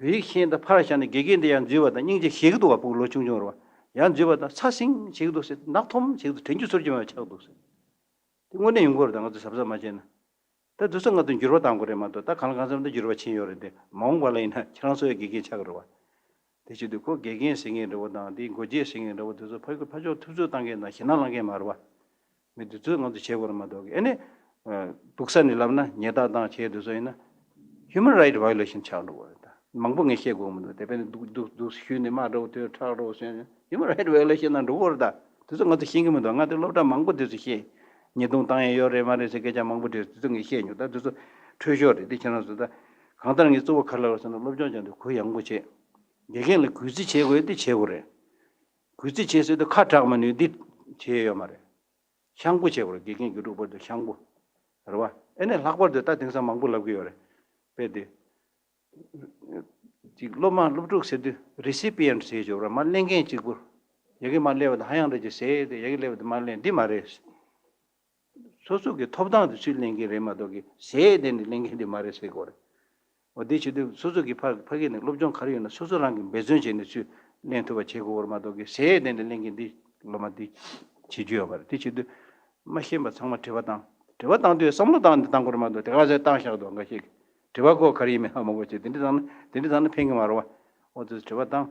བོད་ཡིག་ཤེས་ད་ཕར་བཞག་ནས་དགེ་རྒན་དེ་ཡར་འཛུལ་བ་དང་། སྙིང་རྗེ་ཞེད་ཀྱི་འདུག་བ། ཕྲུ་གུ་ལོ་ཆུང་ཆུང་རེད་བ། ཡར་འཛུལ་བ་དང་ཚ་སིང་བྱེད་ཀྱི་འདུག་ཟེར། ནག་ཐོམ་བྱེད་ཀྱི་འདུག་དྲན་རྒྱུ་ཚོར་རྒྱུ་མེད་པ་ཆགས་འདུག་ཟེར། དེ་དངོས་གནས་ཡོང་གི་རེད། ད་ང་ཚོ་གཟབ་གཟབ་མ་བྱས་ན། ད་དེ་ཚོ་ང་ཚོ་འགྱུར་བ་གཏང་དགོས་རེད་མ་གཏོགས། ད་གང་ལ་གང་འཚམ་ད་འགྱུར་བ་ཕྱིན་ཡོད་རེད་དེ། མ་འོངས་པ་ལ་ཡིན་ན་ཁྱེད་རང་ཚོ་ཡང་དགེ་རྒན་ཆགས་ཀྱི་རེད་བ། དེ་བྱེད་དུས་ཁོ་དགེ་རྒན་ཟེར་མཁན་འདྲ་བོ་དང་། དེའི་འགོ་འབྱེད་ཟེར་མཁན་འདྲ་བོ་དེ་ཚོ་ཕ་ཕ་ཕྱོགས་ཐུབ་ཚོད་བཏང་མཁན་དང་ཞེད་སྣང་ལངས་མཁན་མ་རེད་བ། མི་དེ་ཚོས་ང་ཚོ་བྱེད་དགོས་རེད་མ་གཏོགས་ཀྱི། ཨ་ནི། ཨ། སྡུག་ས་ནས་ལབ་ན་ཉེས་རྡུང་བཏང་བྱས་དེ་ཚོ་ཡིན་ན། Human Right Violation ཆགས་འགྲོ་གི་རེད། ད་མང་པོ་ངས་བཤད་དགོས་མི་འདུག་དེ་བས་ནས་སྡུག་སྡུག་སྡུག་ཞུས་ནས་དམག་འདྲ་བོ་དེ་ཁྲག་འདྲ་བོ་བཟོས་ནས་Human Right Violation ནང་འགྲོ་གི་རེད། ད་དེ་ཚོ་ང་ཚོ་ཤེས་ཀྱི་མི་འདུག་ང་དེ་སློབ་གྲྭ་མང་པོ་དེ་ཚོ་བཤད། ཉེས་རྡུང་བཏང་ཡས་ཡོད་རེད་མ་རེད་ཟེར་སྐད་ཆ་མང་པོ་དེ་ཚོ་ངས་བཤད་མྱོང་། ད་དེ་ཚོ་འཕྲོས་ཤོར་རེད། དེ་ཁྱེད་རང་ཚོ་ད་གང་ལྟར་ངས་གཙོ་བོ་ག་རེ་ལབ་ཟེར་ན། སློབ་སྦྱོང་སྦྱང་དུས་གུ་ཡངས་པོ་བྱེད། དགེ་རྒན་ལ་གུས་བརྩི་བྱེད་དགོས་དེ་བྱེད་དགོས་རེད། གུས་བརྩི་བྱེད་ཟེར་དུས་ཁ་གྲག་མ་ནུས་འདི་བྱེད་ཡས་ཡོད་མ་རེད། ཤངས་པོ་བྱེད་དགོས་རེད། དགེ་རྒན་དགེ་ཕྲུག་བར་དུ་ཤངས་པོ། རེད་བ། ཨེ་ནས་ལྷག་པར་དུ་ད་དེང་སང་མང་པོ་ལབ་ཀྱི་ཡོད་རེད། དཔེ་དེ། ཅིག་སློབ་མ་སློབ་ཕྲུག་ཟེར་དུས་recipient ཟེར་ཞོར་ར་མར་ལེན་མཁན་གཅིག་པུ། ཡ་གི་མར་སླེབས་པ་དང་ཧ་ཡང་འདྲ་ཅིག་ཟས་དེ་ཡ་གི་སླེབས་པ་དེ་མར་ལེན་འདི་མ་རེད། སོ་སོ་གི་ཐོབ་ཐང་དེ་ཚུར་ལེན་མཁན་རེད་མ་གཏོགས་ཀྱི་ཟས་དེ་ནི་ལེན་མཁན་དེ་མ་རེད་ཟེར་དགོས་རེད། འོ་དེ་བྱེད་དུས་སོ་སོ་གི་ཕ་ཕ་གི་ནས་སློབ་སྦྱོང་ག་རེ་ཡོད་ན་སོ་སོ་རང་གིས་འབད་བརྩོན་བྱས་ནས་ཚུར་ལེན་ཐུབ་པ་བྱེད་དགོས་པར་མ་གཏོགས་ཀྱི་ཟས་དེ་འདྲ་ལེན་མཁན་འདི་སློབ་མ་འདི་བྱེད་རྒྱུ་ཡོད་པ་རེད། དེ་བྱེད་དུས་མ་ཤེས་པ་ཚང་མ་དྲི་བ་བཏང་། དྲི་བ་བཏང་དུས་བསམ་བློ་བཏང་ནས་བཏང་དགོས་རེད་མ་གཏོགས་དེ་ག་ཚོད་བཏང་བཞག་འདུག་འགའ་ཤས་ཀྱིས་དྲི་བ་ཁོ་ག་རེ་ཡིན་མིན་ཧ་མ་གོ་བྱས། དེ་འདྲ་བཏང་ན་དེ་འདྲ་བཏང་ན་ཕན་གི་མ་རེད་བ། འོ་དེ་དྲི་བ་བཏང་།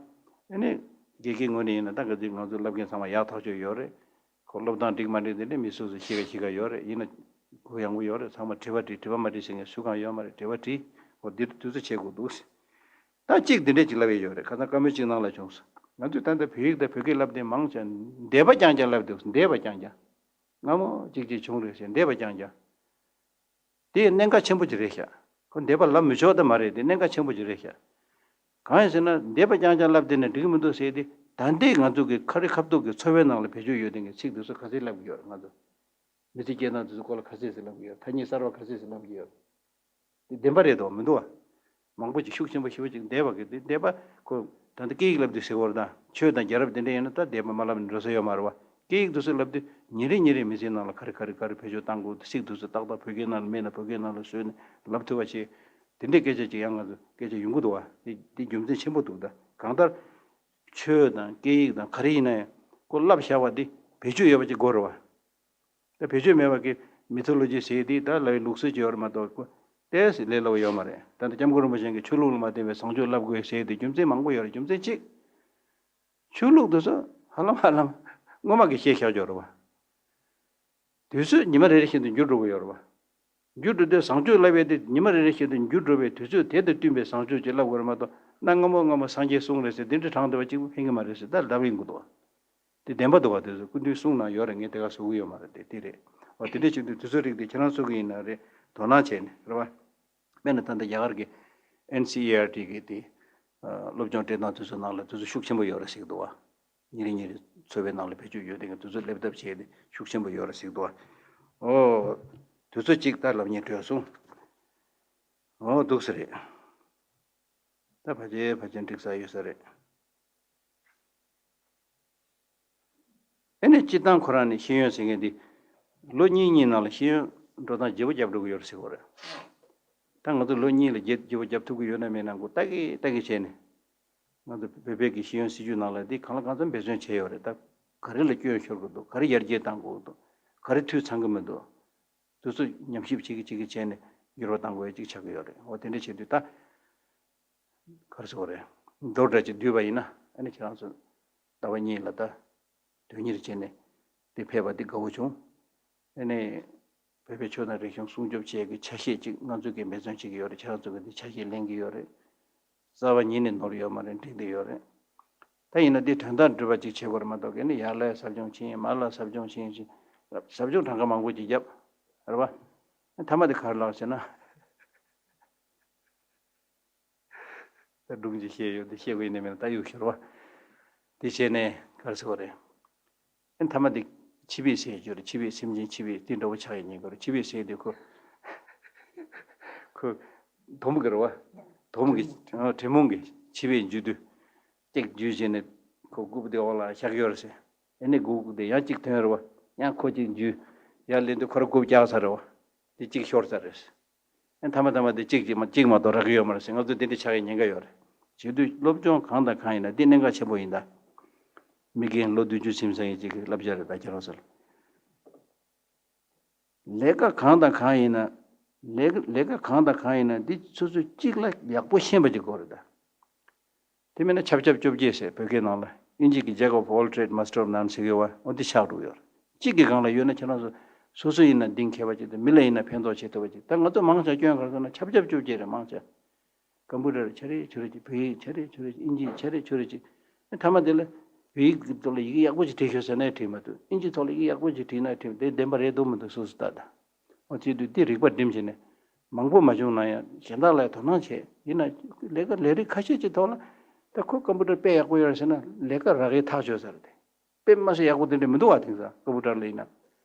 ཨ་ནི་དགེ་རྒན་ངོས་ནས་ཡིན་ན་ད་ག་ཚོད་ང་ཚོ་བསླབ་མཁན་ཚང་མ་ཡག་ཐག་ཆོད་ཡོད་རེད། ཁོ་སློབ་སྟངས་འགྲིག་མ་འགྲིག་དེ་འདྲ་མི་སོ་སོ་ཤེས་ཀ་ཤེས་ཀ་ཡོད་རེད། ཡིན་ན་གུ་ཡངས་པོ་ཡོད་རེད། ཚང་མ་དྲི་བ་དྲིས། དྲི་བ་མ་དྲིས་ཟེར་མཁན་སུ་གང་ཡོད་མ་རེད། དྲི་བ་དྲིས། འོ་འདིར་དུས་ཚོད་བྱེད་དགོས་འདུག་ད་གཅིག་འདི་འདྲས་ཅིག་ལབ་ཡས་ཡོད་རེད། ཁ་སང་བཀའ་མོལ་གཅིག་ནང་ལ་བྱུང་སོང་། ང་ཚོས་ད་ལྟ་བོད་ཡིག་དང་བོད་སྐད་བསླབ་དེ་མང་ཆེ་འདས་པ་རྐྱང་རྐྱང་བསླབ་འདུག་འདས་པ་རྐྱང་རྐྱང་། སྔ་མོ་གཅིག་གཅིག་བྱུང་རེད་ཟེར་འདས་པ་རྐྱང་རྐྱང་། དེ་གནད་འགག་ཆེན་པོ་ཅིག་རེད་ཤག་ཁོ་འདས་པ་ལབ་མི་ཆོག་ད་མ་རེད། དེ་གནད་འགག་ཆེན་པོ་ཅིག་རེད་ཤག་གང་ཡིན་ཟེར་ན་འདས་པ་རྐྱང་རྐྱང་ལབ་བསྡད་ན་འགྲིག་གི་མི་འདུག་ཟེར་ཏེ། ད་ལྟའི་ང་ཚོ་གི་ཁ་རི་ཁ་ཐུག་གི་འཚོ་བའི་ནང་ལ་བེད་སྤྱོད་ཡོད་བསྡད་མཁན་ཚིག་དེ་ཚོ་ག་ཚོད་ལབ་ཀྱི་ཡོད་རེད། ང་ཚོ་མི་ཚེ་སྐྱེལ་སྟངས་དེ་ཚོ་སྐོར་ལ་ག་ཚོད་ཟེར་ལབ་ཀྱི་ཡོད། ཐ་སྙད་གསར་བ་ག་ཚོད་ཟེར་ལབ་ཀྱི་ཡོད། དེ་བདེན་པ་རེད་དོ་མི་འདུག་བ། མང་པོ་ཅིག་ཤུགས་ཆེན་པོ་ཞེ་པོ་ཅིག་འདས་པ་གི་དེ་འདས་པ་ཁོ། ད་ལྟ་སྐད་ཡིག་ལབ་དུས་ཟེར་བ་རེད་ད། ཆོས་དང་རྒྱལ་རབས་དེ་འདྲ་ཡིན་ན་ད་འདས་པ་མ་ལབ་ནས་འགྲོ་ས་ཡོད་མ་རེད་བ། སྐད་ཡིག་དེ་ཚོ་ལབ་དུས་ཉིན་རེ་ཉིན་རེ་མི་ཚེའི་ནང་ལ་ག་རེ་ག་རེ་ག་རེ་བེད་སྤྱོད་བཏང་དགོས། ཚིག་དེ་ཚོ་ཏག་ཏག་བོད་སྐད་ནང་ལ་མེད་ན་བོད་སྐད་ནང་ལ་བཟོས་ནས་ལབ་ཐུབ་པ་བྱེད། དེ་འདྲའི་སྐད་ཆ་ཅིག་ཡང་ང་ཚོ་སྐད་ཆ་ཡོང་གི་འདུག་བ། དེ་དེ་རྒྱུ་མཚན་ཆེན་པོ་འདུག་ད་གང་ལྟར་ཆོས་དང་སྐད་ཡིག་དང་ག་རེ་ཡིན་ན་ཡང་ཁོ་བསླབ་བཞག་པ་འདི་བེད་སྤྱོད་ཡོད་པ་ཅིག་དགོས་རེད་བ། ད་བེད་སྤྱོད་མེད་པ་གི་མི་ཐོ་ལོ་ཇི་ཟེར་དེ་ད་ལབ་པའི་ལུགས་སྲོལ་ཅིག་ཡོད་རེད་མ་གཏོགས་ཁོ། ཏོག་ཙམ་ལས་སླ་བོ་ཡོད་མ་རེད། ད་ལྟ་སྐྱབས་མགོན་རིན་པོ་ཆེ་གིས་ཆོས་ལུགས་ལ་མ་བརྟེན་པའི་བཟང་སྤྱོད་བསླབ་དགོས་ཟེར་དེ་རྒྱུ་མཚན་མང་པོ་ཡོད་རེད། རྒྱུ་མཚན་གཅིག་ཆོས་ལུགས་དེ་ཚོ་ཧ་ལམ་ཧ་ལམ་སྔོན་མ་གི་བཤད་བཞག་ཡོད་རེད་བ། དུས་ཚོད་ཉི་མ་རེ་རེ་བཞིན་དུ་འགྱུར་འགྲོ་གི་ཡོད་རེད་བ། འགྱུར་འགྲོ་དུས་བཟང་སྤྱོད་བསླབ་ཡས་དེ་ཉི་མ་རེ་རེ་བཞིན་དུ་འགྱུར་འགྲོ་བའི་དུས་ཚོད་དེ་དང་བསྟུན་པའི་བཟང་སྤྱོད་ཅིག་བསླབ་དགོས་རེད་མ་གཏོགས། གནའ་སྔ་མོ་སྔ་མོ་སངས་རྒྱས་གསུངས་རེད་ཟེར་དེ་འདྲ་དྲངས་བསྡད་པ་གཅིག་པུ་ཕན་གྱི་མ་རེད་ཟེར་ད་ལབ་ཡིན་དགོས་འདུག་བ། དེ་བདེན་པ་འདུག་བ། དེ་ཚོ་སྐུ་མདུན་གསུང་གནང་ཡོད་རེད། ངས་དེ་ག་བཟོ་གི་ཡོད་མ་རེད། དེ་དེ་རེད་བ། དེ་འདྲ་བྱེད་དུས་དུས་ཚོད་རིགས་དེ་ཁྱེད་རང་ཚོ་གི་ཡིན་ན་རེད། དོ་སྣང་བྱས་ནས་རེད་བ། དཔེར་ན་ད་ལྟ་རྒྱ་གར་གྱི་ཨེན་སི་ཨི་ཨར་ཊི་གི་དེ་སློབ་སྦྱོང་སྤྲད་སྟངས་དེ་ཚོ་ནང་ལ་དེ་ཚོ་ཤུགས་ཆེན་པོ་ཡོད་རེད་ཟེར་གི་འདུག་བ། ཉིན་རེ་ཉིན་རེ་འཚོ་བའི་ནང་ལ་བེད་སྤྱོད་ཡོད་དེ་གི་དེ་ཚོ་སླེབས་ཐབས་བྱས་ཏེ་ཤུགས་ཆེན་པོ་ཡོད་རེད་ཟེར་གི་འདུག་བ། ཨོ། དུས་ཚོད་གཅིག་ད་ལབ་ཉན་བྲོས་སོང་། ཨོ་འདུག་ས་རེད། ད་ཕལ་ཆེར་ཕལ་ཆེར་འགྲིག་ས་ཡོད་ས་རེད། ཨེ་ནས་སྤྱིར་བཏང་ཁོ་རང་ནས་ཤེས་ཡོན་ཟེར་མཁན་འདི་ལོ་གཉིས་གཉིས་ནང་ལ་ཤེས་ཡོན་འགྲོ་སྟངས་བརྗེ་པོ་རྒྱབ་འགྲོ་གི་ཡོད་རེད་ཟེར་གི་རེད། ད་ང་ཚོ་ལོ་གཉིས་ལ་བརྗེ་བརྗེ་པོ་རྒྱབ་ཐུབ་ཀྱི་ཡོད་ན་མེད་ན་མགོ་ལྟ་གི་ལྟ་གི་བྱས་ནས། ང་ཚོ་བོད་པའི་གི་ཤེས་ཡོན་སྲིད་བྱུས་ནང་ལ་འདི་གང་ལ་གང་འཚམ་འབད་བརྩོན་བྱས་ཡོད་རེད། ད་ག་རེ་ལ་སྐྱོན་ཤོར་གི་འདུག་ག་རེ་ཡར་རྒྱས་གཏང་དགོས་ཀྱི་འདུག་ག་རེ་འཐུས་ཚང་གི་མི་འདུག་དེ་ཚོ་ཉམས་ཞིབ་བྱེད་ཀྱི་བྱེད་ཀྱི་བྱས་ནས་འགྱུར་བ་གཏང་དགོས་ཡ་གཅིག་ཆགས་ཀྱི་ཡོད་རེད། འོ་དེ་འདྲ་བྱེད་དུས་ད་ག་རེ་ཟེར་དགོས་རེད། མདོ་འདྲ་ཅིག་བསྡུས་པ་ཡིན་ན་ཨ་ནི་ཁྱེད་རང་ཚོ་ཟླ་བ་གཉིས་ལ་ད་དོན་གཉེར་བྱས་ནས་དེ་ཕེབས་པ་འདི་དགའ་བོ་བྱུང་། ཨ་ནི་བོད་པའི་ཆོས་དང་རིག་གཞུང་སྲུང་སྐྱོབ་བྱེད་ཀྱི་ཆ་ཤས་ཅིག་ང་ཚོ་གིས་འབད་བརྩོན་བྱེད་ཀྱི་ཡོད་རེད། ཁྱེད་རང་ཚོ་གིས་འདི་ཆ་ཤས་ལེན་གྱི་ཡོད་རེད། རྩ་བ་ཉིད་ནས་ནོར་ཡོད་མ་རེད། འགྲིག་བསྡད་ཡོད་རེད། ད་ཡིན་ན་འདི་དོན་དག་འགྲུབ་པ་ཅིག་བྱེད་དགོས་རེད་མ་གཏོགས་གན་ནི་ཡར་ལ་ཟབ་སྦྱོང་བྱེད་ཡིན་མར་ལ་ཟབ་སྦྱོང་བྱེད་ཡིན་ཟབ་སྦྱོང་གྲངས་ཀ་མང་པོ་ཅིག་བརྒྱབ་རེད་བ། མཐའ་མ་དེ་ག་རེ་ལབ་ཟེར་ན། ད་སྒྲུང་ཅིག་བཤད་ཡོད་འདི་བཤད་དགོས་ཡིན་ནི་མིན་ན་ད་གཡུག་ཤོར་བ། དེ་བྱས་ནས་ག་རེ་ཟེར་བ་རེད། ཨེ་མཐའ་མ་དེ་འཆི་བས་ཟས་སྦྱོར་རེད། འཆི་བས་སེམས་ཅན་འཆི་བས་དེ་འདྲ་བོ་ཆགས་ཡིན་ཉེན་ཁ་རེད། འཆི་བས་ཟས་དེ་ཁོ་ཁོ་དོམ་གི་རེད་བ། དོམ་གི་ཨ་དྲེད་མོང་གི་འཆི་བས་འཇུ་དུས་གཅིག་འཇུས་བྱས་ནས་ཁོ་རྐུབ་དེ་འོག་ལ་བཞག་ཡོད་རེད་ཟེར། ཨེ་ནས་རྐུབ་དེ་ཡང་གཅིག་ཐོན་རེད་བ། ཡང་ཁོ་གཅིག་འཇུས་ཡར་ལེན་དུས་ཁོ་ར་རྐུབ་བཀྱག་ཚར་རེད་བ། དེ་གཅིག་ཤོར་ཚར་རེད། ཨེ་མཐའ་མ་མཐའ་མ་དེ་གཅིག་གཅིག་མ་གཅིག་མ་གཏོགས་རག་གི་ཡོད་མ་རེད་ཟེར། ང་ཚོ་དེ་འདྲ་ཆགས་ཡ་ཉེན་ཁ་ཡོད་རེད། བྱེད་དུས་སློབ་སྦྱོང་གང་དང་གང་ཡིན་ན་འདི་གནད་འགག་ཆེན་པོ་ཡིན་ད། མི་རྒན་ལོ་བདུན་ཅུ་ཕྱིན་ས་ཡིན་གཅིག་གི་བསླབ་བྱ་རེད་ད་ཁྱེད་རང་ཚོ་ལ། ལས་ཀ་གང་དང་གང་ཡིན་ན། ལས་ཀ་ལས་ཀ་གང་དང་གང་ཡིན་ན་འདི་སོ་སོ་གཅིག་ལ་ཡག་པོ་ཤེས་པ་ཅིག་དགོས་རེད་ད། དེ་མིན་ན་ཆབ་ཆབ་བཅོ་བརྒྱད་ཟེར་བོད་སྐད་ནང་ལ་ཨིན་ཇི་གི་Jack of all trade, master of none ཟེར་གི་བ་འོ་འདི་ཆགས་འགྲོ་གི་ཡོད་རེད། གཅིག་གི་སྒང་ལ་ཡོད་ན་ཁྱེད་རང་ཚོ་སོ་སོ་ཡིན་ན་གཏིང་འཁེལ་བ་ཅིག་དང་མི་ལ་ཡིན་ན་ཕན་ཐོགས་བྱེད་ཐུབ་པ་ཅིག་ད་ང་ཚོ་མང་ཆེ་སྐྱོན་ག་རེ་སོང་ན་ཆབ་ཆབ་བཅོ་བརྒྱད་རེད་མང་ཆེ། ཀམ་པུ་ཊར་ཆ་རེ་ཆུ་རེ་ཅིག་བོད་ཡིག་ཆ་རེ་ཆུ་རེ་ཅིག་ཨིན་ཇི་ཆ་རེ་ཆུ་རེ་ཅིག་མཐའ་མ་དེ་ལ་བོད་ཡིག་གི་ཐོག་ལ་ཡི་གེ་ཡག་པོ་ཅིག་བྲིས་ཤོག་ཟེར་ན་ཡང་བྲིས་མ་ཐུབ། ཨིན་ཇི་ཐོག་ལ་ཡི་གེ་ཡག་པོ་ཅིག་བྲིས་ན་ཡང་བྲིས་མ་ཐུབ། དེ་བདེན་པ་རེད་འདུག་མི་འདུག་སོ་སོ་ལྟ་ད། འོ་བྱེད་དུས་འདི་རིག་པ་སྒྲིམ་བྱས་ནས་མང་པོ་མ་བྱུང་ན་ཡང་གཞན་དག་ལ་ཡང་དོ་སྣང་བྱས་ཡིན་ན་ལས་ཀ་ལས་རིགས་ཁ་ཤས་ཅིག་ཐོག་ལ་ད་ཁོ་ཀམ་པུ་ཊར་དཔེ་ཡག་པོ་ཡོད་རེད་ཟེར་ན་ལས་ཀ་རག་གི་ཐག་ཆོད་ས་རེད་དེ། དཔེ་མ་སྲིད་ཡག་པོ་དེ་འདྲ་མི་འདུག་བ། དེང་སང་ཀམ་པུ་ཊར་ལ་ཡིན་ན་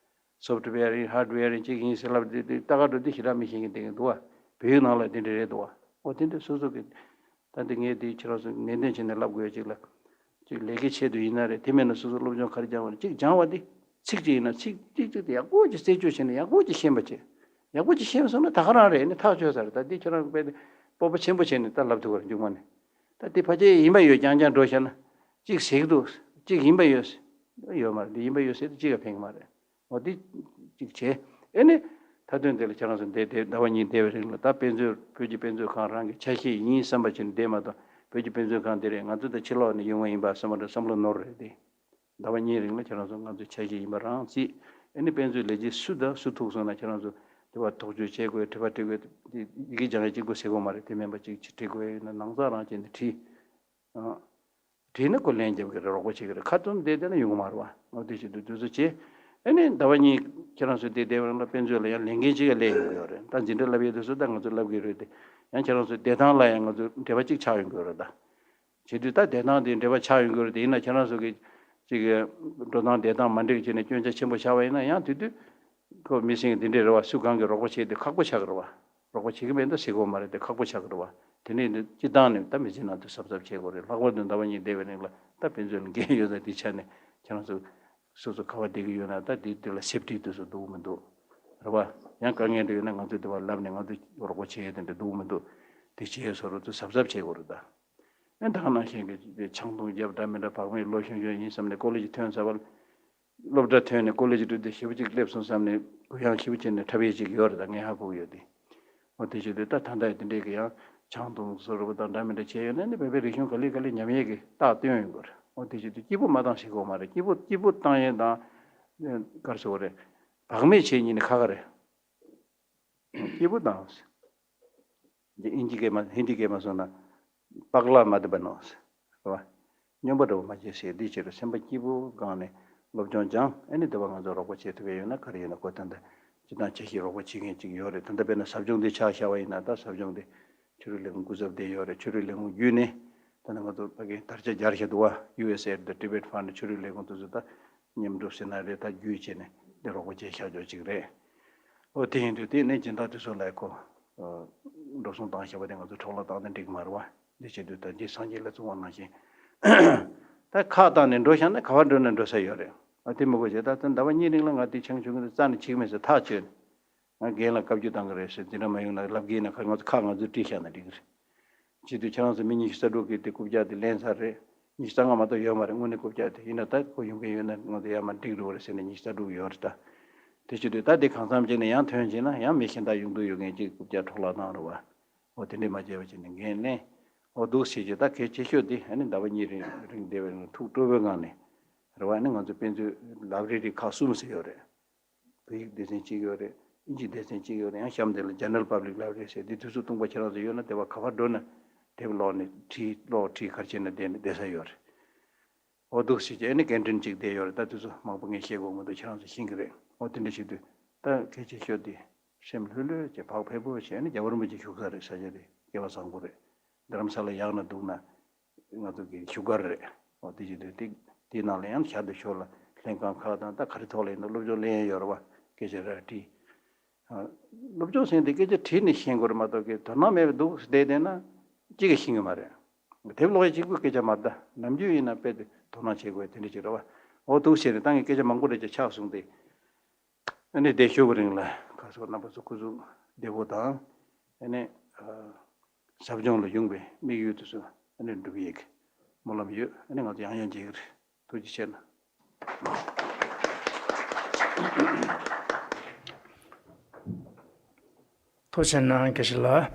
སོབ་ཊི་ཝེ་རིང་ཧར་ཌི་ཝེ་རིང་ཅིག་ཡིན་ཟེར་ལབ་དེ་དེ་ལྟ་ག་འགྲོ་དེ་ཞེ་དྲག་མི་ཤེས་མཁན་དེ་འདུག་བ། བོད་ཡིག་ནང་ལ་དེ་འདྲ་རེད་འདུག་བ། འོ་དེ་འདྲ་སོ་སོ་གི་ད་འདི་ངས་དེ་ཁྱེད་རང་ཚོ་ནན་ཏན་བྱས་ནས་ལབ་དགོས་ཡ་ཅིག་ལ། ཅིག་ལས་ཀའི་ཆེད་དུ་ཡིན་ན་རེད། དེ་མིན་ན་སོ་སོ་སློབ་སྦྱོང་ག་རེ་སྦྱང་བ་རེད། ཅིག་སྦྱང་བ་འདི་ཚིག་ཅིག་ཡིན་ན་ཚིག་ཅིག་ཅིག་དེ་ཡག་པོ་ཅིག་རྩད་གཅོད་བྱས་ནས་ཡག་པོ་ཅིག་ཤེས་པ་བྱས། ཡག་པོ་ཅིག་ཤེས་སོང་ན་ད་ག་རང་རེད། ནི་ཐག་ཆོད་ས་རེད། ད་འདི་ཁྱེད་རང་དཔེ་དེ་སྤོབས་པ་ཆེན་པོ་བྱས་ནས་ད་ལབ་ཐུབ་པ་རེད་མཇུག་མ་ནས། ད་འདི་ཕལ་ཆེར་ཡིན་པ་ཡོད་རྐྱང་རྐྱང་འགྲོ་བཞག་ན་ཅིག་ཟེར་གི་འདུག་ཅིག་ཡིན་པ་ཡོད་ཡོད་མ་རེད། འདི་ཡིན་པ་ཡོད་ཟེར་དུས་ཅིག་ཡང་ཕན་གི་མ་རེད། འོ་འདི་གཅིག་བྱས། ཨེ་ནི། མཐའ་དོན་དེ་ལ་ཁྱེད་རང་ཚོ་འདས་དེ་ཟླ་བ་གཉིས་འདས་པའི་རིང་ལ་ད་དཔེ་མཛོད་བོད་ཀྱི་དཔེ་མཛོད་ཁང་རང་གི་ཆ་ཤས་ཡིན་བསམ་པ་བྱས་ནས་བསྡད་མ་གཏོགས་བོད་ཀྱི་དཔེ་མཛོད་ཁང་འདི་རེད། ང་ཚོ་ད་ཕྱི་ལོགས་ནས་ཡོང་བ་ཡིན་པ་བསམ་པ་འདྲ་བསམ་བློ་ནོར་རེད་དེ། ཟླ་བ་གཉིས་རིང་ལ་ཁྱེད་རང་ཚོ་ང་ཚོའི་ཆ་ཤས་ཡིན་པ་རང་བརྩིས། ཨེ་ནི་དཔེ་མཛོད་ལས་བྱེད་སུ་དང་སུ་ཐུག་སོང་ན་ཁྱེད་རང་ཚོ་དེ་བ་ཐོག་གཅོད་བྱེད་དགོས། དྲི་བ་དྲི་དགོས། དེ་ཡི་གེ་སྦྱང་ཡ་གཅིག་པོ་ཟེར་དགོས་མ་རེད། དེ་མིན་པ་ཅིག་ཅིག་དྲི་དགོས་ཡོད་ན་ནང་ཚགས་རང་བྱས་ནས་དྲིས། ཨང་། བྲིས་ན་ཁོ་ལན་རྒྱབ་ཀྱི་རེད། རོགས་པ་བྱེད་ཀྱི་རེད། ཁ་ཏོན་བསྡད་བསྡད་ན་ཡོང་གི་མ་རེད་བ། འོ་དེ་བྱེད་དུས་དུས་ཚོད་བྱེད། ཨེ་ནི་ཟླ་བ་གཉིས་ཁྱེད་རང་ཚོ་བསྡད་བསྡད་པ་ལ་དཔེ་མཛོད་ལ་ཡང་ལས་འགན་ཅིག་ཡང་སླེབས་ཡོང་གི་ཡོད་རེད། ད་འཛིན་གྲྭ་བསླབ་ཡས་དུས་ཚོད་ད་ང་ཚོ་བསླབ་ཀྱི་རེད་དེ། ཡང་ཁྱེད་རང་ཚོ་བསྡད་སྟངས་ལ་ཡང་ང་ཚོ་འབྲེལ་བ་ཅིག་ཆགས་ཡོང་གི་ཡོད་རེད་ད། བྱེད་དུས་ད་བསྡད་སྟངས་དེ་འབྲེལ་བ་ཆགས་ཡོང་གི་ཡོད་རེད་དེ། ཡིན་ན་ཁྱེད་རང་ཚོ་གི་ཅིག་འགྲོ་སྟངས་བསྡད་སྟངས་མ་འགྲིག་བྱས་ནས་སྐྱོན་ཆ་ཆེན་པོ་ཆགས་པ་ཡིན་ན་ཡང་དེ་དུས། ཁོ་མི་སེང་འདི་འདྲས་རེད་བ། སུ་གང་གིས་རོགས་པ་བྱེད་དེ་ཁག་པོ་ཆགས་ཀྱི་རེད་བ། རོགས་པ་བྱེད་ཀྱི་མེད་ད་ཟེར་དགོས་མ་རེད་དེ། ཁག་པོ་ཆགས་ཀྱི་རེད་བ། དེ་ནས་འདི་སྤྱི་བཏང་ནས་ད་མི་ཚེ་ནང་དུ་གཟབ་གཟབ་བྱེད་དགོས་རེད། ལྷག་པར་དུ་ཟླ་བ་གཉིས་འདས་པའི་རིང་ལ་ད་དཔེ་མཛོད་ལ་འགན་ཡོད་ས་དེ་ཆ་ནས་ཁྱེད་རང་ཚོ་སོ་སོ་ག་བ་བསྡད་ཀྱི་ཡོད་ན་ད་དེ་དེ་ལ་སེབ་ཊི་དེ་ཚོ་འདུག་མི་འདུག་རེད་བ། ཡང་དཀའ་ངལ་འདྲ་ཡོད་ན་ང་ཚོས་དེ་བ་ལབ་ནས་ང་ཚོས་རོགས་པ་བྱེད་ཡས་དེ་འདྲ་འདུག་མི་འདུག་དེ་བྱེད་ཡས་སོ་རོགས་ཚོ་གཟབ་གཟབ་བྱེད་དགོས་རེད་ད། ཨེ་ད་ག་ནང་བཞིན་གྱི་ཆང་འཐུང་རྒྱབ་འདྲ་མི་འདྲ་བག་མེད་ལོ་གཞོན་གཞོན་ཡིན་བསམ་ནས་ཀོ་ལེ་ཇི་ཐོན་ཚར་བ། སློབ་གྲྭ་ཐོན་ནས་ཀོ་ལེ་ཇི་འགྲོ་དུས་ཞེ་པོ་ཅིག་སླེབས་སོང་བསམ་ནས་གུ་ཡངས་ཞེ་པོ་བྱས་ནས་འཁྲབ་ཡས་ཅིག་ཡོད་རེད། ད་ངས་ཧ་གོ་གི་ཡོད་དེ། འོ་དེ་བྱེད་དུས་ད་ད་ལྟ་དེ་འདྲས་ཀྱི་ཡང་ཆང་འཐུང་བཟོ་འདྲ་པོ་དང་འདྲ་མི་འདྲ་བྱས་ཡོད་ན་ནི་བོད་པའི་རིག་གཞུང་ག་ལེ་ག་ལེ་ཉམས་ཡས་ཀྱི་རྟགས་སྟོན་ཡོང་གི་རེད། འོ་དེ་བྱེད་དུས་སྐྱིད་པོ་མ་བཏང་ཤེས་ཀྱི་ཡོད་མ་རེད། སྐྱིད་པོ་སྐྱིད་པོ་བཏང་ཡས་དང་ག་རེ་ཟེར་དགོས་རེད། བག་མེད་བྱས་གཉིས་ནི་ཁ་ཁ་རེད། སྐྱིད་པོ་བཏང་། ཨིན་ཇི་སྐད་མ་ཧིན་དི་སྐད་མ་སོང་ན་པག་ལ་མ་དེ་པ་ནོ། རེད་བ། སྨྱོན་པ་འདྲ་པོ་མ་བྱེད་ཟེར། འདི་བྱེད་རུ་སེམས་པ་སྐྱིད་པོ་སྒང་ནས་སློབ་སྦྱོང་སྦྱངས། ཨ་ནི་དེ་བ་ང་ཚོ་རོགས་པ་བྱེད་ཐུབ་པ་ཡོད་ན་ག་རེ་ཡོད་ན་ཁོ་ད་ལྟ་སྤྱི་བཏང་ཆ་ཤས་རོགས་པ་བྱེད་མཁན་ཅིག་ཡོད་རེད། ད་ལྟ་དཔེར་ན་ཟབ་སྦྱོང་འདི་ཆ་བཞག་པ་ཡིན་ན་ད་ཟབ་སྦྱོང་འདི་ཆོས་རིག་ལས་ཁུངས་སྐུ་ཚབ་བསྡད་ཡོད་རེད། ཆོས་རིག་ལས་ཁུངས་བརྒྱུད་ནས་ད་ནི་ང་ཚོ་ཕ་གི་དར་ཆ་རྒྱས་བཞག་འདུག་བ། ཡུ་ཨེ་སི་ཨེ་ཌི་དང་Tibet Fund ཆོས་རིག་ལས་ཁུངས་དེ་ཚོ་ད་མཉམ་རུབ་ཟེར་ན་རེད། ད་བརྒྱུད་བྱས་ནས་འདི་རོགས་པ་བྱས་བཞག་ཆོག་ཅིག་རེད། ཨོ་དེ་ཡིན་དུས་དེ་ནས་སྦྱིན་བདག་དེ་ཚོ་ལ་ཁོ་འགྲོ་སོང་བཏང་བཞག་པ་དེ་ང་ཚོ་འཕྲོ་བརླག་བཏང་ན་འགྲིག་མ་རེད་བ། འདི་བྱེད་དུས་ད་འདི་སངས་རྒྱས་ལ་གསུངས་པ་ནང་བཞིན། ད་ཁ་བཏང་ནས་འགྲོ་བཞག་ན་ག་བ་འགྲོ་ན་འགྲོ་ས་ཡོད་རེད། ཨ་དེ་མི་དགོས་བྱས། ད་ལྟ་ཟླ་བ་གཉིས་རིང་ལ་ང་དེ་ཆང་ཆུང་གི་རྩ་ནས་འཁྱེར་མེད་ཟེར་ཐག་ཆོད་ནས། ང་རྒན་ལ་བཀའ་བཀྱོན་བཏང་གི་རེད་ཟེར། འདི་འདྲ་མ་ཡོང་ན་ལབ་གི་ཡིན་ན་ཁ་ང་ཚོ་ཁ་ང་ཚོས་བྲིས་བཞག་ན་འགྲིག་གི་རེད། བྱེད་དུས་ཁྱེད་རང་ཚོ་མི་ཉི་ཤུ་རྩ་དྲུག་གིས་དེ་རྐུབ་བཀྱག་དེ་ལེན་ཚར་རེད། ཉི་ཤུ་རྩ་ལྔ་མ་གཏོགས་ཡོད་མ་རེད། དངོས་གནས་རྐུབ་བཀྱག་དེ་ཡིན་ན་ད་ཁོ་ཡོང་གི་ཡོད་ན་ང་ཚོ་ཡར་མར་འགྲིག་འགྲོ་རེད་ཟེར་ནས་ཉི་ཤུ་རྩ་དྲུག་ཡོད་རེད་ད། དེ་བྱེད་དུས་ད་དེ་གང་འཚམ་བྱས་ནས་ཡང་ཐོན་བྱས་ན་ཡང་མི་གཞན་དག་ཡོང་འདོད་ཡོད་མཁན་ཅིག་རྐུབ་བཀྱག་འཕྲོ་བརླག་བཏང་རེད་བ། འོ་དེ་འདྲས་མ་བྱས་པ་བྱས་ནས་འགན་ལེན། འོ་འདུག་ཟེར་གྱི་ད་གལ་ཆེ་ཤོས་དེ་ཨ་ནི་ཟླ་བ་གཉིས་རིང་རིང་བསྡད་པའི་ཐུགས་སྤྲོ་པོའི་ངང་ནས་རེད་བ། ཨ་ནི་ང་ཚོ་དཔེ་མཛོད་ལའེ་བྷ་རེ་རི་ཁག་གསུམ་ཟེར་ཡོད་རེད། བོད་ཡིག་སྡེ་ཚན་གཅིག་ཡོད་རེད། ཨིན་ཇི་སྡེ་ཚན་གཅིག་ཡོད་རེད། ཡང་གཤམ་དེ་ལ་General Public Library ཟེར། འདི་དུས་ཚོད་སྟོང་པ་ཁྱེད་རང་ཚོ་ཡོད་ན་དེ་བ་ག་བར་འགྲོ་ན་དེབ་ཀློག་ནས་བྲིས་ཀློག་བྲིས་ག་རེ་བྱས་ན་བསྡད་ནས་བསྡད་ས་ཡོད་རེད། འོ་འདུག་ཟེར་གྱི་ཨ་ནི་ཀན་ཊིན་གཅིག་བསྡད་ཡོད་རེད། ད་དུས་ཚོད་མང་པོ་ངས་བཤད་དགོས་མི་འདུག་ཁྱེད་རང་ཚོ་ཤེས་ཀྱི་རེད། འོ་དེ་འདྲ་བྱེད་དུས་ད་གལ་ཆེ་ཤོས་དེ་སེམས་ལྷོད་ལྷོད་བྱས་བག་ཕེབས་པོ་བྱས་ཨ་ནི་རྒྱལ་བ་རིན་པོ་ཆེ་བཞུགས་ས་རེད། ས་ཆ་དེ་སྐལ་བ་བཟང་པོ་རེད། རྡ་རམ་ས་ལ་ཡག་ན་སྡུག་ན། ང་ཚོ་གི་བཞུགས་སྒར་རེད། འོ་དེ་བྱེད་དུས་དེ་དེའི་ནང་ལ་ཡང་ཤར་དུ་ཞོར་ལ་ལྷན་ཁང་ཁག་དང་ད་ག་རེ་ཐོག་ལ་ཡིན་ན་སློབ་སྦྱོང་ལེན་ཡ་ཡོད་རེད་བ། སྐད་ཆ་ར་དྲིས། ཨ། སློབ་སྦྱོང་ཟེར་འདི་སྐད་ཆ་དྲིས་ནས་ཤེས་དགོས་རེད་མ་གཏོགས་ཀྱི་དོ་སྣང་མེད་པའི་འདུག་བསྡད་བསྡད་ན་གཅིག་གིས་ཤེས་ཀྱི་མ་རེད། དེབ་ཀློག་ཡ་གཅིག་པུའི་སྐད་ཆ་མ་རེད་ད། ནམ་རྒྱུན་ཡིན་ན་དཔེ་དེ་དོ་སྣང་བྱེད་དགོས་དེ་འདྲ་ཅིག་རེད་བ། འོ་འདུག་བྱས་ནས་ད་ངས་སྐད་ཆ་མང་པོ་རེ་ཅིག་ཆགས་སོང་སྟེ། ཨ་ནི་བདེ་ཤོག་གི་རིང་ལ་ཁ་སོགས་རྣམ་པ་ཚོ་སྐུ་གཟུགས་བདེ་པོ་དང་། ཨ་ནི་ཨ་ཟབ་སྦྱོང་ལ་ཡོང་བའི་དམིགས་ཡུལ་དེ་ཚོ་ཨ་ནི་འགྲུབ་ཡས་ཀྱི་སྨོན་ལམ་ཡོད། ཨ་ནི་ང་ཚོ་ཡང་ཡང་མཇལ་གྱི་རེད། ཐུགས་རྗེ་ཆེ་གནང་། ཐུགས་རྗེ་གནང་། དགེ་བཤེས་ལགས།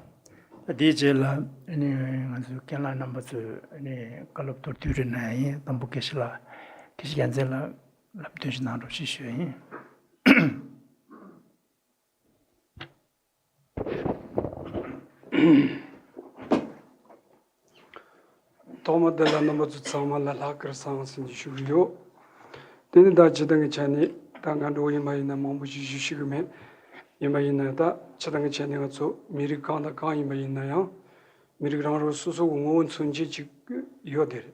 དེའི་རྗེས་ལ་ཨ་ནི་ང་ཚོའི་རྒན་ལགས་རྣམ་པ་ཚོས་ཨ་ནི་བཀའ་སློབ་མདོར་བསྡུས་རེ་གནང་ཡིན། དང་པོ་དགེ་བཤེས་ལགས། དགེ་བཤེས་རྒྱལ་མཚན་ལགས་ལམ་སྟོན་ཞིག་གནང་རོགས་ཞེས་ཞུ་ཡིན། ཐོག་མ་དེ་ལ་རྣམ་པ་ཚོ་ཚང་མ་ལ་ལྷག་དཀར་བཟང་ཟེར་ནས་ཞུ་གི་ཡོད། དེ་ནི་ད་སྤྱི་བཏང་གི་ཆ་ནས་ད་ང་འདྲ་བོ་ཡིན་པ་ཡིན་ན་མང་པོ་ཞིག་ཞུ་ཤེས་ཀྱི་མེད། ཡིན་པ་ཡིན་ན་ད་སྤྱི་བཏང་གི་ཆ་ནས་ང་ཚོ་མི་རིགས་གང་དང་གང་ཡིན་པ་ཡིན་ན་ཡང་། མི་རིགས་རང་རང་སོ་སོ་གི་ངོ་བོ་མཚོན་བྱེད་ཅིག་ཡོད་དེ་རེད།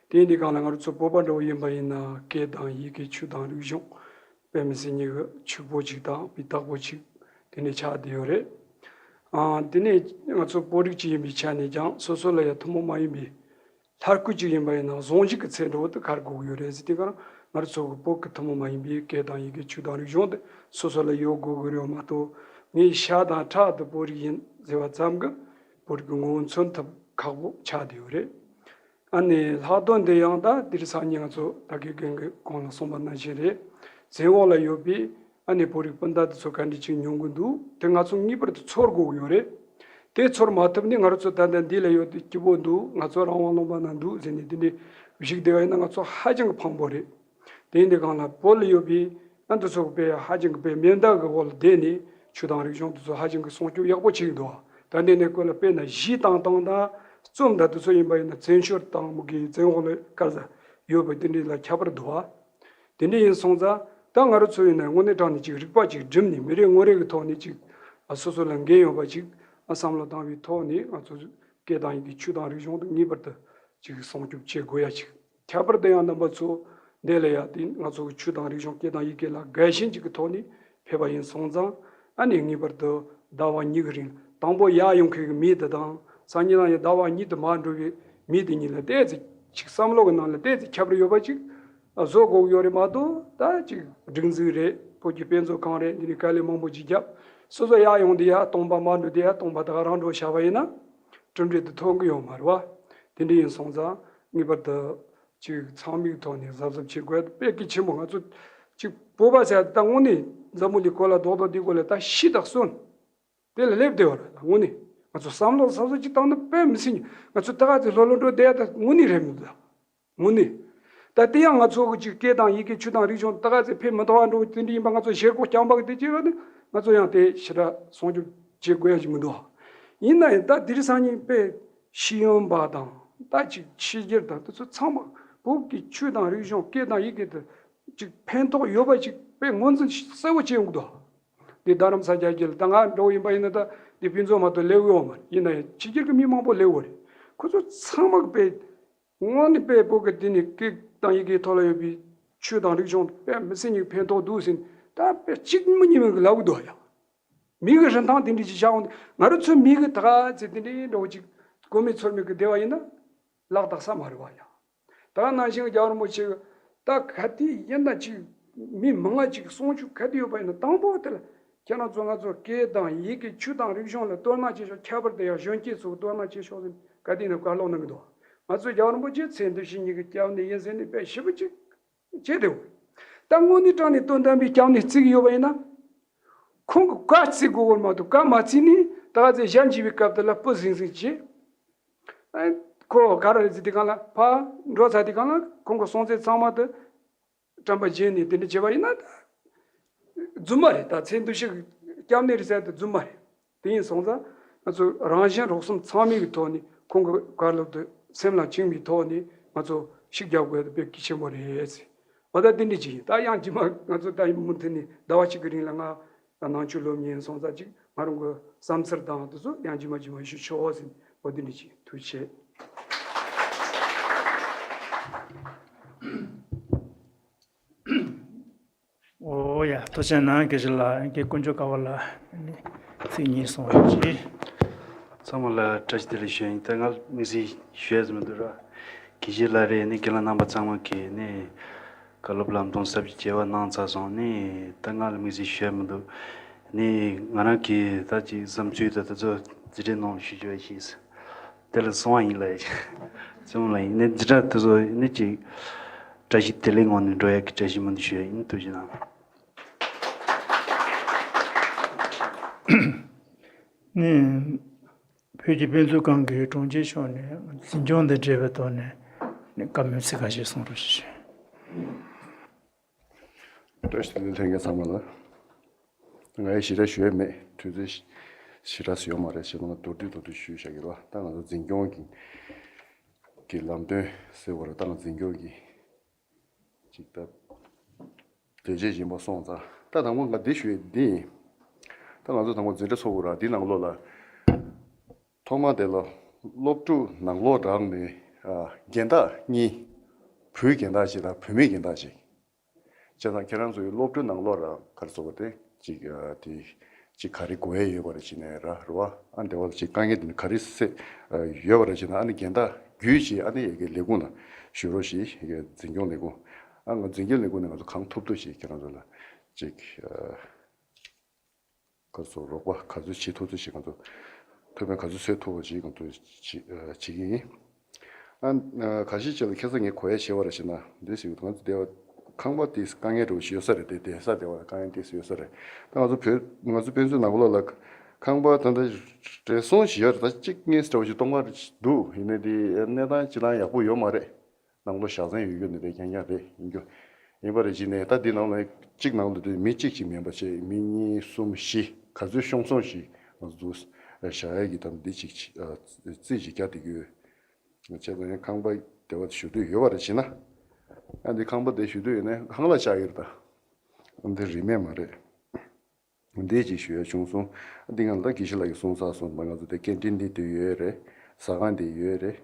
དེ་ཡིན་དུས་སྒང་ལ་ང་རང་ཚོ་བོད་པ་འདྲ་བོ་ཡིན་པ་ཡིན་ན་སྐད་དང་ཡི་གེ་ཆོས་དང་རིག་གཞུང་། དཔེ་མི་སྲིད་ཉིད་ཀྱི་ཕྱུག་པོ་ཅིག་དང་སྤུས་དག་པོ་ཅིག་དེ་འདྲ་ཆགས་བསྡད་ཡོད་རེད། ཨ། དེ་ནས་ང་ཚོ་བོད་རིགས་ཅིག་ཡིན་པའི་ཆ་ནས་ཀྱང་སོ་སོ་ལ་ཡང་ཐུན་མོང་མ་ཡིན་པའི་ལྷ་སྐུ་ཅིག་ཡིན་པ་ཡིན་ན་གཟུངས་གཞུག་གི་ཚད་འདྲ་བོ་དེ་ག་རེ་དགོས་ཀྱི་ཡོད་རེད་ཟེར་དུས་སྒང་ང་རང་ཚོ་གི་བོད་ཀྱི་ཐུན་མོང་མ་ཡིན་པའི་སྐད་དང་ཡི་གེ་ཆོས་དང་རིག་གཞུང་དེ་སོ་སོ་ལ་ཡོད་དགོས་ཀྱི་རེད་མ་གཏོགས། ངའི་ཤ་དང་ཁྲག་དེ་བོད་རིགས་ཡིན་ཟེར་བ་ཙམ་གྱིས་བོད་རིགས་ཀྱི་ངོ་བོ་མཚོན་ཐབས་ཁག་པོ་ཆགས་བསྡད་ཡོད་རེད། ཨ་ནི་ལྷག་དོན་དེ་ཡང་ད་དེ་རིང་སང་ཉིན་ང་ཚོ་ད་གིན་རྒན་གྱིས་གོང་ལ་གསུངས་པ་ནང་བཞིན་རེད། བཙན་འོག་ལ་ཡོད་པའི་ཨ་ནི་བོད་རིགས་སྤུན་ཟླ་དེ་ཚོ་ག་འདྲ་ཅིག་མྱོང་གི་འདུག་དེ་ང་ཚོ་ངེས་པར་དུ་ཚོར་དགོས་ཀྱི་ཡོད་རེད། དེ་ཚོར་མ་ཐུབ་ནས་ང་རང་ཚོ་ད་ལྟ་འདི་ལ་ཡོད་དེ་སྐྱིད་པོ་འདུག་ང་ཚོ་རང་དབང་ལུང་པ་ན་འདུག་ཟེར་ནས་དེ་འདྲ་བཞུགས་བསྡད་པ་ཡིན་ན་ང་ཚོ་ཧ་ཅང་གི་ཕངས་པོ་རེད། དེ་ཡིན་དུས་སྒང་ལ་བོད་ལ་ཡོད་པའི་ཨ་འདི་ཚོ་དཔེ་ཧ་ཅང་གི་དཔེ་མེ་མདའ་གི་འོག་ལ་བསྡད་ནས་ཆོས་དང་རིག་གཞུང་དེ་ཚོ་ཧ་ཅང་གི་སྲུང་སྐྱོབ་ཡག་པོ་བྱེད་ཀྱི་འདུག་ད་འདི་ནས་ཁོ་ལ་དཔེར་ན་གཞས་བཏང་སྟངས་དང་རྩོམ་དང་དེ་ཚོ་ཡིན་པ་ཡིན་ན་བཙན་བྱོལ་དང་མུ་གེ་བཙན་འོག་ལ་ག་ས་ཡོད་པ་དེ་འདྲ་ལ་ཁྱད་པར་འདུག་དེ་འདྲ་ཡིན་སོང་ཙང་ད་ང་རང་ཚོ་ཡིན་ན་དངོས་གནས་དྲང་གནས་ཅིག་རིག་པ་ཅིག་བསྒྲིམས་ནས་མི་རེ་ངོ་རེ་གི་ཐོག་ནས་ཅིག་སོ་སོ་ལ་འགན་ཡོད་པ་ཅིག་བསམ་བློ་བཏང་བའི་ཐོག་ནས་ང་ཚོ་སྐད་དང་ཡི་གེ་ཆོས་དང་རིག་གཞུང་དེ་ངེས་པར་དུ་ཅིག་སྲུང་སྐྱོབ་བྱེད་དགོས་ཡ་ཅིག་ཁྱད་པར་དུ་ཡང་རྣམ་པ་ཚོ་འདི་ལ་ཡ་དེ་ང་ཚོ་གི་ཆོས་དང་རིག་གཞུང་སྐད་དང་ཡི་གེ་ལ་དགའ་ཞེན་ཅིག་གི་ཐོག་ནས་ཕེབས་པ་ཡིན་སོང་ཙང་ཨ་ནི་ངེས་པར་དུ་ཟླ་བ་གཉིས་ཀྱི་རིང་དང་པོ་ཡར་ཡོང་མཁན་གྱི་མི་དེ་དང་སང་ཉིན་ལ་ཡ་ཟླ་བ་གཉིས་དུ་མར་འགྲོ་བའི་མི་དེ་གཉིས་ལ་ཏོག་ཙམ་ཅིག་བསམ་བློ་གི་ནང་ལ་ཏོག་ཙམ་ཁྱད་པར་ཡོད་པ་ཅིག་བཟོ་དགོས་ཀྱི་ཡོད་རེད་མ་གཏོགས་ད་ཅིག་སྒྲིག་འཛུགས་རེད། བོད་ཀྱི་དཔེ་མཛོད་ཁང་རེད། འདི་ནས་དཀའ་ལས་མང་པོ་ཅིག་བརྒྱབ། སོ་སོ་ཡར་ཡོང་དུས་ཡ་སྟོང་པ་མར་འགྲོ་དུས་ཡ་སྟོང་པ་ད་ག་རང་འགྲོ་བཞག་པ་ཡིན་ན་གྲུབ་འབྲས་དེ་ཐོན་གྱི་ཡོད་མ་རེད་བ། དེ་འདྲ་ཡིན་སོང་ཙང་ངེས་པར་དུ། ཅིག་ཚང་མའི་ཐོག་ནས་གཟབ་གཟབ་བྱེད་དགོས་དཔེ་གལ་ཆེན་པོ། ང་ཚོ་ཅིག་བོད་པ་ཟེར་ད་དངོས་གནས་འཛམ་བུ་གླིང་སྐོར་ལ་རྡོག་རྡོག་འདི་སྐོར་ལ་ད་ཤི་དང་གསོན། དེ་ལ་སླེབས་བསྡད་པ་རེད། དངོས་གནས་ང་ཚོ་བསམ་བློ་གསར་བཟོ་ཅིག་བཏང་ན་དཔེ་མི་སྲིད་ཉོ། ང་ཚོ་ད་ག་ཚོད་ལྷོད་ལྷོད་འགྲོ་བསྡད་ཡ་ད་དངོས་གནས་རེད་མི་འདུག་དངོས་གནས། ད་དེ་ཡང་ང་ཚོ་གི་ཅིག་སྐད་དང་ཡི་གེ་ཆོས་དང་རིག་གཞུང་ད་ག་ཚོད་ཕན་མི་ཐོགས་པ་འགྲོ་དེ་འདྲ་ཡིན་པ་ང་ཚོ་ཞེ་ཁོག་རྐྱང་པ་གི་དེ་བྱས་པ་ནི་ང་ཚོ་ཡང་དེ་ཞེ་དྲག་སྲུང་སྐྱོབ་བྱེད་དགོས་ཡ་ཅིག་མི་འདུག་ཡིན་ན་ཡང་ད་དེ་རིང་སང་ཉིན་དཔེ་ཤེས་ཡོན་པ་དང་ད་ཅིག་ཕྱི་རྒྱལ་དང་དེ་ཚོ་ཚང་མ་བོད་ཀྱི་ཆོས་དང་རིག་གཞུང་སྐད་དང་ཡི་གེ་དེ་ཅིག་ཕན་ཐོགས་ཡོད་པ་ཅིག་དཔེ་ངོས་འཛིན་གསལ་བོ་བྱེད་ཡོང་གི་འདུག་འདི་རྡ་རམ་ས་རྒྱ་རྒྱལ་ད་ང་འགྲོ་ཡིན་པ་ཡིན་ན་ད་འདི་ཕུན་ཚོགས་མ་གཏོགས་སླེབས་ཡོད་མ་རེད། ཡིན་ན་ཡང་ཕྱི་རྒྱལ་གྱི་མི་མང་པོ་སླེབས་ཡོད་རེད། ཁོ་ཚོ་ཚང་མ་གི་དཔེ་དངོས་གནས་དཔེ་བོད་ཀྱི་འདི་ནི་སྐད་དང་ཡི་གེའི་ཐོག་ལ་ཡོད་པའི་ཆོས་དང་རིག་གཞུང་དཔེ་མི་སྲིད་ཉིག་ཕན་ཐོགས་འདུག་ཟིན་ད་དཔེ་གཅིག་མི་གཉིས་མི་གི་ལབ་གི་འདུག་ཡ། མི་གི་རིན་ཐང་དེ་འདྲ་ཅིག་བཞག་འོང་དུས་ང་རང་ཚོའི་མི་གི་ད་ག་ཚེ་དེ་འདྲའི་འགྲོ་ཅིག་གོ་མེད་ཚོར་མེད་གི་བསྡད་པ་ཡིན་ན་ལག་བསྟར་ས་མ་རེད་བ་ཡ། ད་ག་ནང་བཞིན་རྒྱལ་བ་རིན་པོ་ཆེ་གི་ད་ག་དེ་ཡིན་ན་ཅིག་མི་མང་ང་ཅིག་གསུང་ཆོས་ག་དེ་ཡོད་པ་ཡིན་ན་དང་པོ་དེ་ལ་ཁྱེད་རང་ཚོ་ང་ཚོ་སྐད་དང་ཡི་གེ་ཆོས་དང་རིག་གཞུང་ལ་དོ་སྣང་བྱེད་ཤོག་ཁྱད་པར་དུ་ཡང་གཞོན་སྐྱེས་ཚོ་དོ་སྣང་བྱེད་ཤོག་ཟེར་ག་དེ་ཡིན་ན་བཀའ་སློབ་གནང་གི་འདུག་ང་ཚོ་རྒྱལ་བ་རིན་པོ་ཆེ་ཚེ་འདི་ཕྱི་གཉིས་ཀྱི་སྐྱབས་གནས་ཡིན་ཟེར་ནས་དཔེ་ཞིབ་པོ་ཅིག་བྱེད་དེ་འོ། ད་དངོས་གནས་དྲང་གནས་དོན་དམ་པའི་སྐྱབས་གནས་བརྩི་གི་ཡོད་པ་ཡིན་ན། ཁོང་གི་བཀའ་བརྩི་དགོས་པར་མ་གཏོགས་བཀའ་མ་བརྩིས་ནས་ད་ག་ཚེ་ཞལ་མཇལ་བའི་སྐབས་དེ་ལ་སྤུ་ཟིང་ཟིང་བྱེད། ཨ། ཁོ་ག་རེ་རེད་ཟེར་དུས་སྒང་ལ་ཕར་འགྲོ་ཚར་དུས་སྒང་ལ་ཁོང་གི་གསུང་ཚད་ཚང་མ་དེ་དྲན་པ་བརྗེད་ནས་དེ་འདྲ་བྱས་པ་ཡིན་ན་ད་རྫུན་མ་རེད། ད་ཚེ་འདི་ཕྱི་གི་སྐྱབས་གནས་རེད་ཟེར་དེ་རྫུན་མ་རེད། དེ་ཡིན་སོང་ཙང་ང་ཚོ་རང་གཞན་རོགས་གསུམ་ཚང་མའི་གི་ཐོག་ནས་ཁོང་གི་བཀའ་སློབ་དེ་སེམས་ལ་བཅངས་པའི་ཐོག་ནས་ང་ཚོ་ཤུགས་རྒྱག་དགོས་དེ་དཔེ་གལ་ཆེན་པོ་རེད་ཟེར། འོ་ད་དེ་འདྲ་ཅིག་ཡིན། ད་ཡང་རྗེས་མ་ང་ཚོ་ད་ཡིན་མུ་མཐུད་ནས་ཟླ་བ་གཅིག་གི་རིང་ལ་ང་ནང་ཆོས་སློབ་གཉེར་སོང་ཙང་ཅིག་ང་རང་གི་བསམ་ཚུལ་དང་དེ་ཚོ་ཡང་རྗེས་མ་རྗེས་མ་ཞུ་ཆོག་ཟིན། འོ་དེ་འདྲ་ཅིག་ཡིན། ཐུགས་རྗེ་ཆེ། འོ་ཡ། ཐུགས་རྗེ་གནང་། དགེ་བཤེས་ལགས། དགེ་དཀོན་མཆོག་དགའ་བ་ལགས་ནི་ཚིག་གཉིས་གསུང་རོགས་གྱིས། ཚང་མ་ལ་བཀྲ་ཤིས་བདེ་ལེགས་ཞུ་ཡིན། ད་ང་དམིགས་བསལ་ཞུ་ཡ་ཟེར་མི་འདུག་ར། དགེ་བཤེས་ལགས་རེད་ནི་རྒན་ལགས་རྣམ་པ་ཚང་མ་གིས་ནི་བཀའ་སློབ་ལམ་སྟོན་ཟབ་ཅིག་བྱས་པ་གནང་ཚར་སོང་ནི། ད་ང་ལ་དམིགས་བསལ་ཞུ་ཡ་མི་འདུག་ནི་ང་རང་གིས་ད་ཅིག་བསམ་ཚུལ་ད་ད་ཚོ་འཛིན་གྲྭའི་ནང་ལ་ཞུ་རྒྱུ་ཡིན། དེ་ལ་སོང་བ་ཡིན་ལ་ཡ། ཚོང་ལ་ཡིན་ནི་འཛིན་གྲྭ་དེ་ཚོ་ཡིན་ནི་ཅིག་བཀྲ་ཤིས་བདེ་ལེགས་ངང་ནས་འགྲོ་ཡ་གི་བཀྲ་ཤིས་སྨོན་འདུན་ཞུ་ཡ་ཡིན། ཐུགས་རྗེ་གནང་། ནི། བོད་ཀྱི་དཔེ་མཛོད་ཁང་གི་དྲུང་ཆེ་མཆོག་ནས་འཛིན་སྐྱོང་དང་འབྲེལ་བའི་ཐོག་ནས་ནི་བཀའ་མོལ་ཚིག་ཁ་ཤས་གསུང་རོགས་ཞུ། བཀྲ་ཤིས་བདེ་ལེགས་ལྷན་རྒྱས་ཚང་མ་ལ། ང་ཡི་ཞེ་དྲག་ཞུ་ཡ་མེད། དུས་ཚོད་ཞེ་དྲག་ཡོད་མ་རེད། བྱས་ཙང་མདོར་བསྡུས་མདོར་བསྡུས་ཞུས་བཞག་གི་རེད་བ། ད་ང་ཚོ་འཛིན་སྐྱོང་གི་གི་ལམ་སྟོན་ཟེར་བ་རེད། ད་ང་འཛིན་སྐྱོང་གི་ཅིག་ད་དེ་རྗེས་ཡིན་པ་སོང་ཙང་ད་དང་པོ་ང་འདི་ཞུ་ཡ་འདི་ཡིན། ད་ང་ཚོ་དང་པོ་འཛིན་གྲྭ་ཚོགས་དགོས་ར། འདི་ནང་ལོགས་ལ་ཐོག་མ་དེ་ལ་སློབ་ཕྲུག་ནང་ལོགས་རང་ནས་ཨ་རྒན་བདག་གཉིས། བུའི་རྒན་བདག་ཅིག་དང་བུ་མོའི་རྒན་བདག་ཅིག་བྱས་ཙང་ཁྱེད་རང་ཚོའི་སློབ་ཕྲུག་ནང་ལོགས་ར་ག་རེ་ཟེར་བ་དེ་ཅིག་ཨ་དེ་ཅིག་ག་རེ་དགོས་ཡས་ཡོད་པ་རེད་ཅེ་ནས་ར་རེད་བ། ཨ་འདི་བ་ཅིག་དཀའ་ངལ་དེ་ནི་ག་རེ་སེ་ཨ་ཡོད་པ་རེད་ཅེ་ན། ཨ་ནི་རྒན་བདག་བརྒྱུད་ཅིག་ཨ་ནི་ཡ་གི་ལས་ཁུངས་ལ་ཞུ་རོགས་ཞེས་ཡ་གི་འཛིན་སྐྱོང་ལས་ཁུངས། ཨ་ང་འཛིན་སྐྱོང་ལས་ཁུངས་ནས་ང་ཚོ་གང་ཐུབ་ཐུབ་ཞིག་ཁྱེད་རང་ཚོ་ལ་ཅིག་ཨ་ག་རེ་ཟེར་རོགས་པ་ག་ཚོད་བྱེད་ཐུབ་ཐུབ་ཞིག་ང་ཚོ་ཐུབ་པའི་ག་ཚོད་བྱེད་ཐུབ་པ་ཞིག་ང་ཚོ་བྱེད་ཨ་བྱེད་ཀྱི་ཡིན། ཨ་ཁ་ཤས་ཅིག་ལ་ཁ་སང་ངས་གོ་ཡ་བྱས་པ་རེད་ཞེ་ན། འདི་ཟེར་གི་འདུག་ང་ཚོ་སྡེ་བ་ཁང་པ་དེ་དཀའ་ངལ་འདྲ་བོ་ཞིག་ཡོད་ས་རེད། དེ་སྡོད་ས་སྡེ་བ་ལ་དཀའ་ངལ་དེ་ཡོད་ས་རེད། ད་ང་ཚོ་བོད་ང་ཚོ་དཔེ་མཛོད་ནང་ལོགས་ལ་ཁང་པ་ད་ལྟ་རེ་ཟུང་ཞིག་ཡོད་རེད། ད་གཅིག་གཉིས་འདྲ་བོ་ཞིག་སྟོང་པ་འདུག་ཡིན་ནའི་དེ་གནས་སྟངས་སྤྱིར་བཏང་ཡག་པོ་ཡོད་མ་རེད། ནང་ལོགས་བཞག་ས་ཡོད་རྒྱུ་ནི་རེད། རྐྱང་རྐྱང་རེད། ཡིན་རྒྱུ་ཡིན་པ་རེད། ཅིག་ནས་ད་འདི་ནང་ལ་གཅིག་ནང་ལ་དེ་མི་གཅིག་ཅིག་མིན་པ་བྱས་མི་གཉིས་གསུམ་བཞི་ག་ཚོད་ཤོང་སོང་ཞིག་ང་ཚོ་བཞག་ཡ་གི་ད་འདི་གཅིག་རྩིས་ཅིག་རྒྱག་བསྡད་ཀྱི་ཡོད། བྱས་ཙང་ཡང་ཁང་པ་དེ་བ་ཞུ་འདོད་ཡོད་པ་རེད་བྱས་ན། ཨ་འདི་ཁང་པ་དེ་ཞུ་འདོད་ཡོད་ན་ཧང་ལ་བཅག་ཡོད་རེད། ད་འདི་རིན་མེད་མ་རེད། འདི་ཅིག་ཞུ་ཡ་བྱུང་སོང་། འདི་ང་ལ་དགེ་བཤེས་ལགས་ཀྱིས་གསུངས་ཚར་སོང་། ང་ཚོ་དེ་ཀན་ཊིན་འདི་དུ་ཡོད་རེད། ཟ་ཁང་འདི་ཡོད་རེད།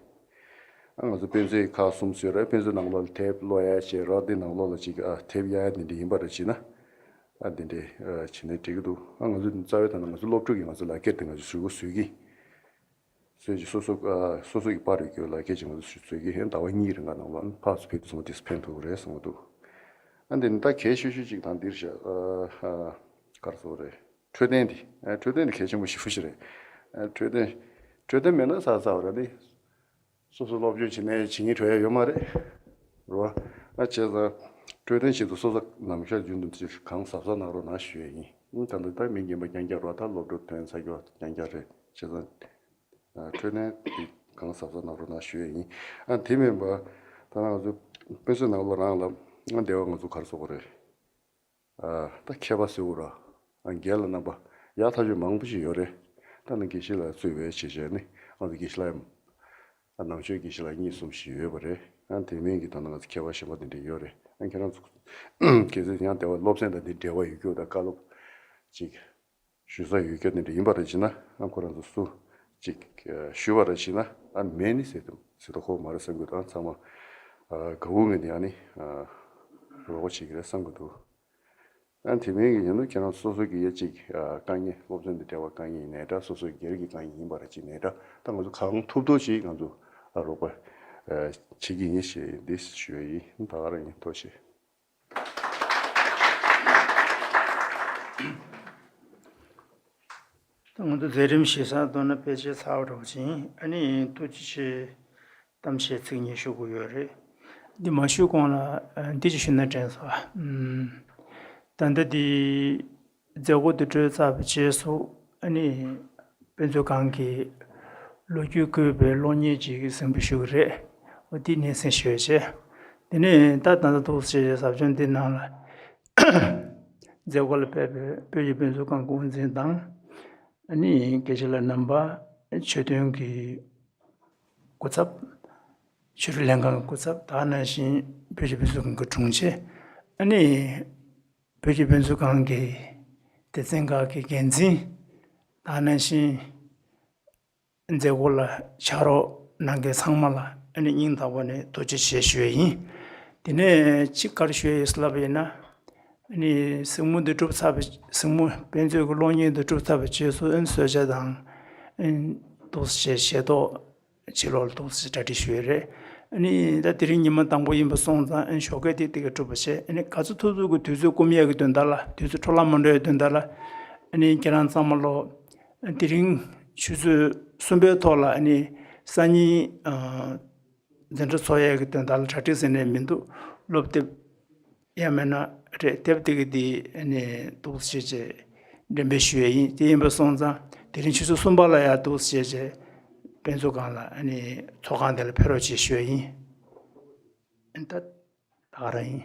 ཨ་ང་ཚོ་དཔེ་མཛོད་ཁག་གསུམ་བཟོས་རེད། དཔེ་མཛོད་ནང་ལོགས་ལ་དེབ་ཀློག་ཡ་བྱས་རོགས། འདི་ནང་ལོགས་ལ་ཅིག་ཨ་དེབ་གཡར་ཡ་འདི་འདྲ་ཡིན་པ་རེད་བྱས་ན། ཨ་འདི་འདྲ་ཨ་བྱས་ན་འགྲིག་གི་འདུག་ཨ་ང་ཚོ་རྩ་བའི་ཐོག་ནས་ང་ཚོ་སློབ་ཕྲུག་གིས་ང་ཚོ་ལག་ཁྱེར་དེ་ང་ཚོ་ཟུར་གོ་ཟུར་གི་སོ་སོ་ཨ་སོ་སོ་གི་པར་རིག་གི་ལག་ཁྱེར་ཅིག་ང་ཚོ་ཞུ་ཚོད་ཀྱི་ཧེ་ཟླ་བ་གཉིས་རིང་ག་ནང་ལ་ཕར་ཚུར་ཕེབས་སོང་དེ་ཕན་ཐོགས་རེད་བསམ་གི་འདུག་ཨ་འདི་ནི་ད་གལ་ཤོས་ཤོས་ཅིག་དང་འདིར་བཞག་ཨ་ཨ་ག་རེ་ཟེར་དགོས་རེད། འཕྲོད་བསྟེན་འདི་ཨ་འཕྲོད་བསྟེན་འདི་གལ་ཆེན་པོ་ཞེ་པོ་ཞིག་རེད། ཨ་འཕྲོད་བསྟེན་འཕྲོད་བསྟེན་མེད་ན་ཚར་ཚར་བ་རེད། འདི་སོ་སོ་སློབ་སྦྱོང་བྱེད་ནས་བྱེད་སྙིང་བྲོ་ཡ་ཡོད་མ་རེད། རེད་བ། ཨ་བྱས་ཙང་ འཕྲོད་བསྟེན་ཆེད་དུ་སོ་སོ་ནམ་ཞག་རྒྱུན་དུ་ཅིག་གང་གཟབ་གཟབ་གནང་རོགས་གནང་ཞུ་ཡས་ཡིན། ད་ལྟ་ད་མི་རྒན་པ་རྐྱང་རྐྱང་རོགས་ད་སློབ་གྲྭ་ཐོན་ཚར་རྒྱུ་རྐྱང་རྐྱང་རེད་བྱས་ཙང་། འཕྲོད་བསྟེན་འདི་གང་གཟབ་གཟབ་གནང་རོགས་གནང་ཞུ་ཡས་ཡིན། ཨ་དེ་མིན་པ་ད་ང་ཚོ་དཔེ་མཛོད་ནང་ལོགས་རང་ལ་ང་འདས་པ་ང་ཚོ་ག་རེ་ཟེར་དགོས་རེད། ཨ་ད་མཁས་པ་ཟེར་དགོས་ར། ཨ་རྒན་ལགས་རྣམ་པ་ཡག་ཐག་ཆོད་མང་པོ་ཞིག་ཡོད་རེད། ད་ནི་དགེ་བཤེས་ལགས་གཙོས་པའི་བྱས་བྱས་ནི་ང་ཚོ་དགེ་བཤེས་ལགས་ཡང་ཨ་ནང་ཆོས་དགེ་བཤེས་ལགས་གཉིས་གསུམ་ཞིག་ཡོད་པ་རེད། ཨ་དེ་མིན་གྱི་ད་ནང་ང་ཚོ་མཁས་པ་གཞན་པ་དེ་འདྲ་ཡོད་རེད། ཨ་ཁྱེད་རང་ཚོ་གལ་སྲིད་ཡང་འདས་པ་སློབ་ཚན་དང་འདི་འབྲེལ་བ་ཡོད་རྒྱུ་དང་བཀའ་སློབ་ཅིག་ཞུ་ས་ཡོད་རྒྱུ་དེ་འདྲ་ཡིན་པ་རེད་བྱས་ན། ཨ་ཁོ་རང་ཚོ་སུ་ཅིག་ཞུ་བ་རེད་བྱས་ན། ཨ་མེད་ནི་ཟེར་དུ་ཟེར་དུ་ཁོ་མ་རེད་བསམ་གྱི་འདུག་ཨ་ཚང་མ་ཨ་དགའ་བོ་ངས་ནི་ཨ་ནི་ཨ་རོགས་པ་བྱེད་ཀྱི་རེད་བསམ་གྱི་འདུག་ཨ་དེ་མིན་གྱི་ཡིན་ན་ཁྱེད་རང་སོ་སོ་གི་ཡ་ཅིག་ཨ་དཀའ་ངལ་སློབ་ཚན་དང་འབྲེལ་བ་དཀའ་ངལ་ཡིན་ནའི་འདྲ། སོ་སོའི་སྒེར་གྱི་དཀའ་ངལ་ཡིན་པ་རེད་བྱས་ནའི་འདྲ། ད་ང་ཚོ་གང་ཐུབ་ཐུབ་ཅིག་ང་ཚོ་ཨ་རོགས་པ་ཨ་བྱེད་ཀྱི་ཡིན་ཞེས་འདི་ཞུ་ཡ་ཡིན། ད་ག་རང་ཡིན། ཐུགས་རྗེ་ཆེ། ད་ང་ཚོ་མཛད་རིམ་ཞེ་ས་མདོར་ན་ཕལ་ཆེར་ཚར་བ་འདྲ་བོ་ཅིག་ཡིན། ཨ་ནི་ཐུགས་རྗེ་ཆེ། གཏམ་བཤད་ཚིག་གཉིས་ཞུ་དགོས་ཡོད་རེད། འདི་མ་ཞུས་གོང་ལ་ཨ་འདི་ཅིག་ཞུས་ན་དྲན་སོང་། ཨམ། ད་ལྟ་འདི་མཛད་སྒོ་འདི་གྲོལ་ཚར་བའི་རྗེས་སུ་ཨ་ནི་དཔེ་མཛོད་ཁང་གི་ལོ་རྒྱུས་བཀོད་པའི་གློག་བརྙན་ཅིག་གཟིགས་འབུལ་ཞུ་གི་རེད། འོ་འདི་སྙན་སེང་ཞུ་ཡ་བྱས། དེ་ནས་ད་ད་ལྟ་འདུག་སེ་བྱས་བྱས་ཟབ་སྦྱོང་འདི་ནང་ལ་མཛད་སྒོ་ལ་ཕེབས་པའི་བོད་ཀྱི་དཔེ་མཛོད་ཁང་གི་དབུ་འཛིན་དང་། ཨ་ནི་དགེ་བཤེས་ལགས་རྣམ་པ། ཆོས་དོན་གྱི་སྐུ་ཚབ། ཆོས་རིག་ལྷན་ཁང་གི་སྐུ་ཚབ། ད་ག་ནང་བཞིན་བོད་ཀྱི་དཔེ་མཛོད་ཁང་གི་དྲུང་ཆེ། ཨ་ནི་བོད་ཀྱི་དཔེ་མཛོད་ཁང་གི་སྡེ་ཚན་ཁག་གི་འགན་འཛིན། ད་ག་ནང་བཞིན་མཛད་སྒོ་ལ་ཕྱག་རོགས་གནང་མཁན་ཚང་མ་ལ་ཨ་ནི་སྙིང་ཐག་པ་ནས་ཐུགས་རྗེ་ཆེ་ཞུ་ཡ་ཡིན། དེ་ནས་གཅིག་ག་རེ་ཞུ་ཡ་ཡོད་ལབ་པ་ཡིན་ན། ཨ་ནི་གཟིགས་མོ་འདི་གྲུབ་ཚར་བའི་གཟིགས་མོ་དཔེ་མཛོད་ཀྱི་གློག་བརྙན་འདི་གྲུབ་ཚར་བའི་རྗེས་སུ་ཨ་ནི་གསོལ་ཇ་དང་། ཨ་ནི་འདུག་སེ་ཞལ་ཏོག་ཕྱི་ལོགས་ལ་འདུག་སེ་གྲ་སྒྲིག་ཞུས་ཡོད་རེད། ཨ་ནི་ད་དེ་རིང་ཉི་མ་དང་པོ་ཡིན་པ་སོང་ཙང་ཨ་ནི་ཞོགས་ཀས་དེ་དེ་ག་གྲུབ་པ་བྱས། ཨ་ནི་ག་ཚོད་ཐུབ་ཐུབ་ཀྱི་དུས་ཚོད་སྐུམ་ཡས་ཀྱི་དོན་དག་ལ། དུས་ཚོད་འཕྲོ་བརླག་མ་འགྲོ་ཡའི་དོན་དག་ལ། ཨ་ནི་ཁྱེད་རང་ཚང་མ་ལོ་དེ་རིང་ཆུ་ཚོད་གསུམ་པའི་ཐོག་ལ་ཨ་ནི་སང་ཉིན་ཨ་འཛིན་གྲྭ་ཚོགས་ཡས་ཀྱི་དོན་དག་ལ་གྲ་སྒྲིག་ཟེར་ནས་མི་འདུག་སློབ་དེབ་ཡང་མིན་ན་རེད། དེབ་དེ་གི་དེ་ཨ་ནི་འདུག་སེ་བྱས་བྱས་འགྲེམས་སྤེལ་ཞུ་ཡས་ཡིན། དེ་ཡིན་པ་སོང་ཙང་དེ་རིང་ཆུ་ཚོད་གསུམ་པ་ལ་ཡང་འདུག་སེ་བྱས་བྱས་དཔེ་མཛོད་ཁང་ལ་ཨ་ནི་ཚོགས་ཁང་དེ་ལ་ཕེབས་རོགས་བྱེད་ཞུ་ཡས་ཡིན། ཨ་ནི་ད་ད་ག་རང་ཡིན།